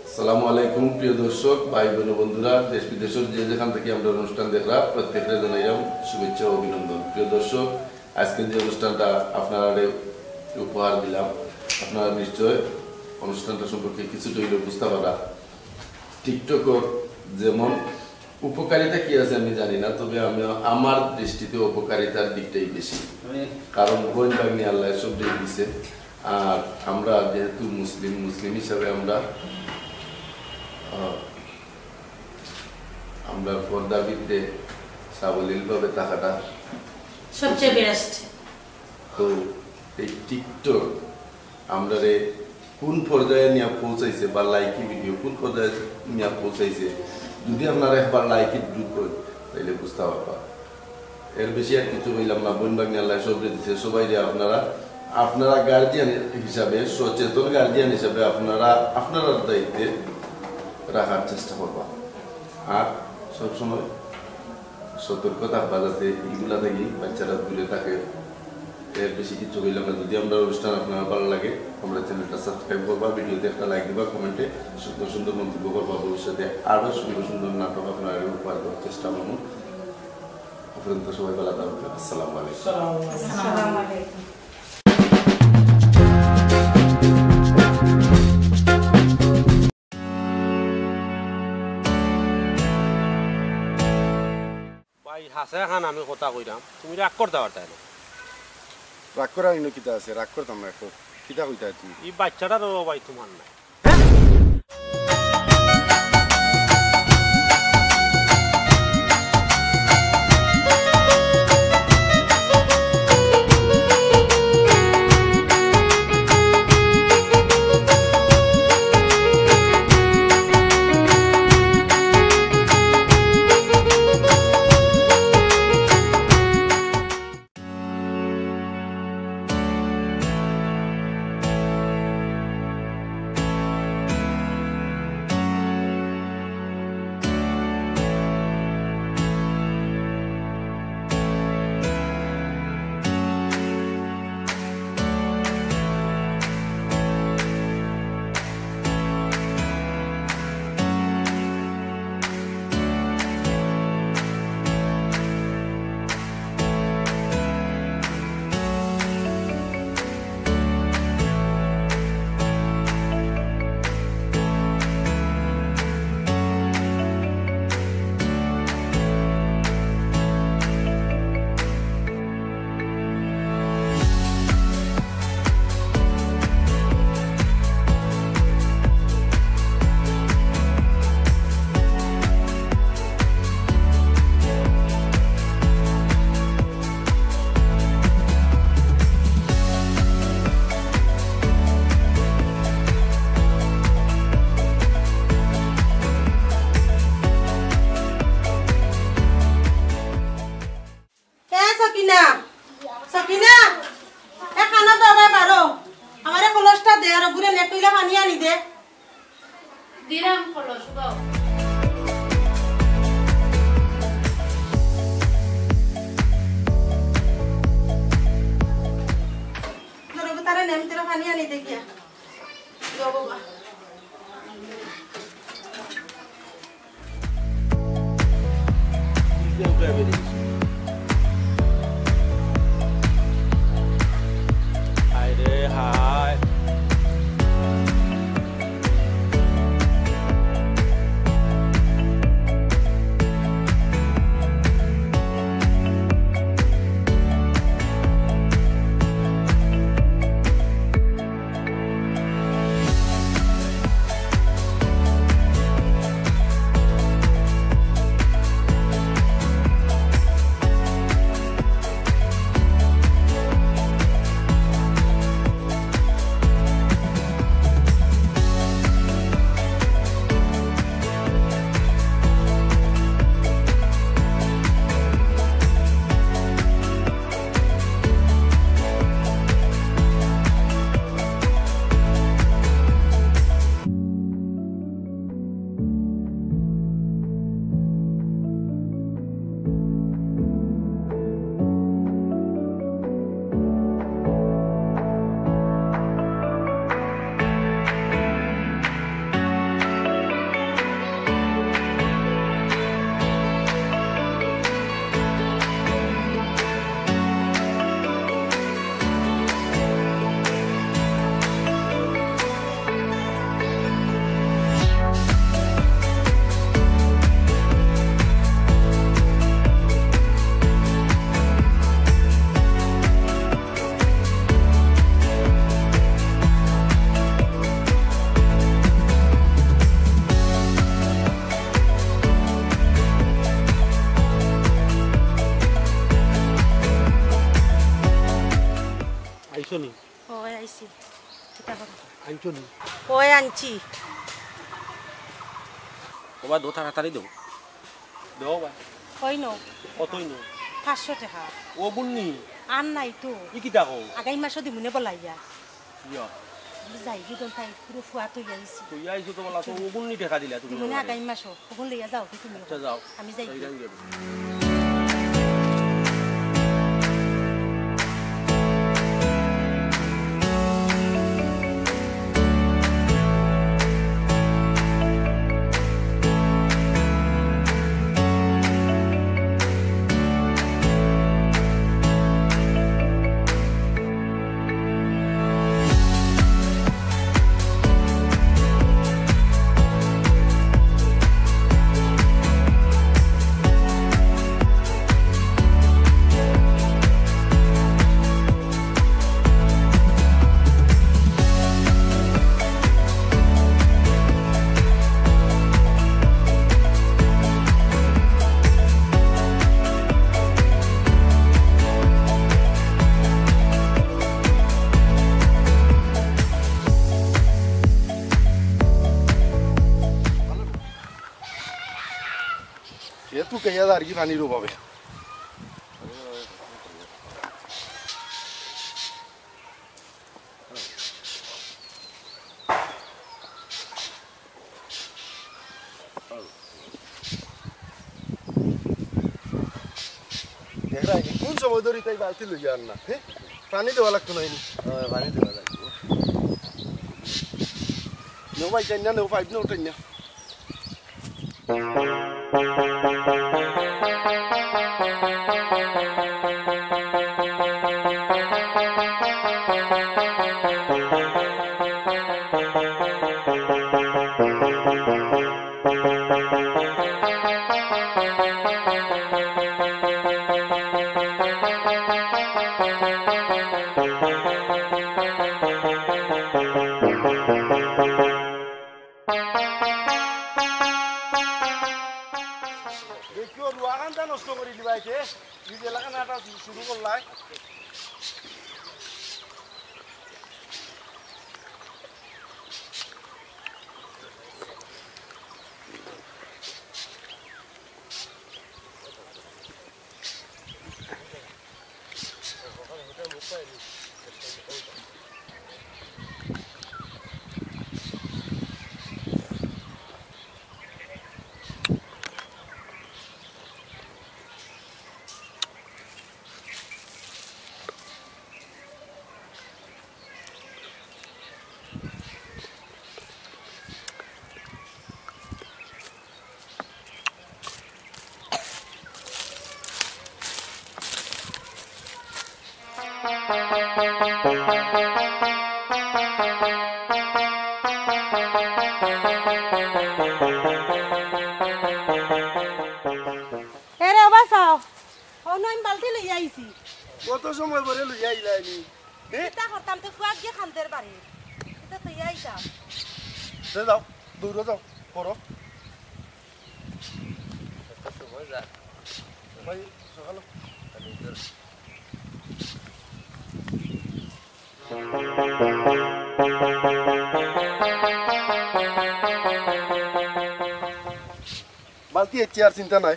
আসসালামু আলাইকুম প্রিয় দর্শক, ভাই বোন বন্ধুরা, দেশ বিদেশের যে যেখান থেকে আমরা অনুষ্ঠান দেখরা, প্রত্যেককে জানাইলাম শুভেচ্ছা ও অভিনন্দন। প্রিয় দর্শক, আজকে যে অনুষ্ঠানটা আপনারারে উপহার দিলাম, আপনারা নিশ্চয় অনুষ্ঠানটা সম্পর্কে কিছুটা হইলেও বুঝতে পারা। TikTok-র যেমন উপকারিতা কি আছে আমি জানি না, তবে আমি, আমার দৃষ্টিতে উপকারিতার দিকটাই বেশি। কারণ বইন ভাগ্নি আল্লাহ সব দিয়ে দিছে। আর আমরা যেহেতু মুসলিম, মুসলিম হিসাবে আমরা, আহ, আমরা পর্দার ভিতরে সাবলীলভাবে থাকাটা সবচেয়ে best। তো এই TikTok আমরারে কোন পর্যায়ে নিয়ে পৌঁছাইছে বা লাইকি ভিডিও কোন পর্যায়ে নিয়ে পৌঁছাইছে, যদি আপনারা একবার লাইকি ঢুকবেন, তাইলে বুঝতে পারবা। এর বেশি আর কিছু কইলাম না। বইন ভাগ্নি আল্লাহ সবরে দিছে, সবাইরে আপনারা, আপনারা গার্জিয়ান হিসাবে, সচেতন গার্জিয়ান হিসাবে আপনারা আপনারার দায়িত্বে রাখার চেষ্টা করবা। আর সবসময় সতর্ক থাকবা যাতে ইগুলা থাকি বাচ্চারা দূরে থাকে। এর বেশি কিছু কইলাম না। যদি আমরার অনুষ্ঠান আপনারা ভালো লাগে, আমরার channel টা subscribe করবা, ভিডিওতে একটা like দিবা, comment এ সুন্দর সুন্দর মন্তব্য করবা। ভবিষ্যতে আরো সুন্দর সুন্দর নাটক আপনারারে উপহার দেওয়ার চেষ্টা করবো। আপাতত সবাই ভালো থাকবেন। আসসালামু আলাইকুম। আসসালামু আলাইকুম। ভাই, হাছা এখান আমি কথা কইরাম, তুমি রাগ করতা পারতায় না। রাগ করার ইনো কিতা আছে? রাগ করতাম না। এখন কিতা কইতা তুমি? এই বাচ্চাটারও ভাই তোমার নাই। এক পিলা পানি আনি দে। দিলাম, খলো, শুকাও। ধরো, তারে নেম, তারে পানি আনি দে গিয়া। যাও বাবা। হায় রে হায়। আইছো নি? অয় আইছি। কিতা করো? আনছো নি? অয় আনছি। ওবা, দো তাড়াতাড়ি দো। দো বা। কই নো? কতই নো? পাঁচশো টেকা। অগুন নি? আর নাই তো। ই কিতা কও? আগামী মাসো দিমুনে বলাইয়া। ইয়া। আমি যাই গি দন তাই পুরো ফুয়া তৈয়া আইছি। তৈয়া আইছো তো বলা, তো অগুন নি টেকা দিলা তুমি দিমুনে আমারে। আগামী মাসো। অগুন লইয়া যাও কি তুমি? আচ্ছা, যাও। আমি যাই। যাই, যাই, যাই। এ তো কেয়া আর কি পানির অভাবে। দেখরা, কোন সময় ধরি তাই বালতি লইয়া আর না, হ্যাঁ? পানি দেওয়া লাগতো না, এনে। হ্যাঁ, পানি দেওয়া লাগতো। নেও ভাই, টাইন না, নেও, পাইপ নেও, টাইন না। দেখিও, রুয়াখানটা নষ্ট করি দিবা এতে। নিজে লাগান আটা শুরু করলাই। এরে বাবা, চাও। অনো আমি বালতি লইয়া আইছি। কত সময় পরে লইয়া আইলায় নি? হে? কিতা করতাম, তো ফুয়াক গিয়া খান্দের বাড়ি। কিতা তো ইয়া আইতাম। দে যাও, দৌড়ো যাও, করো। কত সময় যা। ভাই, সকালো। বালতি এর চেয়ার চিন্তা নাই।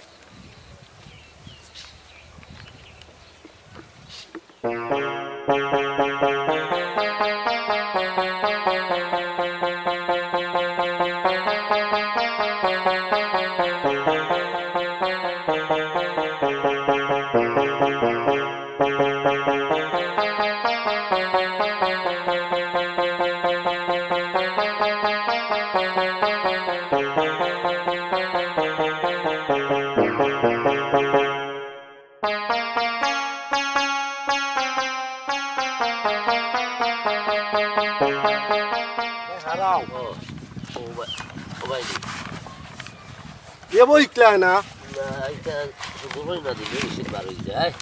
হারাও। ও, ও ভাই, ও ভাই রে। এ বই ইকলা না? না, এটা শুধু বই না দিলে, এসে বার হয়ে যায়।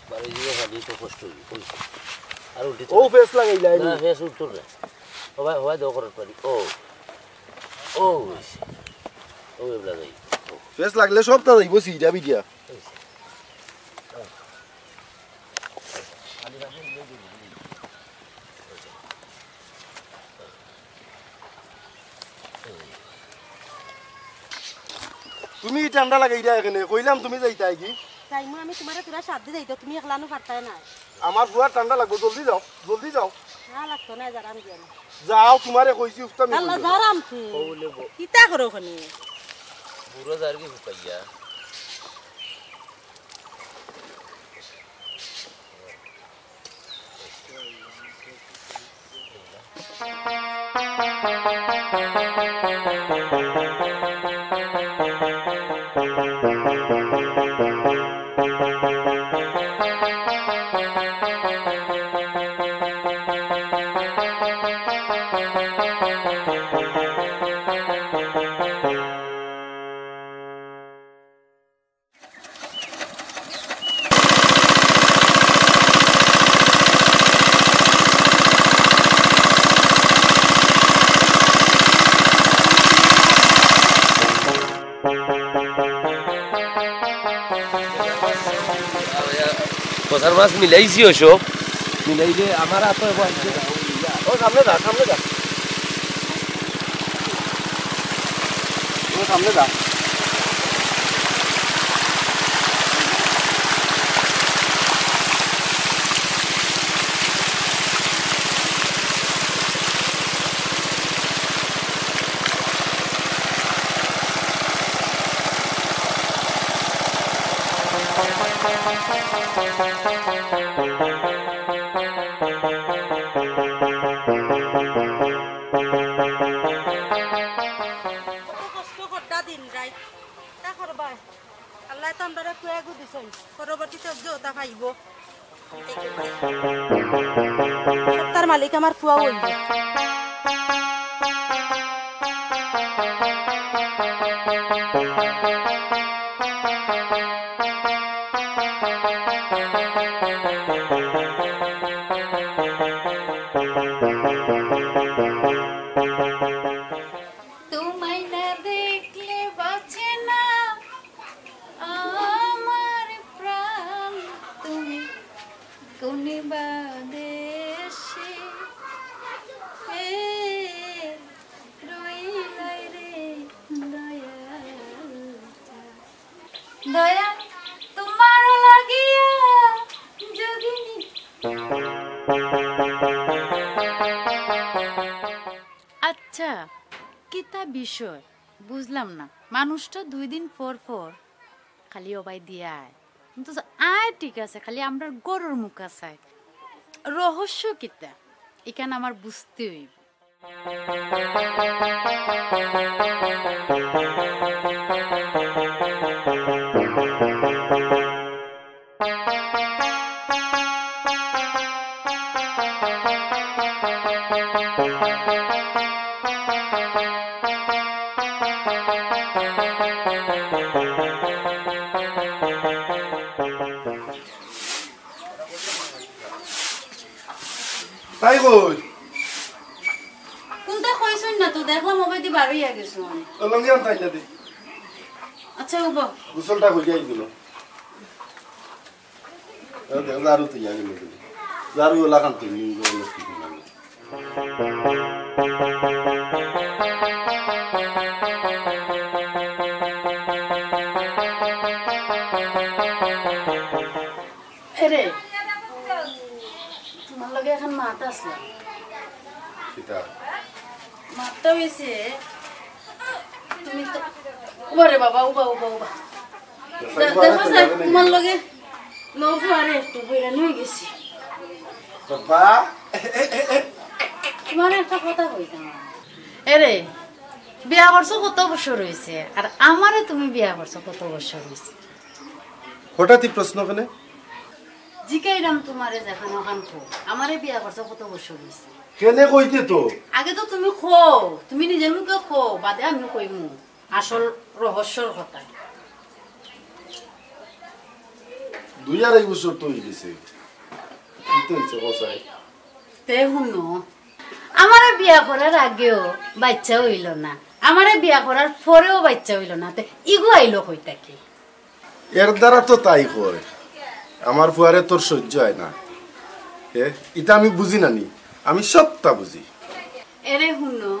বার হয়ে গেলে আমি তো কষ্ট হইবে, কইছি। আর উল্টে ও ফেস লাগাইলাই না, নি? ফেস উঠতো না। ও ভাই, ও ভাই, দোয়া করার পারি। ও, ও, হইছে। ও, এবলা যাই। ও। ফেস লাগলে সব তা যাইবো, সিটা বিডিয়া। তুমি ঠান্ডা লাগাইরা এখানে, কইলাম তুমি যাইতায় কি? যাইমু আমি, তোমারে তোরা সাথ দি যাইতো, তুমি একলানো পারতায় না। আমার ফুয়ার ঠান্ডা লাগবো, জলদি যাও, জলদি যাও। না লাগতো না, যারাম দিয়া না। যাও, তোমারে কইছি, উফতা মি আল্লাহ, কইছি। যারাম কি? ও বলে ব- কিতা করো ওখানে? বুড়ো যার কি হুকাইয়া? কথার মাছ মিলাইছি অবশ্য। মিলাইলে আমার হাতে বলছে। ও সামনে যা, সামনে যা। ও সামনে যা। কত কষ্ট করতা দিন রাইত। তা করবায়। আল্লায় তো আমরারে ফুয়া এগু দিছইন। পরবর্তীতে অজ্ঞ ওটা পাইবো। সত্তার মালিক আমার ফুয়া অইবো। তোমায় না দেখলে বাঁচে না আমার প্রাণ, তুমি কোন বা দেশে রইলায় রে দয়াল। দয়া তোমার লাগিয়া যোগিনী। আচ্ছা, কিতা বিষয়? বুঝলাম না। মানুষটা দুই দিন পর পর খালি ওবায় দিয়া আয়। কিন্তু আয় ঠিক আছে, খালি আমরার গরুর মুখা চায়। রহস্য কিতা? ইখান আমার বুঝতে অইবো। তাই কই? কুনতা কইছইন না তো, দেখলাম অবায়দি বার অইয়া গেছইন। ও লুঙ্গি আন তাই না দি। আচ্ছা, উবা। গোসলটা করিয়া আইছিল। এ দেখ, ঝাড়ু তুই আগে নিয়ে দিলি। ঝাড়ু ওলা খান তুই নিয়ে গেলে কি করবি? এরে, তুমার লগে অখন মাত আছে। কিতা? মাতটা অইছে, তুমি তো, ওরে বাবা, উবা, উবা, উবা। দে-, দেখো স্যার, তুমার লগে লফ আরে একটু হয়রানি অই গেছি। বাবা। তুমারে একটা কথা কইতাম। এরে, বিয়া করছো কত বছর অইছে? আর আমারে তুমি বিয়া করছো কত বছর অইছে? হঠাৎ ই প্রশ্ন কেনে? জিকাইরাম তুমারে যেখান অখান কও। আমারে বিয়া করছো কত বছর অইছে? কেনে কইতে তো? আগে তো তুমি কও, তুমি নিজর মুখে কও, বাদে আমি কইমু আসল রহস্যর কথা। দুই আড়াই বছর তো অই গেছে। কিতা অইছে কও চাই? তে হুনো, আমারে বিয়া করার আগেও বাইচ্চা অইলো না, আমারে বিয়া করার পরেও বাইচ্চা অইলো না, তে ইগু আইলো কই থাকি? এর দ্বারা তো তাই কয়, আমার ফুয়ারে তোর সইজ্য অয় না। এ, ইতা আমি বুঝি না নি, আমি সবটা বুঝি। এরে হুনো,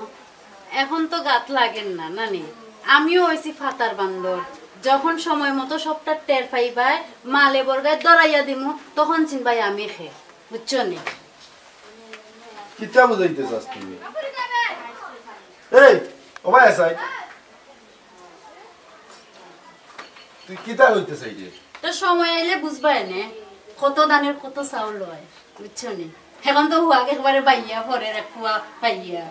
অখন তো গাত লাগের না, নানি? আমিও অইছি ফাতার বান্দর, যখন সময় মতো সবটা টের পাইবায়, মালে বর্গায় ধরাইয়া দিমু, তখন চিনবায় আমি খে, বুঝছো নি? কিতা বুঝাইতে চাস তুমি? এই, ও ভাই আছাই, তুই কিতা কইতে চাইরে? তো সময় আইলে বুঝবায় নে, কত ধানের কত চাউল অয়, বুঝছো নি? অখন তো হুয়াক একবারে বাইয়া পড়ের, এক ফুয়া পাইয়া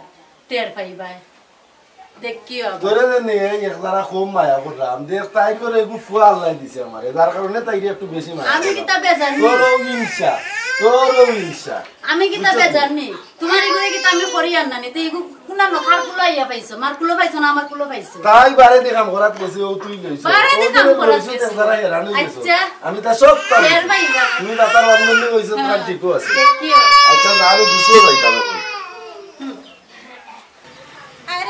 টের পাইবায়। দেখিও আবার। তোরে যে নিয়ে একলারা কম মায়া করলাম, দেখ তাই করে এগু ফুয়া আল্লাহ দিছে আমারে, যার কারণে তাইরে একটু বেশি মায়া আমি করলাম। কিতা বেজার নি? তোরও হিংসা, তোরও হিংসা। আমি কিতা বুঝছো তো? বেজার নি? তুমার ইগুরে কিতা আমি করি আর না নি? তে ইগু কুনা নখার কুলো আইয়া পাইছো? মার কুলো পাইছো না আমার কুলো পাইছো? তাই বারে দি কাম করাত গেছে, ও তুই লইছো। বারে দি ও কাম তোরে করাত লইছো, গেছে। তে যারা হেরান অই গেছো। আচ্ছা। আমি তা সব পারি। ফের ভাই বা। তুমি মাথার বান্ধবী অইছো, তোমার হ্যাঁ। ঠিকও আছে। দেখিও। আচ্ছা, না আরো গুছিয়ে যাইতাম এখন। হুম। আরে,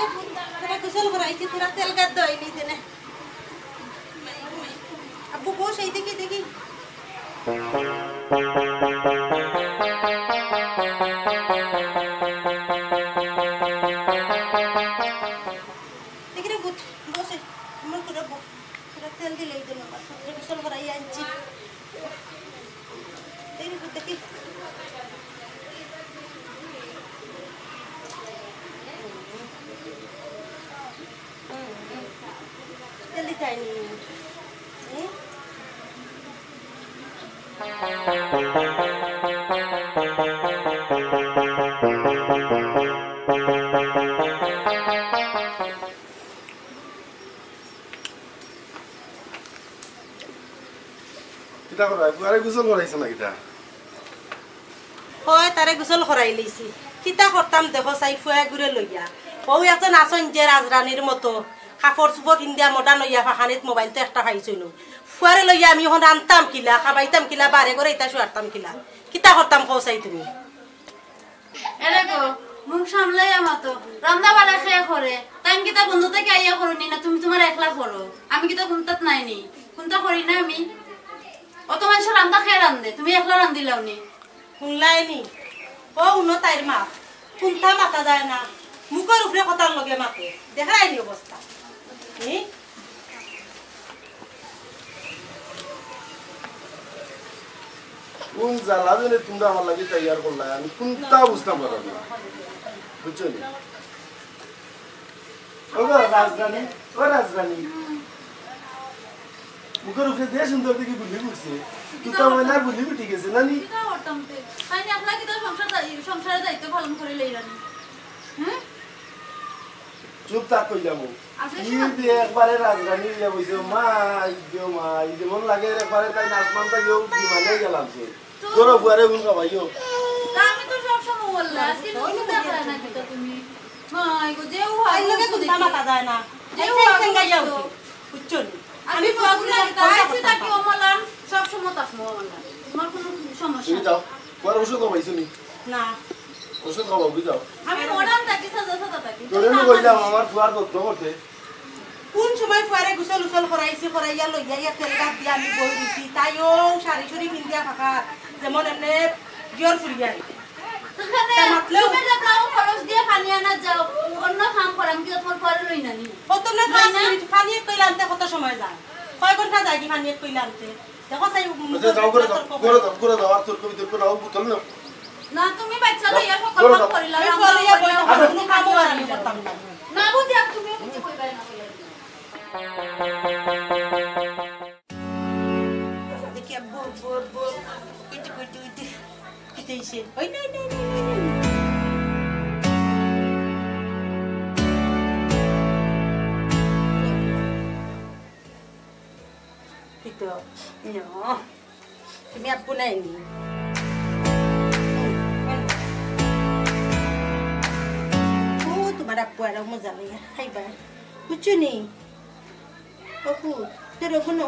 তোরা গোসল করাইছি, তোরা তেল গাদ দইনি দেনে। আব্বু, বস, এই দেখি, দেখি। দেখি রে, বুঝ, বসে, আমার করে বস। তোরা তেল দিলে এই দেনে, বাস, তোরা গোসল করাই আনছি। দেখি, দেখি। জলদি যায়নি। হুম? কিতা করায়? ফুয়ারে গোসল করাইছো না কিতা? অয়, তারে গোসল করাই লইছি। কিতা করতাম দেখো চাই ফুয়া এগুরে লইয়া। অউ একজন আছইন যে রাজরানীর মতো, কাপড় চুপড় পিন্দিয়া modern অইয়া ফাখানিত মোবাইল তো একটা পাইছইন। ফুয়ারে লইয়া আমি অখন রানতাম কিলা, খাবাইতাম কিলা, বারে ঘরে ইতা শুয়ারতাম কিলা। কিতা করতাম কও চাই তুমি? এরে গো, মুখ সামলাইয়া মাতো। রান্দা বাড়া কে করে? তাইন কিতা বন্ধ থাকি আইয়া করইন নি না তুমি তুমার একলা করো? আমি কিতা কুন্তাত নাই নি? কুন্তা করি না আমি? অত মানষর রান্দা কে রান্দে? তুমি একলা রান্দিলাও নি? হুনলায় নি? অউ হুনো তাইর মা, কুন্তা মাতা যায় না। মুখর উপরে কথার লগে মাতে। দেখরায় নি অবস্থা? হুম? কুন জ্বালা জেলে তুমরা আমার লাগি তৈয়ার করলায়, আমি কুন্তা বুঝতাম পারলাম না, বুঝছো নি? ও গো রাজরানী, ও রাজরানী, মুখর উপরে দিয়া সুন্দর দেখি বুলি উঠছে, তুই তো মনে হয় বুলি উঠি গেছে না নি? কিতা করতাম তে? তাইন একলা কিতা সংসার, সংসারে দায়িত্ব পালন করি লইরা নি? হুম? চুপ থাক কইলাম। আচ্ছা, ই শোনো। যে একবারে রাজরানী অইয়া বইছে, মা, ই যে মা, ই যেমন লাগে একবারে তাইন আসমান থাকি বিমানে গেলাম সে। তো তোর ফুয়ারে গুণ খাবাইও। তা আমি তো আজকে নতুন দেখা না কিতা তুমি? হ্যাঁ, এগো, যে ও তাই লগে আগুন তুমি দেখি। মাথা যায় না। যে এই ও সেন আগুন সেন গাইয়া দেখো। উঠি। বুঝছো নি? আমি আমি ফুয়াগুলা ফোন দিলাম, কিতা ফোন আইছি করতাম তাকে পারতাম। অমলান সব সময় থাকবো অমলান। তোমার কোনো সমস্যা তুমি নেই। যাও, তোমার ওষুধ খাওয়াইছো নি? না। ওষুধ খাওয়াও, বুঝাও। আমি মডার্ন থাকি, সাদা সাদা থাকি। তোরে আমি কইলাম আমার ফুয়ার যত্ন করতে। কোন সময় ফুয়ারে গোসল উসল করাইছি, করাইয়া লইয়া ইয়া তেল গাপ দিয়া আমি বই দিছি, তাই ও শাড়ি শুড়ি পিন্দিয়া থাকা, যেমন এমনে জিওর ফুরিয়া। মানে, তা মাতলেও তুমি যে যাও খরচ দিয়ে পানি আনা যাও, অন্য কাম করাম কি তোমার পরে লই না নি? ও তোমরা তো লই পাঁচ না? মিনিট পানি এক কইলা আনতে কত সময় যায়? কয় ঘন্টা যায় কি পানি এক কইলা আনতে? দেখো, সেই আচ্ছা, যাও, করে দাও, তর্ক করে দাও, করে দাও, আর তর্ক বিতর্ক না, ও বোতল নাও। না, তুমি বাচ্চা লইয়া সকল করে কাম দাও। করিলা, এই আমরা ফলে ইয়া বই করিলাম। না, কোনো কামও আর আমি করতাম না। না বুঝি আর তুমি কিছু কইবাই না, কইবাই না। দেখি, আব্বু, আব্বু, আব্বু, ইটু, ইটু, ইটু, ইটু, ইটু, ইটু। ওই, নাই, নাই, নাই, নাই, নাই। ইটু, ইয়ো। তুমি আব্বু নাই নি? ও, তোমার আব্বু আরো মজা লইয়া খাইবা। বুঝছো নি? অপু, তোর অপু না।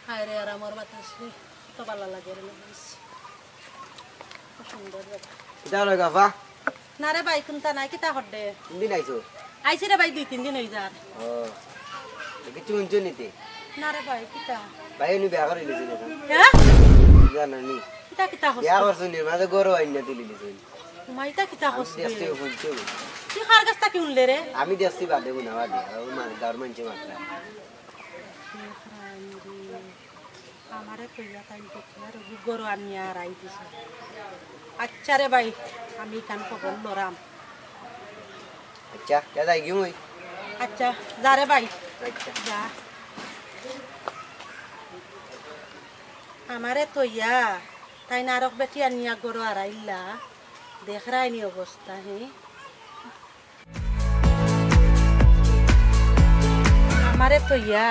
হায় রে, আর আমার বাতাস রে, কত ভালা লাগে রে, মানুষ। খুব সুন্দর জাগা। কিতা অইলো গাফা? না রে ভাই, কুন্তা নাই, কিতা হড্ডে? কোন দিন আইছো? আইছি রে ভাই, দুই তিন দিন অই যার। ও, কিচ্ছু হুনছো নি তে? না রে ভাই, কিতা? ভাই, উনি বিয়া করিলিছইন অখন। হ্যাঁ? জানো নি? কিতা, কিতা হস? বিয়া করছইন নি, মাঝে ঘরও আইনা তুলিলিছইন। মা, ইতা কিতা আমি হস দেখছি, রে? হুনছো। তুই কার গেছ থাকি হুনলে রে? আমি দেখছি বাদে হুনা বাদে, আর মা-, গাঁওর মানষে মাতরা। আমারে কইয়া তাইন দেখিয়া রবি গরু আনিয়া আড়াই দিছে। আচ্ছা রে ভাই, আমি ইখান খবর লরাম। আচ্ছা, যা যাই গি মুই। আচ্ছা, যা রে ভাই। আচ্ছা। যা। আমারে থইয়া তাইন আরক বেটি আনিয়া গরু আড়াইলা, দেখরায়নি অবস্থা, হে? আমারে থইয়া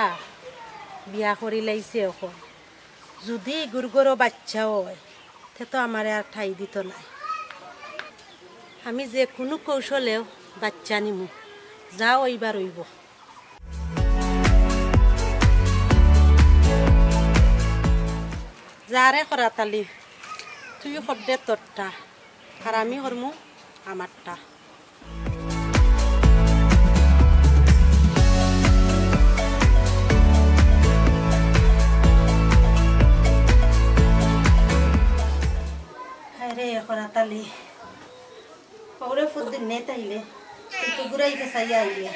বিয়া করিলাইছে অখন। যুদি ইগুর ঘরো বাইচ্চা অয়, তে তো আমারে আর ঠাই দিতো নায়। আমি যে কুনু কৌশলেও বাইচ্চা নিমু, যা অইবার অইবো। যা রে করাত আলী, তুইও করদে তোরটা, আর আমি করমু আমারটা। হায় রে করাত আলী, ওরে ফুদ্দিন নেট আইলে, একটু ঘুরাইতে চাইয়া আইলে।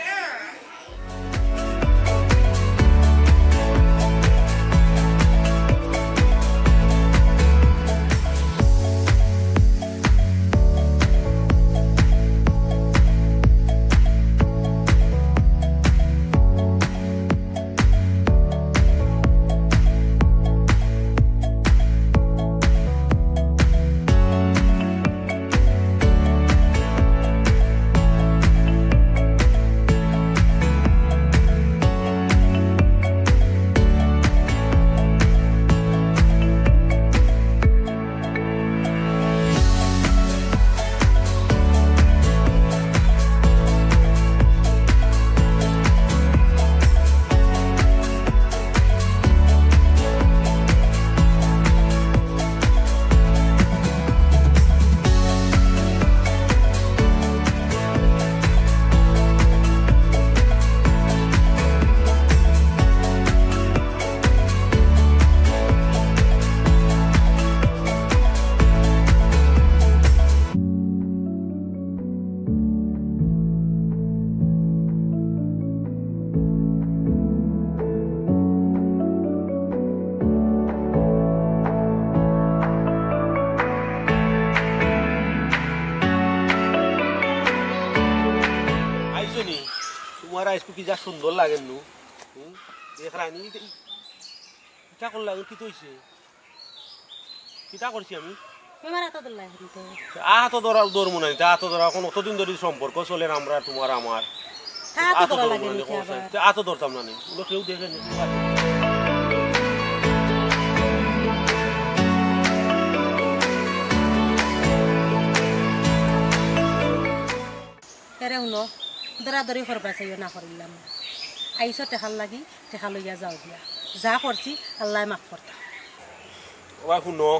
আইছো নি? তুমার আইজকু কি যা সুন্দর লাগের নু। হুম? দেখরায়নি, ইটা, ইটা করলা, কিতা অইছে? কিতা করছি আমি? তোমার আতো ধরলাই হইতে। আতো ধরা, ধরমু না নি, তা আতো ধরা, অখন অতদিন ধরি সম্পর্ক চলের আমরার তুমার আমার। তা আতো আতো ধরা ধরমু লাগে না নি, নি, কও আবার। তে আতো ধরতাম না নি, অনো কেউ দেখে নি। এরে হুনো, দরাদরি করবা চাইও না করিলাম। আইছো টেকার লাগি, টেকা লইয়া যাও গিয়া। যা করছি, আল্লায় মাফ করতা। ওবা হুনো,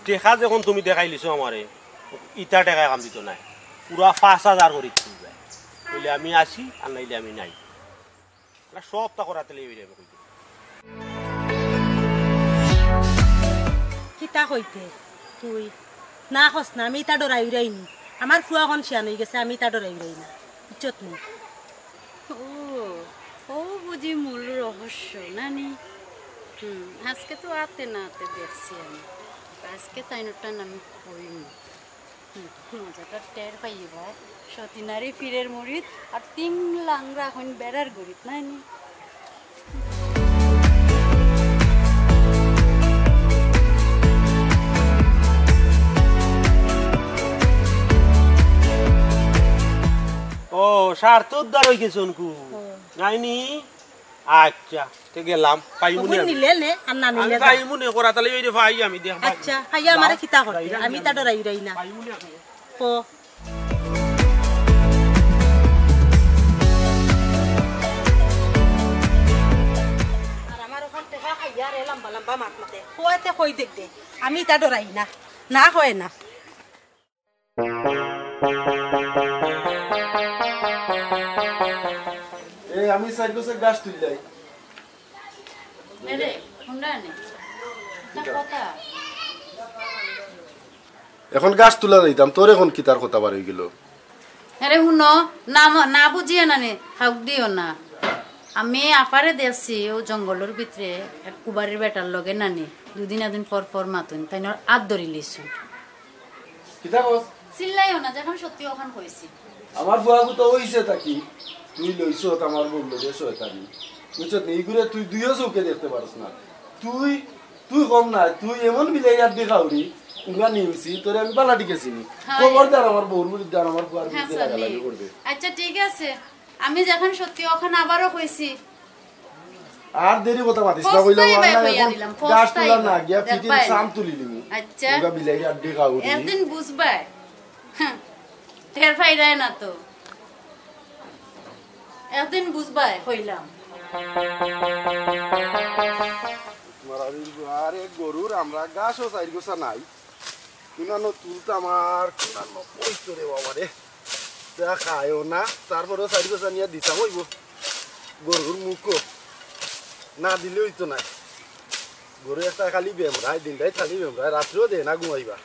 টেকা যখন তুমি দেখাইলিছো আমারে, ইতা টেকায় কাম দিতো নায়। পুরা পাঁচ হাজার করি তুলবে। অইলে আমি আছি, আর নাইলে আমি নাই। না, সবতা করাতে লইবে আমি কইতে। কিতা কইতে তুই? না কস না, আমি ইতা ডরাই উড়াই নি। আমার ফুয়া অখন শিয়ান অইগেছে, আমি ইতা ডরাই উড়াই না। ইজ্জত নি। ও, ও বুঝি মূল রহস্য, না নি? হুম, আজকে তো আতে না আতে দেখছি আমি। আজকে তাইনর টান আমি কইমু। হুম, মজাটা টের পাইবা। সতী নারী পীরের মুরিদ, আর তিন লাংরা অখন বেড়ার গরিব, না নি? ও, স্বার্থ উদ্ধার অইগেছে অনকু। হুম। নাইনি? আচ্ছা, তে গেলাম। পাইমু নে তখন আমি। নিলে নে, আর না আমি নিলে যা। পাইমু নে, করা তাইলে অইরে পাই আমি, দেখবা। আচ্ছা, পাইয়া আমারে কিতা করতে? যাইরাম, আমি তা যাইরাম। ডরাই উড়াই না। পাইমু নে আমি। ও। আর আমার অখান টেকা খাইয়া রে লম্বা লম্বা মাত মাতে। কইতে কই দেখ দে। আমি তা ডরাই না। না কয় না। এ, আমি সাইড বসে গাছ তুললাই। এরে, হুনরা নে। তা কথা। অখন গাছ তুলা যাইতাম, তোর অখন কিতার কথা বার অইগেল? আরে হুনো, না ম-, না বুঝিয়া না নে, হাউক দিও না। আমি আফারে দেখছি, অউ জঙ্গলর ভিতরে এক কুবারির বেটার লগে না নে, দুদিন একদিন পর পর মাতুন, তাইনর আত ধরিলিছুন। কিতা কস? চিল্লাইও না, যেখান সত্যি অখান কইছি। আমার ফুয়াগু তো অইছে থাকি, তুই লইছত আমার বউর লগে শয়তানি। বুঝছত নি? ইগুরে তুই দুইও চউখে দেখতে পারস না। তুই, তুই কম না, তুই এমন বিলাইর আড্ডি খাউরি, উঙ্গা নিমছি, তোরে আমি বালা টিকে চিনি। হায়। খবরদার আমার বউর বিরুদ্ধে আর আমার ফুয়ার বিরুদ্ধে হাছা নি। লাগালাগি করবে। আচ্ছা, ঠিক আছে, আমি যেখান সত্যি অখান আবারও কইছি। আর দেরি কথা মাতিস না, কইলাম, পস্তাইবায়, আর না, কইয়া অখন দিলাম, গাছ তুলা পস্তাইবায়। না, গিয়া দেখবায় ফিটিং না। সাম তুলি নিমু। আচ্ছা। উঙ্গা বিলাইর আড্ডি খাউরি। একদিন বুঝবায়। হুম, টের পাইরায় না তো। একদিন বুঝবায়, কইলাম। মারারির গো-, আরে গরুর আমরা গাছও চাইর গোছা নাই। কুনানো তুলতাম আর কুনানো কইতো রে বাবা রে। তা খায়ও না, তারপরেও চাইর গোছা নিয়া দিতাম অইবো। গরুর মুখও না দিলে অইতো নায়। গরু একটা খালি বেমরায়, দিনটাই খালি বেমরায়, রাত্রেও দেয় না ঘুমাইবা।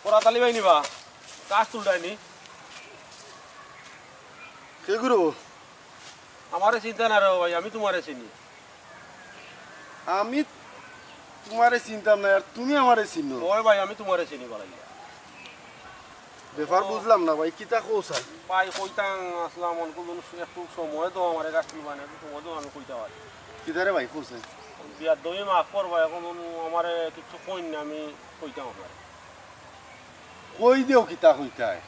করাত আলী ভাই নি বা? গাছ তুলরায় নি? কে গুরু? আমারে চিনতায় না রে ভাই, আমি তুমারে চিনি। আমি তুমারে চিনতাম না, আর তুমি আমারে চিনো? ওই ভাই, আমি তুমারে চিনি বালা। ব্যাপার বুঝলাম না ভাই, কিতা কও চাই? ভাই, কইতাম আছলাম, অনকু একটু সময় দেও আমারে, গাছ তুলবায় না, একটু সময় দেও, আমি কইতাম আর। কিতারে ভাই কও চাই? বিয়ার দই মাফ করবা, অখন অনো আমারে কিচ্ছু কইন না, আমি কইতাম আপনারে। কই দেও কিতা কইতায়?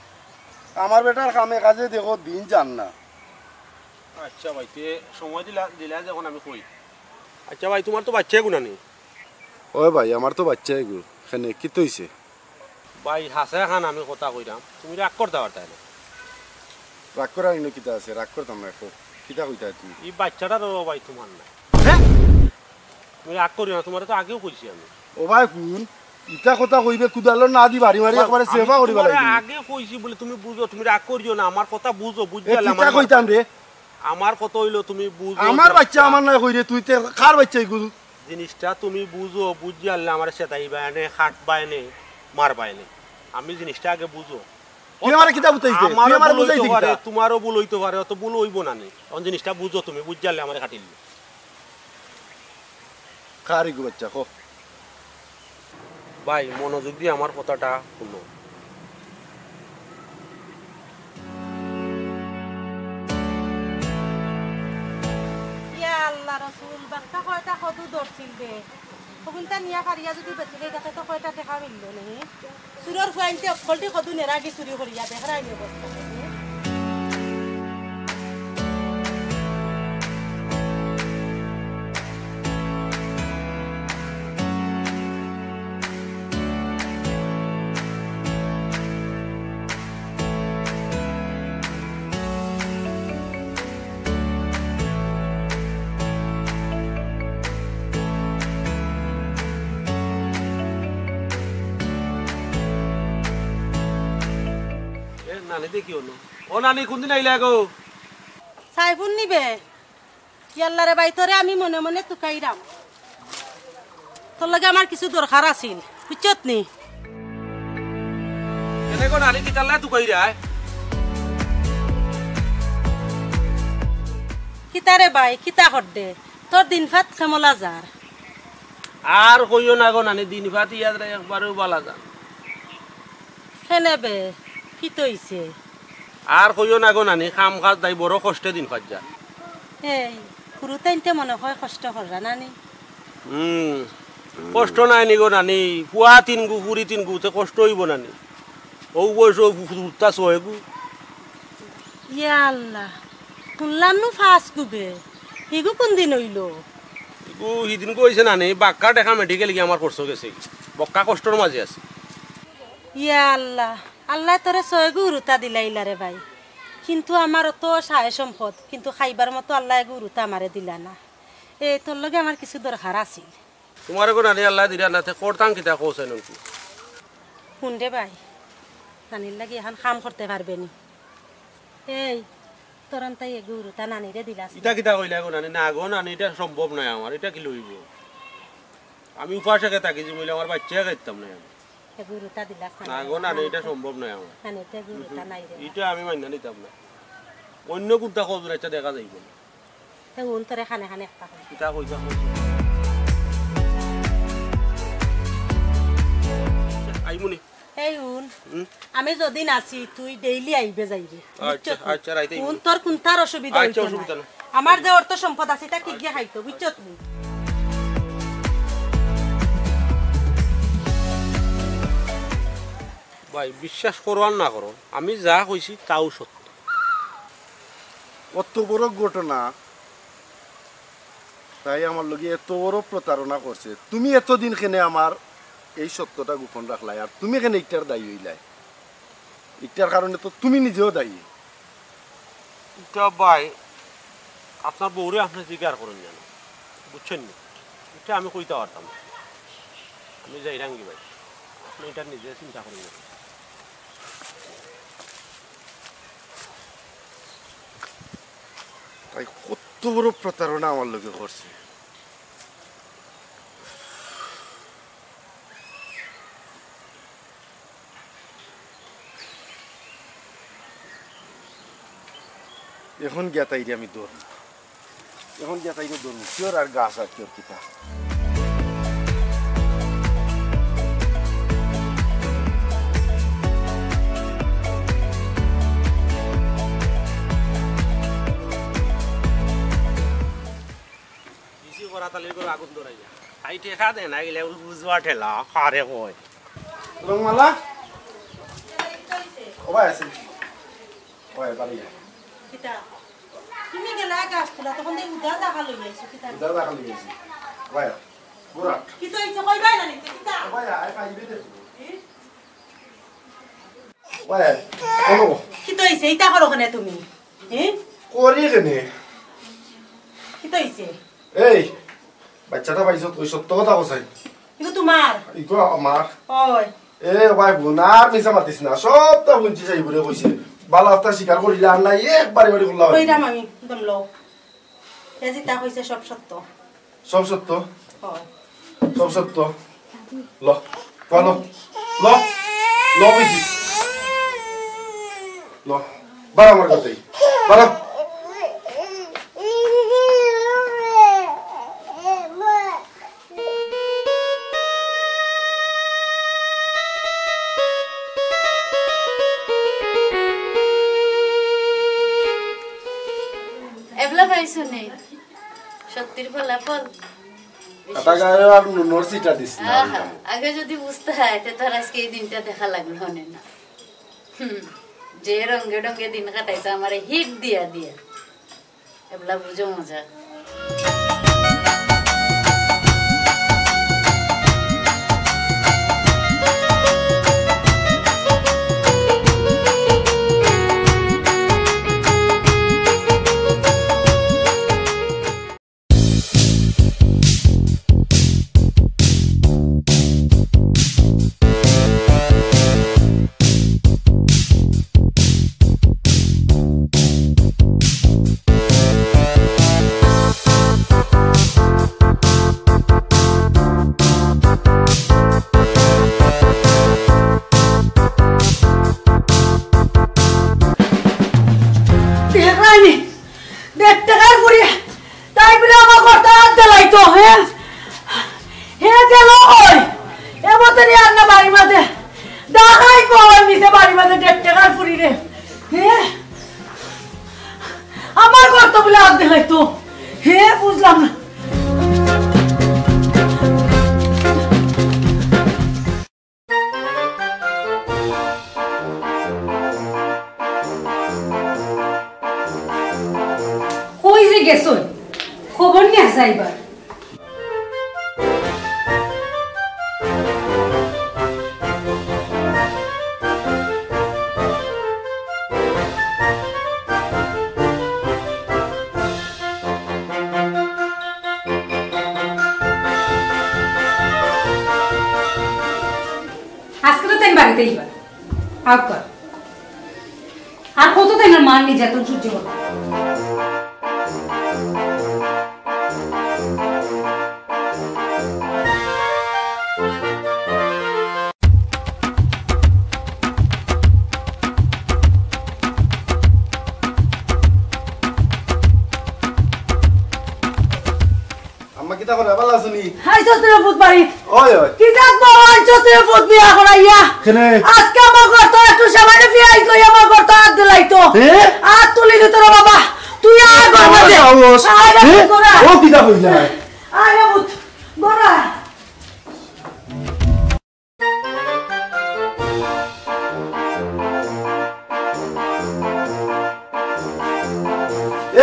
আমার বেটার কামে কাজে দেখো দিন যার না। আচ্ছা ভাই, তে সময় দিলা, দিলা যখন আমি কই। আচ্ছা ভাই, তুমার তো বাইচ্চা এগু না নি? ওই ভাই, আমার তো বাইচ্চা এগু। কেনে, কিতা অইছে? ভাই, হাছা এখান আমি কথা কইরাম, তুমি রাগ করতায় পারতায় না। রাগ করার ইনো কিতা আছে? রাগ করতাম না, কও। কিতা কইতায় তুমি? ই বাইচ্চাটা রে ভাই তুমার নায়। হে? তুমি রাগ করিও না, তুমারে তো আগেও কইছি আমি। ও ভাই, হুন, ইতা কথা কইবে, কুদালর না দি বাড়ি মারি একবারে সেবা করিবা তোমারে লাগবে। আগে কইছি বলে তুমি বুঝো, তুমি রাগ করিও না, আমার কথা বুঝো, এ বুঝিয়ালে কিতা আমার কইতাম রে? আমার কথা অইলো তুমি বুঝো আমার জিনিসটা। বাচ্চা আমার নায় কইরে, তুই তে কার বাচ্চা ইগু? জিনিসটা তুমি বুঝো, বুঝিয়ালে আমারে সেতাইবায় নে, কাটবায় নে, মারবায় নে। আমি জিনিসটা আগে বুঝো। তুই আমারে কিতা বুঝাইতে? তুই আমারে বুঝাইতে কিতা? তোমারও ভুল অইতো পারে, অত ভুল অইবো না নি। অখন জিনিসটা বুঝো তুমি, বুঝিয়ালে আমারে কাটিল। কার ইগু বাচ্চা, কও। ভাই, মনোযোগ দিয়া আমার কথাটা হুনো। ইয়া আল্লাহ রসুল, বাক্কা কয়টা কদু ধরছিল বে। হগুনতা নিয়া ফারিয়া যুদি বেচিলে, ইটাতে তো কয়টা টেকা মিললো নি। চুরর ফুয়াইন্তে অকলটি কদু নেরাগি চুরি করিয়া দেখরায়নি অবস্থা। এ, নানি দেখি অনো। ও নানি, কুনদিন আইলা গো? সাইফুন নিবে। ইয়াল্লা রে ভাই, তোরে আমি মনে মনে তুকাইরাম। তোর লগে আমার কিছু দরকার আছিল, বুঝছত নি? এনে গো নানি, কিতার লাগি তুকাইরায়? কিতা রে ভাই, কিতা করদে? তোর দিন ফাত কেমলা যার? আর কইও না গো নানি, দিন ফাত ইয়াদ রে একবারেও বালা যার। কেনে বে, কিতা অইছে? আর কইও না গো নানি, কাম কাজ নাই, বড় কষ্টে দিন ফাত যার। এই, হুরুতাইন্তে মনে অয় কষ্ট কররা নানি? হুম, কষ্ট নাই নি গো নানি, ফুয়া তিনগু, ফুরি তিনগু, তে কষ্ট অইবো নানি? অউ বয়সো হুরুতা ছয়গু। ইয়া আল্লাহ, হুনলাম নু পাঁচগু বে, হিগু কুনদিন অইলো? হিগু হিদিনগু অইছে নানি, বাক্কা টেকা মেডিকেল গিয়া আমার খরচ গেছে, বক্কা কষ্টর মাঝে আছি। ইয়া আল্লাহ, আল্লায় তোরে ছয়গু হুরুতা দিলাইলা রে ভাই, কিন্তু আমার অত সায় সম্পদ, কিন্তু খাইবার মতো আল্লায় এগু হুরুতা আমারে দিলা না। এ, তোর লগে আমার কিছু দরকার আছিল। তুমারে গো নানি আল্লায় দিরা না, তে করতাম কিতা কও চাইন নি? হুন রে ভাই, নানির লাগি এখান কাম করতে পারবে নি। এই, তোরান তাই এগু হুরুতা নানিরে দিলাস না। ইটা কিতা কইলা গো নানি? না গো নানি, ইটা সম্ভব নায় আমার, ইটা কিলা অইবো? আমি উপাসে থাকি যে মইলে আমার বাচ্চা খাইতাম না আমি। এগু হুরুতা দিলাস না। না গো নানি, ইটা সম্ভব নায় আমার। নানি, ইটা এগু হুরুতা নাই রে। ইটা আমি মাইনা নিতাম না। অইন্য কুনটা কও, আচ্ছা দেখা যাইবো। তে হুন তোরে খানে খানে একটা কই। কিতা কইতা কও? আইমুনি। এই হুন, হুম? আমি যদিন আছি, তুই ডেইলি আইবে যাইবে। আচ্ছা, বুঝছস? আচ্ছা, রাইতে আইমু। হুন, তোর কুনটার অসুবিধা আচ্ছা, অইতো না। অসুবিধা না। আমার যে অর্থ সম্পদ আছে, ইটা কিগিয়ে খাইতো, বুঝছস তুই? ভাই, বিশ্বাস করো আর না করো, আমি যা কইছি তাও সত্য। অত বড় ঘটনা, তাই আমার লগে এত বড় প্রতারণা করছে। তুমি এতদিন কেনে আমার এই সত্যটা গোপন রাখলায়, আর তুমি কেনে ইটার দায়ী অইলায়? ইটার কারণে তো তুমি নিজেও দায়ী। ইটা ভাই, আপনার বউরে আপনে জিকার করইন যেন, বুঝছইন নি? ইটা আমি কইতা পারতাম না। আমি যাইরামগি ভাই, আপনে ইটা নিজে চিন্তা করইন না। তাই কত বড় প্রতারণা আমার লগে করছে। এখন গিয়া তাইরে আমি ধরমু। এখন গিয়া তাইরে ধরমু। কিওর আর গাছ আর কিওর কিতা। দিছি করা তালির করে আগুন ধরাইয়া। তাই টেকা দে না গেলে ওই বুঝবা ঠেলা, কারে কয়। রংমালা? ও ভাই আছে। ও ভাই, বাড়ি যা। কিতা? তুমি গেলা গাছ তোলা, তখন দেখি উদা জাগা লই আইছো, কিতা? উদা জাগা লই আইছি। ও ভাই, বুরাট। কিতা অইছে? কইবায় না নি, কিতা? ও ভাই, আয় পাইবে দে। কি? ও ভাই, বলো। কিতা অইছে? ইতা করো কেনে তুমি? হি? করি কেনে? কিতা অইছে? এই, বাচ্চাটা পাইছো, তুই সত্য কথা কছাই। ইগু তুমার? ইগু আমার। অয়। এ ভাই বোন, আর মিছা মাতিস না, সবতা হুনছি, সাইবুরে কইছে। বালা আস্তা স্বীকার করিলা, আর নাই একবারে বাড়ি করলা। কইরাম আমি, দম লও। এ যেতা কইছে সব সত্য। সব সত্য? অয়। সব সত্য? ল, ল, ল, ল, বেশি। ল, বারো আমার কথাই। বারো। এবলা পাইছো নি? সত্যির ফলাফল। কাটা গায়ে আর নুনর ছিটা দিস না। আহা, আগে যদি বুঝতে হয়, তে তোর আজকে এই দিনটা দেখা লাগলো না। হুম, যে রঙে ঢঙে দিন কাটাইছে আমারে হিট দিয়া দিয়া। এবলা বুঝো মজা। দেখরায়নি, দেড় টেকার ফুরি, তাই বলে আমার ঘরটা আত দিলাইতো, হে? হে গেল কই? এ মতনই আর না বাড়ির মাঝে। ডাকাই কই নিছে বাড়ির মাঝে দেড় টেকার ফুরি রে। হে? আমার ঘরটা বলে আত দিলাইতো। হে, বুঝলাম না। কই যে গেছইন? খবর নিয়া যাইবার। আজকে তো তাইন বাড়িত আইবা। আউক্কা। আর কত তাইন আর মার নির্যাতন সহ্য করবা? আম্মা, কিতা করে? ভালা আছো নি? আইছস রে ফুত বাড়িত। ওই, ওই। কি জাত বউ আনছস রে ফুত বিয়া করাইয়া? কেনে? আজকে আমার ঘরটা একটু সামান্য পিয়াইজ লইয়া আমার ঘরটা আত দিলাইতো। এ? আত তুলি দিতো রে বাবা। তুই আয় ঘর মাঝে। সাহস। আয় রে এ? ফুত ঘর আয়। ও কিতা কইলা? আয় রে ফুত ঘর আয়।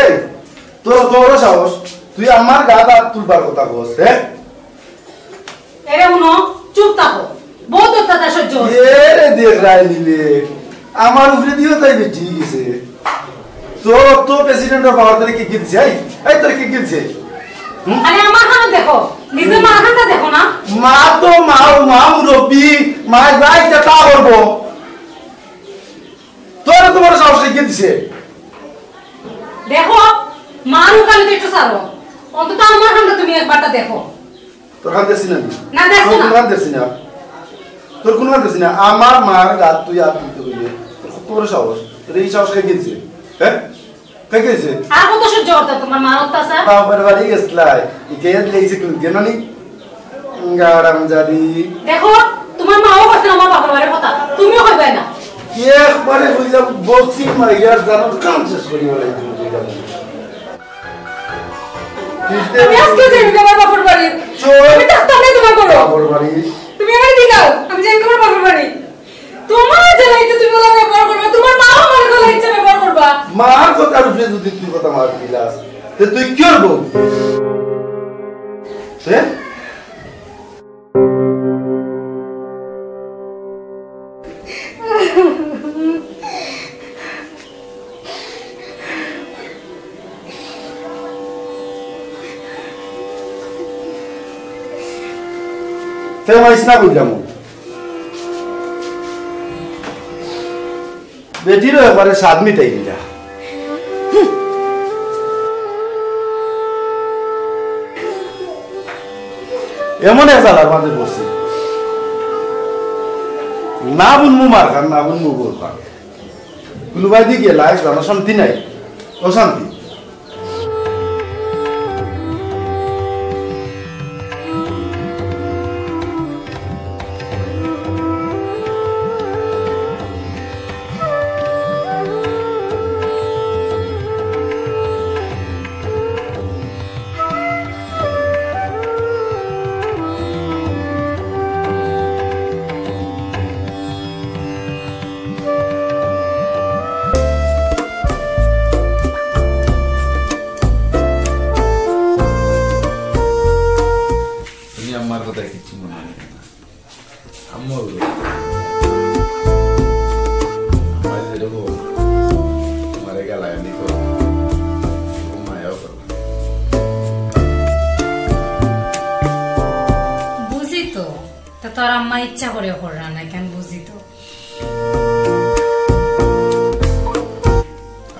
এই, তোর অত বড় সাহস, তুই আমার গাত আত তুলবার কথা কস, হে? এরে হুনো, চুপ থাকো। বহুত অত্যাচার সহ্য করছি। এরে দেখরায়নি রে, আমার উপরে দিও তাই বেটি গেছে। তোর তো president-র power তোরে কে কে দিছে? এই, এই তোরে কে কে দিছে? হুম? আরে আমার খানো দেখো, নিজের মার খানটা দেখো না। মা তো মা, ও মা মুরব্বি, মা যাই যেতা করবো। তোরে তোমার সাহস কে দিছে? দেখো, মার উকালতি একটু ছাড়ো। অন্তত আমার খানটা তুমি একবারটা দেখো। তোর খান দেখছি না আমি। না, দেখছো তোর না। কোন খান দেখছি না? তোর কোন খান দেখছি না? আমার মার গাত তুই আত তুলতে হইলে তোর কত বড় সাহস? তোর এই সাহস কে দিছে? হ্যাঁ? কে দিছে? আর কত সহ্য করতে তোমার মার অত্যাচার? বাপের বাড়ি গেছলাই। ইকে দিলে এই যে কোন গেল নি? গারাম জানি। দেখো, তোমার মাও করছে আমার বাপের বাড়ির কথা। তুমিও কইবে না। একবারে বুঝলাম, বক্সিং মারিয়ার জানো কাম শেষ করি বলে। আমি আজকে যাই তোমার বাপের বাড়ি। চল। আমি থাকতাম না তোমার ঘরো। বাপের বাড়ি। তুমি আমারে দিলাও, আমি যাই তোমার বাপের বাড়ি। তোমার জ্বালাইতে তুমি ওলা ব্যবহার করবা, তোমার মাও আমার জ্বালাইতে ব্যবহার করবা। মার কথার উপরে যদি তুই কথা মার দিলাস, তে তুই কি করবো? হ্যাঁ? তে মাইস না কইলাম। বেটিরও একবারে স্বাদ মিটাই দিলা। এমন এক জ্বালার মাঝে পড়ছি। না বুনমু মার খান, না বুনমু বউর খান। কোনোবায়দি গেলা, এক জানো শান্তি নাই, অশান্তি। তুমি আমার কথা কিচ্ছু মনে হয় না। আম্মা বলো, আমার যেটা বউ, তোমারে গালাগালি করো, মায়াও করো। বুঝি তো, তা তোর আম্মা ইচ্ছা করে কররা না, কেন বুঝি তো।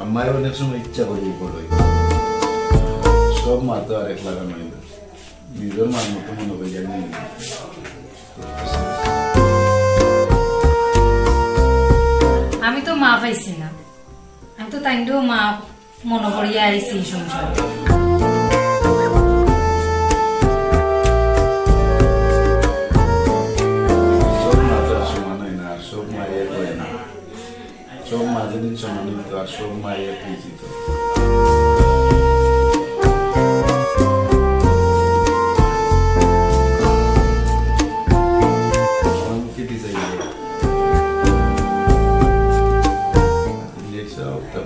আম্মায় অনেক সময় ইচ্ছা করে করে। সব মা তো আর এক লাগানো হয় না। নিজের মার মতো মনে করি আমি। আমি তো মা পাইছি না, আমি তো তাইনরেও মা মনে করিয়া আইছি এই সংসারে। সব মা তো আর সমান হয় না, আর সব মা এক হয় না। সব মা যেদিন সমান হইতো আর সব মা এক হইতো। আমার মুখে design নেই। Next সপ্তাহ।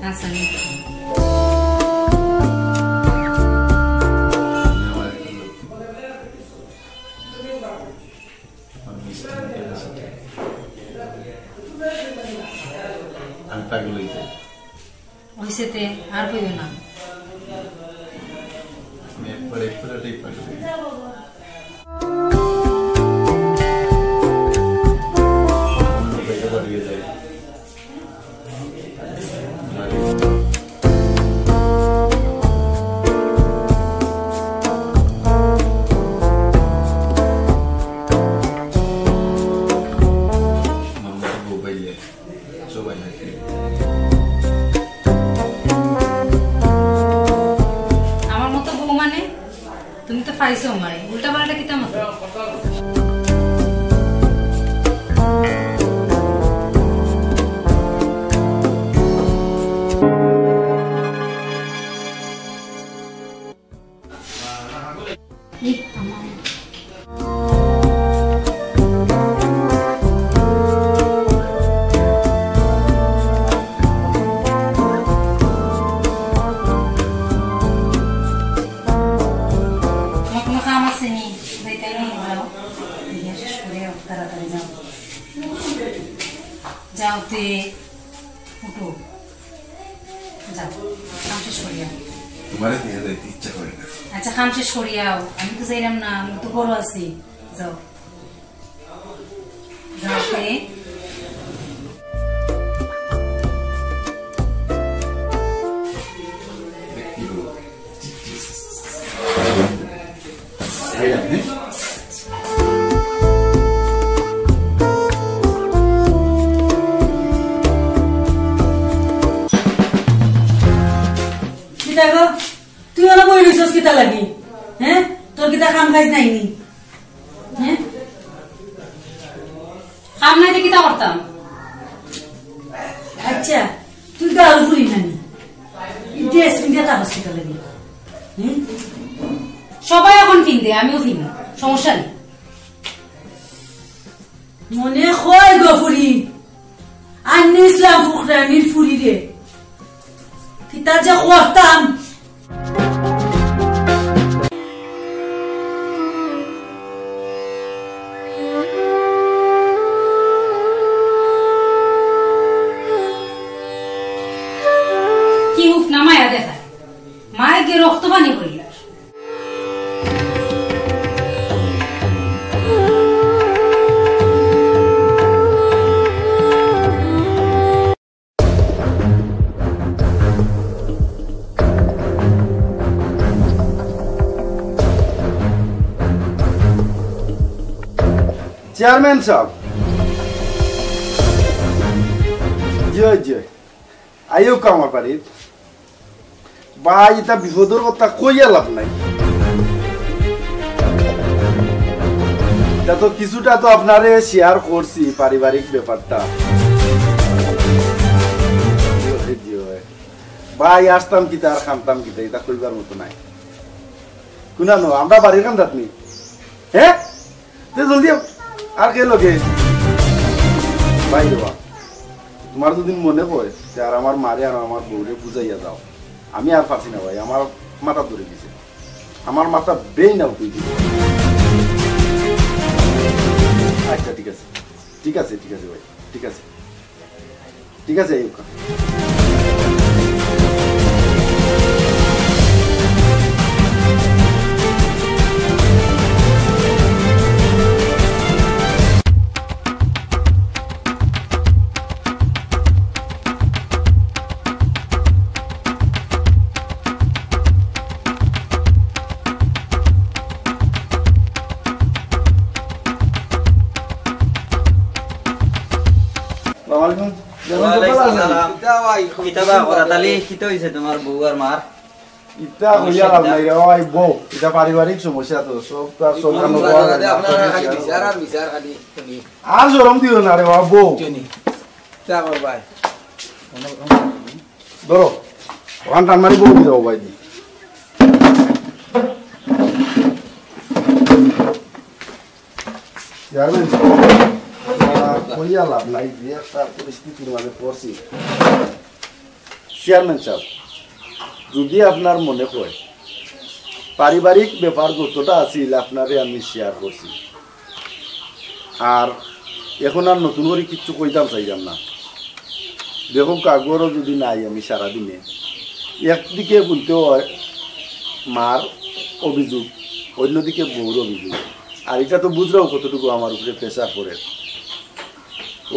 আচ্ছা, নিচ্ছি। আমার একটা লক্ষ্য। আমি পাগল হয়ে যাই। হইছে তে, আর কইও না। আমি একবার, একবার এটাই পাগল হয়ে যাই। আমার বেটা বাড়িয়ে যায়। আমার মতো বউ মানে? তুমি তো পাইছো আমারে, উল্টা পাল্টা কিতা মাতো? তোমার কোনো কাম আছে নি? যাইতাই নি, যাও। বিয়া শেষ করে আও, তাড়াতাড়ি যাও। যাও তে, উঠো। যাও, কাম শেষ করিয়া। তোমারে দিয়া যাইতে ইচ্ছা করে না। আচ্ছা, কাম শেষ করিয়া আও। আমি তো যাইলাম না, আমি তো ঘরো আছি। যাও। যাও তে। কিতা গো? তুই অনো বই রইছস কিতা লাগি? হ্যাঁ? তোর কিতা কাম কাজ নাই নি? হ্যাঁ? কাম নাই তে কিতা করতাম? আচ্ছা, তুই গাউর ফুরি নানি? এই dress পিন্দিয়া থাকস কিতা লাগি? হ্যাঁ? সবাই এখন পিন্দে, আমিও পিন্দি, সমস্যা নাই। মনে হয় গো ফুরি, আন্নি ইসলাম ফুকরানির ফুরি রে। কিতা যে করতাম। কি হুক না মায়া দেখায়। মায়ে গিয়ে রক্ত পানি করিলার। চেয়ারম্যান সাব, জি অয়, জি অয়, আইউক্কা আমার বাড়িত। ভাই, ইতা বিপদর কথা কইয়া লাভ নাই। ইতা তো কিছুটা তো আপনারে শেয়ার করছি পারিবারিক ব্যাপারটা। জি অয়, জি অয়। ভাই, আসতাম কিতা আর খানতাম কিতা, ইতা কইবার মতো নাই। কুনানো, আমরা বাড়ির কান্দাত নি? হ্যাঁ? তে জলদি আও। আর কে লগে? ভাই রে বা, তুমার যদি মনে অয়, তে আর আমার মারে আর আমার বউরে বুঝাইয়া যাও। আমি আর পারছি না ভাই, আমার মাথা ধরি গেছে। আমার মাথা brain out অই গেছে। আচ্ছা, ঠিক আছে। ঠিক আছে, ঠিক আছে ভাই। ঠিক আছে। ঠিক আছে, আইউক্কা। আসসালামু আলাইকুম। ওয়ালাইকুম আসসালাম। কিতা ভাই? কিতা বা করাত আলী, কিতা অইছে তুমার বউ আর মার? ইতা কইয়া লাভ নাই রে ভাই, বউ। ইতা পারিবারিক সমস্যা তো, সব তো আর সব কানো বউ আর খালি বিচার আর বিচার খালি। আর শরম দিও না রে বাবা, বউ। কিতা কর ভাই? ধরো, ওখান টান মারি বউ দি যাও ভাই দি। চেয়ারম্যান সাব, আহ, কইয়া লাভ নাই, যে একটা পরিস্থিতির মাঝে পড়ছি। চেয়ারম্যান সাব, যদি আপনার মনে অয়, পারিবারিক ব্যাপার যতটা আছিল আপনারে আমি শেয়ার করছি, আর এখন আর নতুন করি কিচ্ছু কইতাম চাইলাম না। দেখউক্কা, ঘরো যদি নাই আমি সারাদিনে, একদিকে হুনতে অয় মার অভিযোগ, অন্যদিকে বউর অভিযোগ। আর ইটা তো বুঝরাও কতটুকু আমার উপরে প্রেশার পড়ের।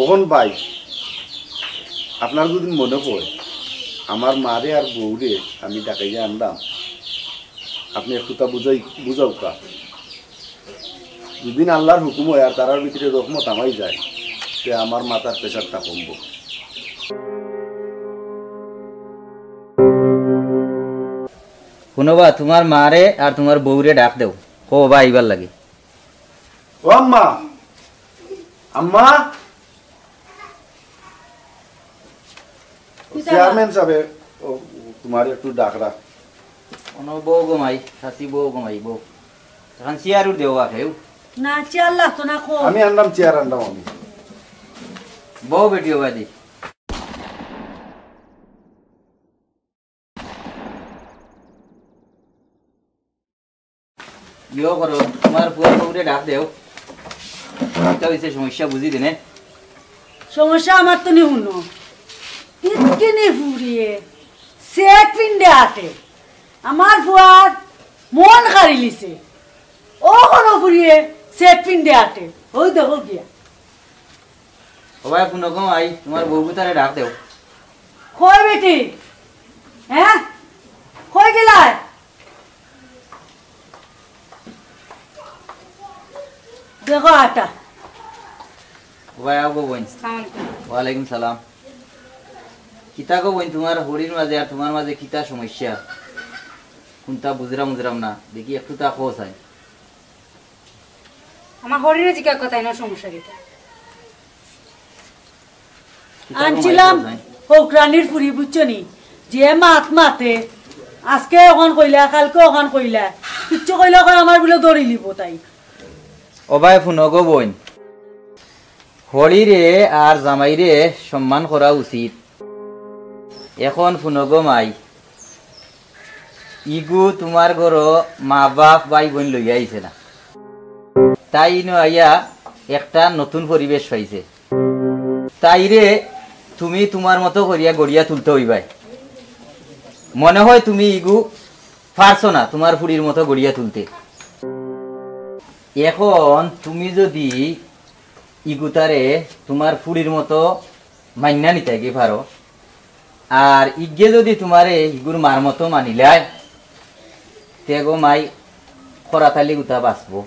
অখন ভাই, আপনার যদি মনে অয়, আমার মারে আর বউরে আমি ডাকাইয়া আনলাম, আপনে একটুতা বুঝাই-, বুঝাউক্কা। যদি আল্লার হুকুম অয় আর তারার ভিতরে রহমত হামাই যায়, তে আমার মাথার প্রেশারটা কমবো। হুনো বা, তুমার মারে আর তুমার বউরে ডাক দেও, কও বা আইবার লাগি। ও আম্মা, আম্মা, কিতা? চেয়ারম্যান সাবে, ও, তুমারে একটু ডাকরা। অনো বও গো মাই, চাচি বও গো মাই, বও। অখন চেয়ার উঠ দেও বা কেউ। না, চেয়ার লাগতো না, কো। আমি আনলাম, চেয়ার আনলাম আমি। বও বেটি, ও বাদি। ইয়ো করো, তুমার ফুয়ার বউরে ডাক দেও। কিতা অইছে সমস্যা বুঝি দেনে। সমস্যা আমার তো নি হুনো। ইতকিনি ফুরিয়ে সেট পিন্ডে আটে। আমার ফুয়ার মন কাড়িলিছে। অখনো ফুরিয়ে সেট পিন্ডে আটে। অউ দেখো গিয়া। ও ভাই, হুনো গো মাই, তুমার বউগুতারে ডাক দেও। কই বেটি? হ্যাঁ? কই গেলায়? দেখো আটা। ও ভাই, আও গো বইন। আসসালামু আলাইকুম। ওয়ালাইকুম সালাম। কিতা গো বইন, তুমার হড়ির মাঝে আর তুমার মাঝে কিতা সমস্যা? কুনতা বুঝরাম বুঝরাম না, দেখি একটুতা কও চাই। আমার হড়িরে জিকা কথাই না, সমস্যা কিতা? কিতা আনছিলাম, কমাই দেওয়া যায়? হউকরানির ফুরি, বুঝছো নি? যে মাত মাতে, আজকে অখান কইলা, কালকে অখান কইলা, কিচ্ছু কইলা কয় আমার বুলে দড়ি লিবো তাই। ও ভাই, হুনো গো বইন, হড়িরে আর জামাইরে সম্মান করা উচিত। অখন হুনো গো মাই, ইগু তুমার ঘরো মা বাপ ভাই বইন লইয়া আইছে না, তাই ইনো আইয়া একটা নতুন পরিবেশ পাইছে। তাইরে তুমি তুমার মতো করিয়া গড়িয়া তুলতে অইবায়। মনে অয় তুমি ইগু পারছো না তুমার ফুড়ির মতো গড়িয়া তুলতে। অখন তুমি যদি ইগুতারে তুমার ফুড়ির মতো মাইন্না নিতায়গি পারো, আর ইগে যদি তুমারে ইগুর মার মতো মানিলায়, তে গো মাই খরাতালি গুতা বাঁচবো।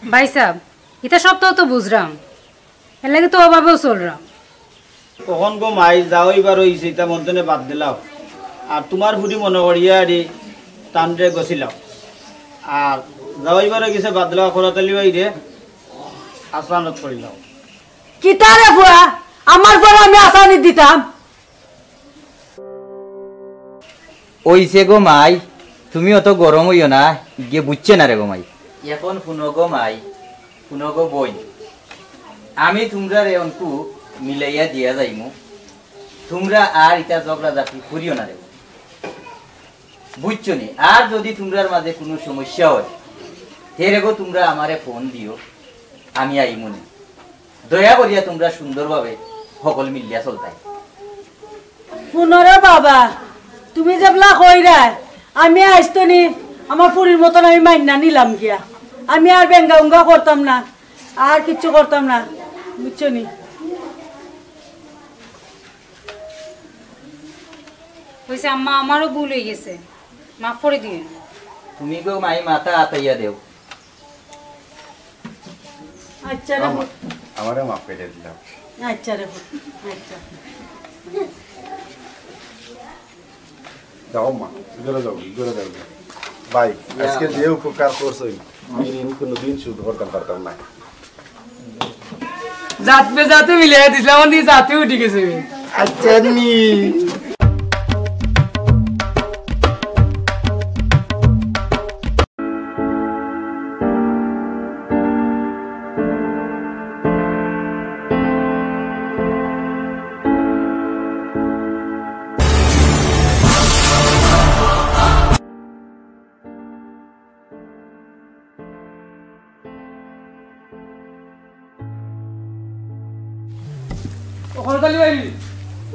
ভাইসাব, ইতা সবতাউ তো বুঝরাম, এরলাগি তো অভাবেউ চলরাম। অখন গো মাই, যা অইবার অইছে, ইতা মন থনে বাদ দিলাও। আর তুমার ফুড়ি মনো করিয়া আরি তানরে গছিলাও। আর যা অইবার অইগেছে বাদ দিলাও, খরাত আলী ভাইরে আছাড় আনাত করিলাও। কিতা রে ফুয়া, আমার ফুয়ারে আমি আছাড় আনিত দিতাম? অইছে গো মাই, তুমি অত গরম অইও না, ইগে বুঝছে না রে গো মাই। অখন হুনো গো মাই, হুনো গো বইন, আমি তুমরারে অনকু মিলাইয়া দিয়া যাইমু, তুমরা আর ইতা ঝগড়াঝাটি করিও না রে গো। বুঝছো নি? আর যুদি তুমরার মাঝে কুনু সমস্যা অয়, তে রে গো তুমরা আমারে ফোন দিও, আমি আইমু নে। দয়া করিয়া তুমরা সুন্দরভাবে হকল মিলিয়া চলতায়। হুনো রে বাবা, তুমি যেবলা কইরায়, আমি আইজ থনে আমার ফুড়ির মতন আমি মাইন্না নিলাম গিয়া। আমি আর বেঙ্গা উঙ্গা করতাম না, আর কিচ্ছু করতাম না, বুঝছো নি? অইছে আম্মা, আমারও ভুল অইগেছে, মাফ করি দিও। তুমি গো মাই মাথা আতাইয়া দেও। আচ্ছা রে আমা-, পুত। আমারে মাফ করি দিলাও। আচ্ছা রে পুত, আচ্ছা। যাও মা, ঘরো যাও, ঘরো যাও। ভাই, আজকে যে উপকার করছইন, এই ঋণ কোনোদিন শোধ করতাম পারতাম না। জাত বেজাতে মিলাই দিছলাম, অনি জাতে উঠি গেছে। আচ্ছা নি। ও খরাত আলী ভাই,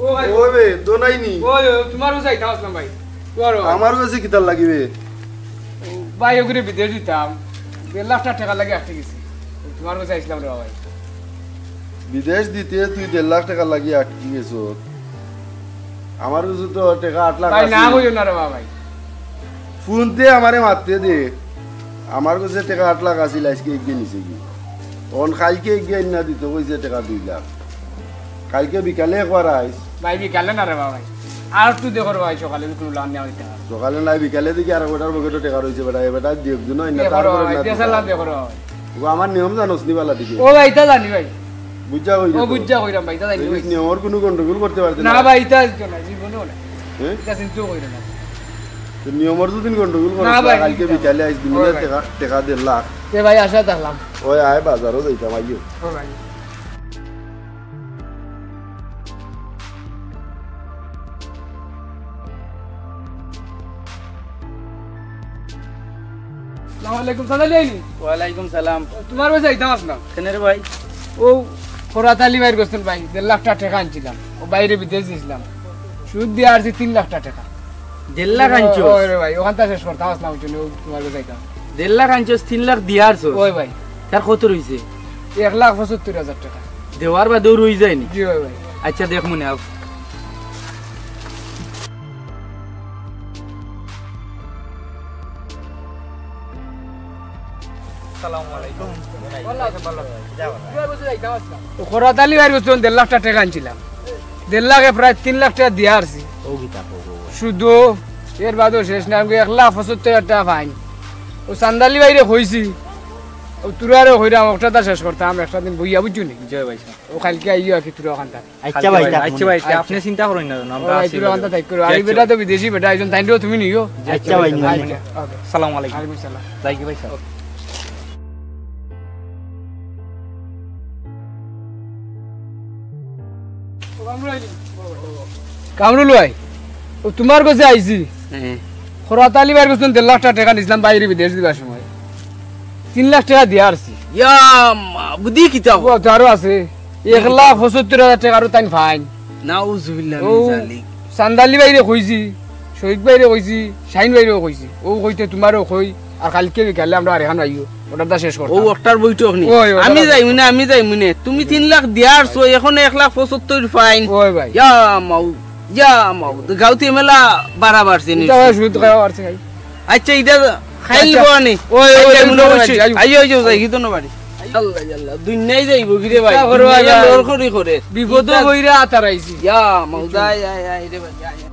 ও ভাই। ও বে, দোনাই নি? ওই, ওই, তুমার গেছে আইতাম আছলাম ভাই। তুমার ভাই। আমার গেছে কিতার লাগিবে? ভাই, অগুরে বিদেশ দিতাম। দেড় লাখ টেকা লাগি আটকি গেছি। তুমার গেছে আইছলাম রে ভাই। বিদেশ দিতে তুই দেড় লাখ টেকা লাগি আটকি গেছস? আমার গেছে তো টেকা আট লাখ ভাই, না আছিল। কইও না রে বাবা ভাই। ফোনতে আমারে মাততে দে। আমার গেছে টেকা আট লাখ আছিল, আইজকে এগিয়ে নিছে কি? অখন কাইলকে এগিয়ে না দিত, কইছে টেকা দুই লাখ। কাইলকে বিকালে একবার আইস। ভাই, বিকালে না রে বাবা ভাই। আর একটু দেখো রে ভাই, সকালে কুনু লান নেওয়া দিতে পারে। সকালে নাই, বিকালে দেখি আর কয়টার পকেটো টেকা রইছে বেটা, এ বেটা দিয়ক দিন হয় না, দেখো রে তারপরে ভাই, না দেশালা দিতে দেখো রে ভাই। ও আমার নিয়ম জানোস নি বালা দিকে? ও ভাই, ইতা জানি ভাই। বুঝা কইরে ও তো। বুঝা কইরাম ভাই, ইতা জানি দেখিস ভাই। নিয়মর কুনু গন্ডগোল করতে পারতে না না। ভাই, ইতা আইতো না, জীবনেও না। হ্যাঁ? ইতা চিন্তাও কইরে না। তো নিয়মর দুদিন গন্ডগোল করস না না ভাই, কালকে ইতা বিকালে আইস দিন ওই ভাই। টেকা, টেকা দেড় লাখ। এ ভাই, আশা থাকলাম। ওই আয় বাজারও যাইতাম, আইও। ও ভাই। আসসালামু আলাইকুম, চাচা আইনি? ওয়ালাইকুম সালাম। তুমার গেছে আইতাম আছলাম। কেনে রে ভাই? ও খরাত আলী ভাইর গেছে ভাই, দেড় লাখ টেকা আনছিলাম। ও ভাইরে বিদেশ দিছিলাম। সুদ দিয়া আরছি তিন লাখ টেকা। দেড় লাখ আনছস? ওই রে ভাই, অখানতা শেষ করতাম আছলাম, ওই জন্য তুমার গেছে আইতাম। দেড় লাখ আনছস, তিন লাখ দিয়া আরছস? ওই ভাই। তার কত রইছে? এক লাখ পঁচাত্তর হাজার টেকা। দেওয়ার বাদেও রই যায়নি? জি ভাই, ভাই। আচ্ছা, দেখ মনে আও। আসসালামু আলাইকুম। ও খরাত আলী ভাইর গেছে দেড় লাখ টেকা আনছিলাম। দেড় লাখে প্রায় তিন লাখ টেকা দিয়া আরছি। ও কিতা কও গো? সুদো, এর বাদেও শেষ নাই, আমাকে এক লাখ পঁচাত্তর হাজার টেকা ফাইন। ও চান্দালি ভাইরে কইছি, ও তুরারে কইরাম, অটাতা শেষ করতাম, একটা দিন বইয়া, বুঝছো নি? জয় ভাই সাহেব। ও কালকে আইও আর কি তুরা অখানতা। আচ্ছা ভাই, আচ্ছা ভাই, আপনে চিন্তা করইন না, আমরা আছি। তুরা অখানতা থাকি করো। আর এই বেটা তো বিদেশি বেটা, একজন তাইনরেও তুমি নিও। আচ্ছা ভাই, নিও। আচ্ছা, ওকে। আসসালামু আলাইকুম। ওয়ালাইকুম সালাম। যাই কি ভাই সাহেব? কামরুল ভাই, ও তুমার গেছে আইছি। হ্যাঁ। খরাত আলী ভাইর গেছে দেড় লাখ টেকা নিছিলাম বাইরে বিদেশ দিবার সময়। তিন লাখ টেকা দিয়া আরছি। ইয়া মা, বুদ্ধি কিতা? ও তো আরো আছে। এক লাখ পঁচাত্তর হাজার টেকা আরো তাইন ফাইন। নাউজুবিল্লাহ ও মিন জালিক। চান্দালি ভাইরে কইছি, শহীদ ভাইরে কইছি, শাহিন ভাইরেও কইছি। ও কইতে তুমারেও কই, আর কালকে বিকালে আমরা আরেকখান আইও, অটাতা শেষ করতাম। ও অটার বৈঠক নি? ওই, ওই, আমি ওই। যাইমু না, আমি যাইমু না। তুমি তিন লাখ দিয়া আরছো, এখন এক লাখ পঁচাত্তর ফাইন। ওই ভাই। ইয়া মাউ, ইয়া মাউ। গাউতি মেলা বাড়া বাড়ছে নি? ইটা ভাই শুধু খাওয়া বাড়ছে ভাই। আচ্ছা, ইটা খাইল আচ্ছা। গোয়ানি। ওই, ওই, আচ্ছা, ওই, আমি ওই, ধন্যবাদ ওই, জানাই। ওই। আইও, আইও, যাই, ধন্যবাদ। আল্লাহ, আল্লাহ, দুনিয়াই যাইবো কি রে ভাই? কিতা করবা দুনিয়াই ভাই? লড়খড়ি করে। বিপদো কিতা বইরা আতারাইছি। ইয়া, মাওলা, ইয়া, ইয়া, রে ভাই, ইয়া, ইয়া।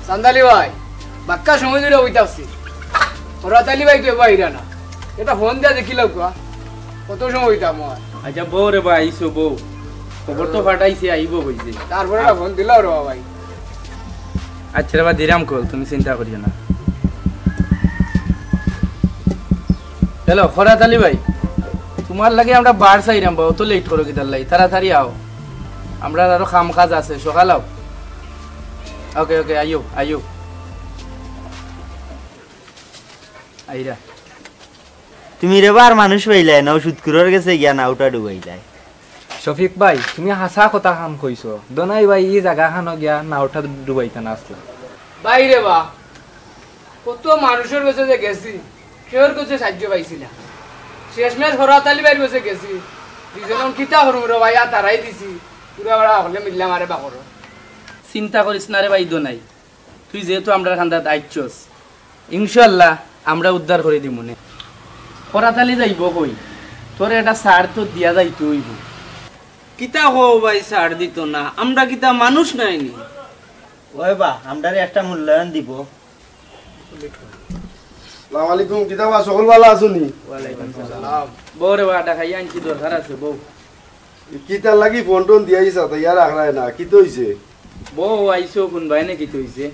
চান্দালি ভাই, বাক্কা সময় ধরে বইতা আছি। ফরাত আলী ভাই তো এবার আইরা না। এটা ফোন দিয়া দেখিলাও কুয়া। কত সময় বইতাম আর? আচ্ছা, বউ রে ভাই, আইছো বউ। খবর তো পাঠাইছে, আইবো কইছে। তারপরে একটা ফোন দিলাও রে ভাই। আচ্ছা রে ভাই, দিরাম কল, তুমি চিন্তা করিও না। হ্যালো, ফরাত আলী ভাই, তুমার লাগি আমরা বার চাইরাম বা, অত লেট করো কিতার লাগি? তাড়াতাড়ি আও, আমরার আরো কাম কাজ আছে, সকাল আও। ওকে, ওকে, আইও, আইও। আইরা। তুমি রে বার মানুষ পাইলায় না, সুদখুরর গেছে গিয়া নাওটা ডুবাইলায়। শফিক ভাই, তুমি হাছা কথা খান কইছো। দোনাই ভাই ই জাগা খানো গিয়া নাওটা ডুবাইতা না আসলা। ভাই রে বা, কত মানুষর গেছে যে গেছি, কেউর গেছে সাহায্য পাইছি না। শেষমেশ ফরাত আলী ভাইর গেছে গেছি। দুইজন কিতা করমু রে ভাই, আতারাই দিছি। পুরা বেড়া হকলে মিললাম আরে বাকরো। চিন্তা করিস না রে ভাই দোনাই, তুই যেহেতু আমরার কান্দাত আইছস, ইনশাআল্লাহ আমরা উদ্ধার করি দিমুনে। ফরাত আলী যাইবো কই? তোরে এটা ছাড় তো দিয়া যাইতে অইবো। কিতা কও ভাই, ছাড় দিতো না? আমরা কিতা মানুষ নায়নি? ওই বা, আমরারে একটা মূল্যায়ন দিবো। আসসালামু আলাইকুম, কিতা বা, সকল ভালা আছোনি? ওয়ালাইকুম সালাম। বউ রে বা, ডাকাইয়া আনছি, দরকার আছে, বউ। কিতার লাগি ফোন টোন দিয়াইছা, তাই আর আখড়ায় না, কিতা অইছে? বউ আইছো, হুনবায় নে কিতা অইছে।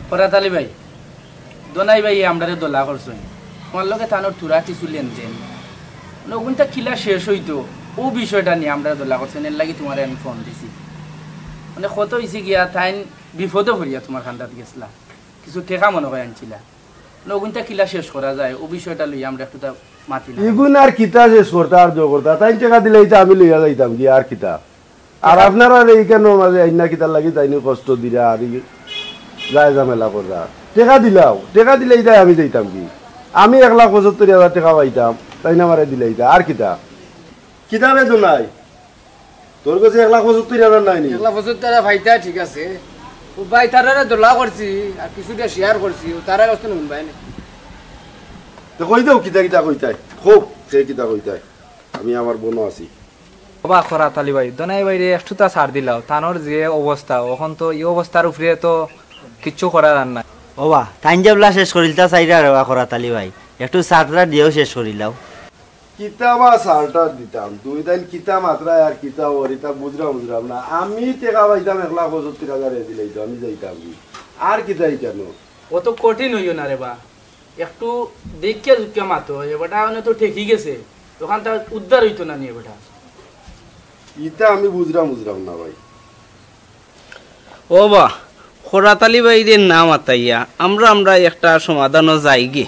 ফরাত আলী ভাই, দোনাই ভাই আমরারে দলা করছইন, তুমার লগে তানর থুড়া কিছু লেনদেন, মানে, অগুইনতা কিলা শেষ অইতো, অউ বিষয়টা নিয়া আমরারে দলা করছইন, এর লাগি তুমারে আমি ফোন দিছি। মানে, কত অইছে গিয়া, তাইন বিপদো পড়িয়া তুমার কান্দাত গেছলা, কিছু টেকা মনো কয় আনছিলা, মানে, অগুইনতা কিলা শেষ করা যায়, অউ বিষয়টা লইয়া আমরা একটু তা মাতি না। ইগুন আর কিতা শেষ করতা আর জো করতা, তাইন টেকা দিলে ইতা আমি লইয়া যাইতাম গিয়া, আর কিতা? আর আপনারারে ইখানর মাঝে আইন্না কিতার লাগি তাইনরে কষ্ট দিরা আর ই যায় ঝামেলা কররা? টেকা দিলাও, টেকা দিলাইতায় আমি যাইতাম কি? আমি এক লাখ পঁচাত্তইর হাজার টেকা পাইতাম, তাইন আমারে দিলাইতা, আর কিতা? কিতা রে দোনাই? তোর গেছে এক লাখ পঁচাত্তইর হাজার নায়নি? এক লাখ পঁচাত্তইর হাজার পাইতা, ঠিক আছে। ও ভাই, তারারে দলা করছি, আর কিছুটা শেয়ার করছি, ও তারার কাছ থাকি হুনবায় নে। তে কই দেও, কিতা কিতা কইতায়? কও, কে কিতা কইতায়? আমি আমার বনো আছি। ওবা, ফরাত আলী ভাই, দোনাই ভাইরে একটুতা ছাড় দিলাও। তানর যে অবস্থা, অখন তো ই অবস্থার উপরে তো কিচ্ছু করা যার না। ওবা, তাইন যেবলা শেষ করিলতা চাইরা রে বা, ফরাত আলী ভাই, একটু ছাড় টাড় দিয়াউ শেষ করিলাও। কিতা বা ছাড় টাড় দিতাম, তুমি তাইন কিতা মাতরায় আর কিতা অর, ইতা বুঝরাম বুঝরাম না। আমি টেকা পাইতাম এক লাখ পঁচাত্তইর হাজার, এ দিলাইতো, আমি যাইতাম কি? আর কিতা ইখানো? অত কঠিন অইও না রে বা। একটু দেখিয়া জুকিয়া মাতো, এ বেটা অনে তো ঠেকি গেছে, অখান তা উদ্ধার অইতো না নি এ বেটা। ইতা আমি বুঝরাম, বুঝরাম না ভাই। ওবা, ফরাত আলী ভাইরে না মাতাইয়া আমরা, আমরা একটা সমাধানো যাইগি।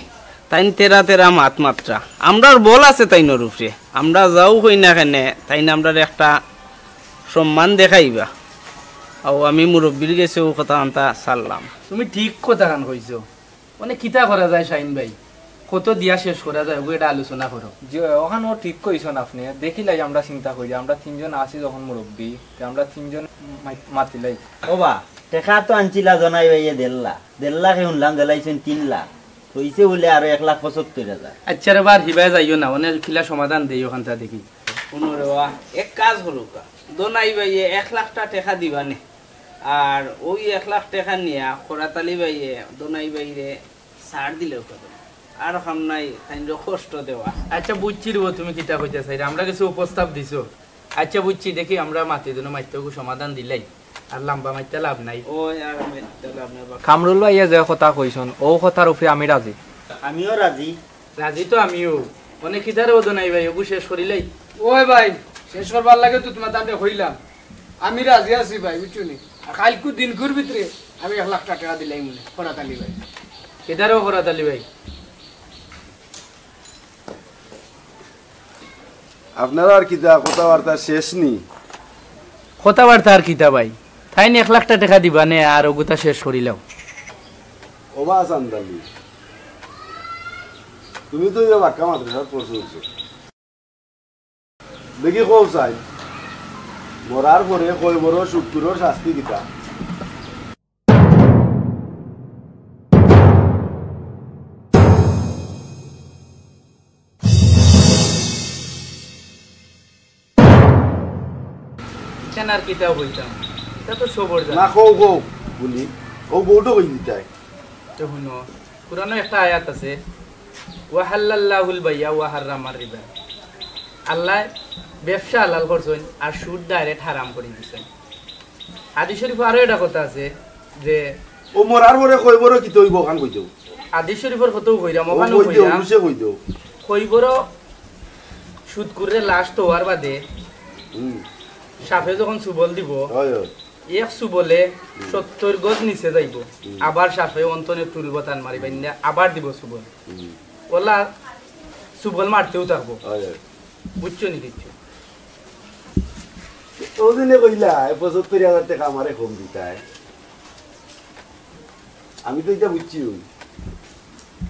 তাইন তেরা তেরা মাত মাতরা, আমরার বল আছে তাইনর উপরে, আমরা যাউ কই না কেনে, তাইন আমরারে একটা সম্মান দেখাইবা। অউ আমি মুরব্বির গেছে অউ কথা আনতা ছাড়লাম। তুমি ঠিক কথা খান কইছো। মানে কিতা করা যায় শাহিন ভাই? কত দিয়া শেষ করা যায়, অগু এটা আলোচনা করো। জি, অখান অউ ঠিক কইছইন আপনে। দেখিলাই আমরা চিন্তা করি, আমরা তিনজন আছি যখন মুরব্বি, তে আমরা তিনজন মাত-, মাতিলাই। ওবা, টেকা তো আনছিলা দোনাই ভাইয়ে দেড় লাখ। দেড় লাখে হুনলাম দিলাইছইন তিন লাখ। অইছে বুলে আরো এক লাখ পঁচাত্তইর হাজার। আচ্ছা রে বা, আর হিবায় যাইও না, অনে কিলা সমাধান দেই অখানতা দেখি। হুনো রে বা, এক কাজ করউক্কা। দোনাই ভাইয়ে এক লাখটা টেকা দিবা নে। আর অউ এক লাখ টেকা নিয়া ফরাত আলী ভাইয়ে দোনাই ভাইরে ছাড় দিলাউক্কা। আর কাম নাই, তাইনরে কষ্ট দেওয়া। আচ্ছা, বুঝছি রে বা, তুমি কিতা কইতায় চাইরায়, আমরার গেছে প্রস্তাব দিছো। আচ্ছা, বুঝছি, দেখি আমরা মাতি দুনো মাতিয়া অগু সমাধান দিলাই, আর লাম্বা মাতিয়া লাভ নাই। ওই, আর মাতিয়া লাভ নাই বা। কামরুল ভাইয়ে যে কথা কইছইন, অউ কথার উপরে আমি রাজি। আমিও রাজি। রাজি তো আমিও। অনে কিতা রে বা দোনাই ভাই, অগু শেষ করিলাই। ওই ভাই, শেষ করবার লাগি তো তুমার তানরে কইলাম। আমি রাজি আছি ভাই, বুঝছো নি? আর কাইলকু দিনকুর ভিতরে আমি এক লাখ টেকা দিলাইমু নে, ফরাত আলী ভাই। কিতা রে বা ফরাত আলী ভাই? আপনারার কিতা কথাবার্তা শেষ নি? কথাবার্তা আর কিতা ভাই, তাইন এক লাখটা টেকা দিবা নে আর অগুতা শেষ করিলাও। ওবা চান্দালি, তুমি তো ইয়া বাক্কা মাদ্রাসাত পড়ছো। দেখি কও চাই, মরার পরে কয়বরর সুদখুরর শাস্তি কিতা? ইখান আর কিতা কইতাম, ইটা তো সবর জানা। না, কও, কও, বলি, ও বউটো কই দিতায়? তো হুনো, কুরআনো একটা আয়াত আছে, "ওয়াহাল্লাল্লাহুল বাইয়া ওয়া হাররামার রিবা।" আল্লায় ব্যবসা হালাল করছইন আর সুদ direct হারাম করি দিছইন। হাদিস শরীফো আরো একটা কথা আছে যে ও মরার পরে কয়বরর কিতা অইবো, অখান কই দেও। হাদিস শরীফর কথাও কইরাম, ও অখানও কই দেও, কইরাম। হুরুসে কই দেও। কয়বরর সুদখুররে লাশ থওয়ার বাদে হুম। সাপে যখন চুবল দিবো, হয়, হয়। এক চুবলে সত্তইর গজ নিচে যাইবো। হুম। আবার সাপে অন্তনে তুলবো, টান মারি বাইন্দা আবার দিবো চুবল। হুম। অলা চুবল মারতেউ থাকবো। হয়, হয়। বুঝছো নি কিচ্ছু? অউ দিনে কইলা, "এ পঁচাত্তইর হাজার টেকা আমারে কম দিতায়।" আমি তো ইটা বুঝছি অউ।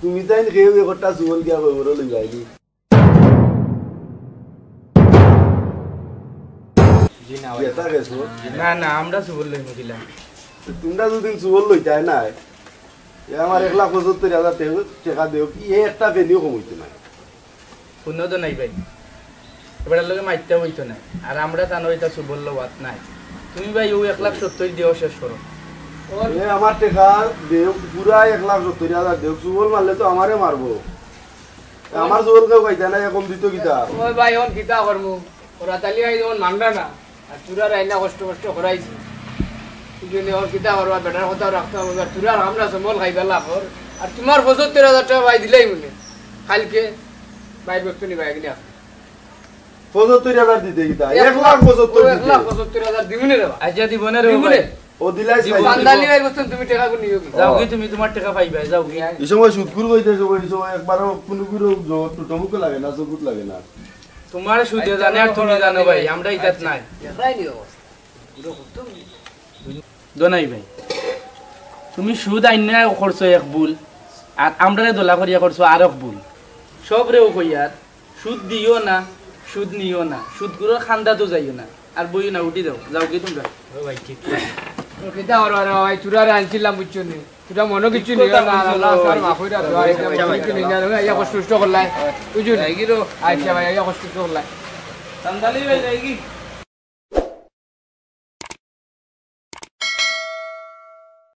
তুমি তাইন কেউ একটা চুবল গিয়া কয়বরো লইবায়নি। জি না ভাই। গেতা গেছো। না, না, আমরা চুবল লইমু কিলা? তো তুমরা যদি চুবল লইতায় নায়, এ আমার এক লাখ পঁচাত্তইর হাজার টে-, টেকা দেও, কি এ একটা পেনিও কম অইতো নায়। হুনো তো নাই ভাই, এ বেটার লগে মাততে অইতো নায়। আর আমরা তান ইতা চুবল লওয়াত নাই। তুমি ভাই অউ এক লাখ সত্তইর দেও, শেষ করো। এ আমার টেকা দেও, পুরা এক লাখ সত্তইর হাজার দেও, চুবল মারলে তো আমারে মারবো। এ আমার চুবল কেউ খাইতা নায়, এখন দিত কিতা? ওই ভাই, অন কিতা করমু? ওরা তালি আই যখন মানরা না, আর তুরারে আইনা কষ্ট মষ্ট করাইছি। এই জন্য অন কিতা করবা, বেটার কথা রাখতাম অইবো, আর তুরার আমরা চুবল খাইবার লাভ অর। আর তুমার পঁচাত্তইর হাজার টেকা ভাই দিলাইমু নে। কাইলকে ভাইর বস্তু নিবায় কিনা? পঁচাত্তইর হাজার দিতে কিতা? এক লাখ পঁচাত্তইর ও, এক লাখ দিতে। পঁচাত্তইর হাজার দিমু নে রে বা। আইচ্ছা, দিবো নে রে দিমু ভাই। নে। ও দিলাই দিবো, চাই। দিবো। চান্দালি ভাইর বস্তু তুমি টেকা করি নিও কি? যাওগি তুমি, তুমার টেকা পাইবায়, যাওগি। এই সময় সুদখুর কইতে, সময়, এই সময় একবারও কুনু কুনু জ-, টুটো মুখো লাগে না, চকুত লাগে না। তুমার সুদে জানে আর তুমি জানো ভাই, আমরা ইতাত নাই। দেখাই নিও অবস্থা। দোনাই ভাই, তুমি সুদ আইনা করছো এক ভুল, আর আমরারে দলা করিয়া করছো আরক ভুল। সবরেউ কইয়ার, সুদ দিও না, সুদ নিও না, সুদখুরর কান্দাত যাইও না, আর বইও না, উঠি যাও, যাওগি তুমরা। ও ভাই, ঠিক আছে। ও কিতা করো রে ভাই, তুরারে আনছিলাম, বুঝছো নি? তুরা মনো কিচ্ছু নিও না, আল্লাহ, আল্লাহ, মাফ কইরা দেও, আইচ্ছা ভাই, আইয়া কষ্ট নষ্ট করলাই, বুঝছো নি? Eygi rho. আইচ্ছা ভাই, আইয়া কষ্ট নষ্ট করলাই। চান্দালি ভাই, যাইগি?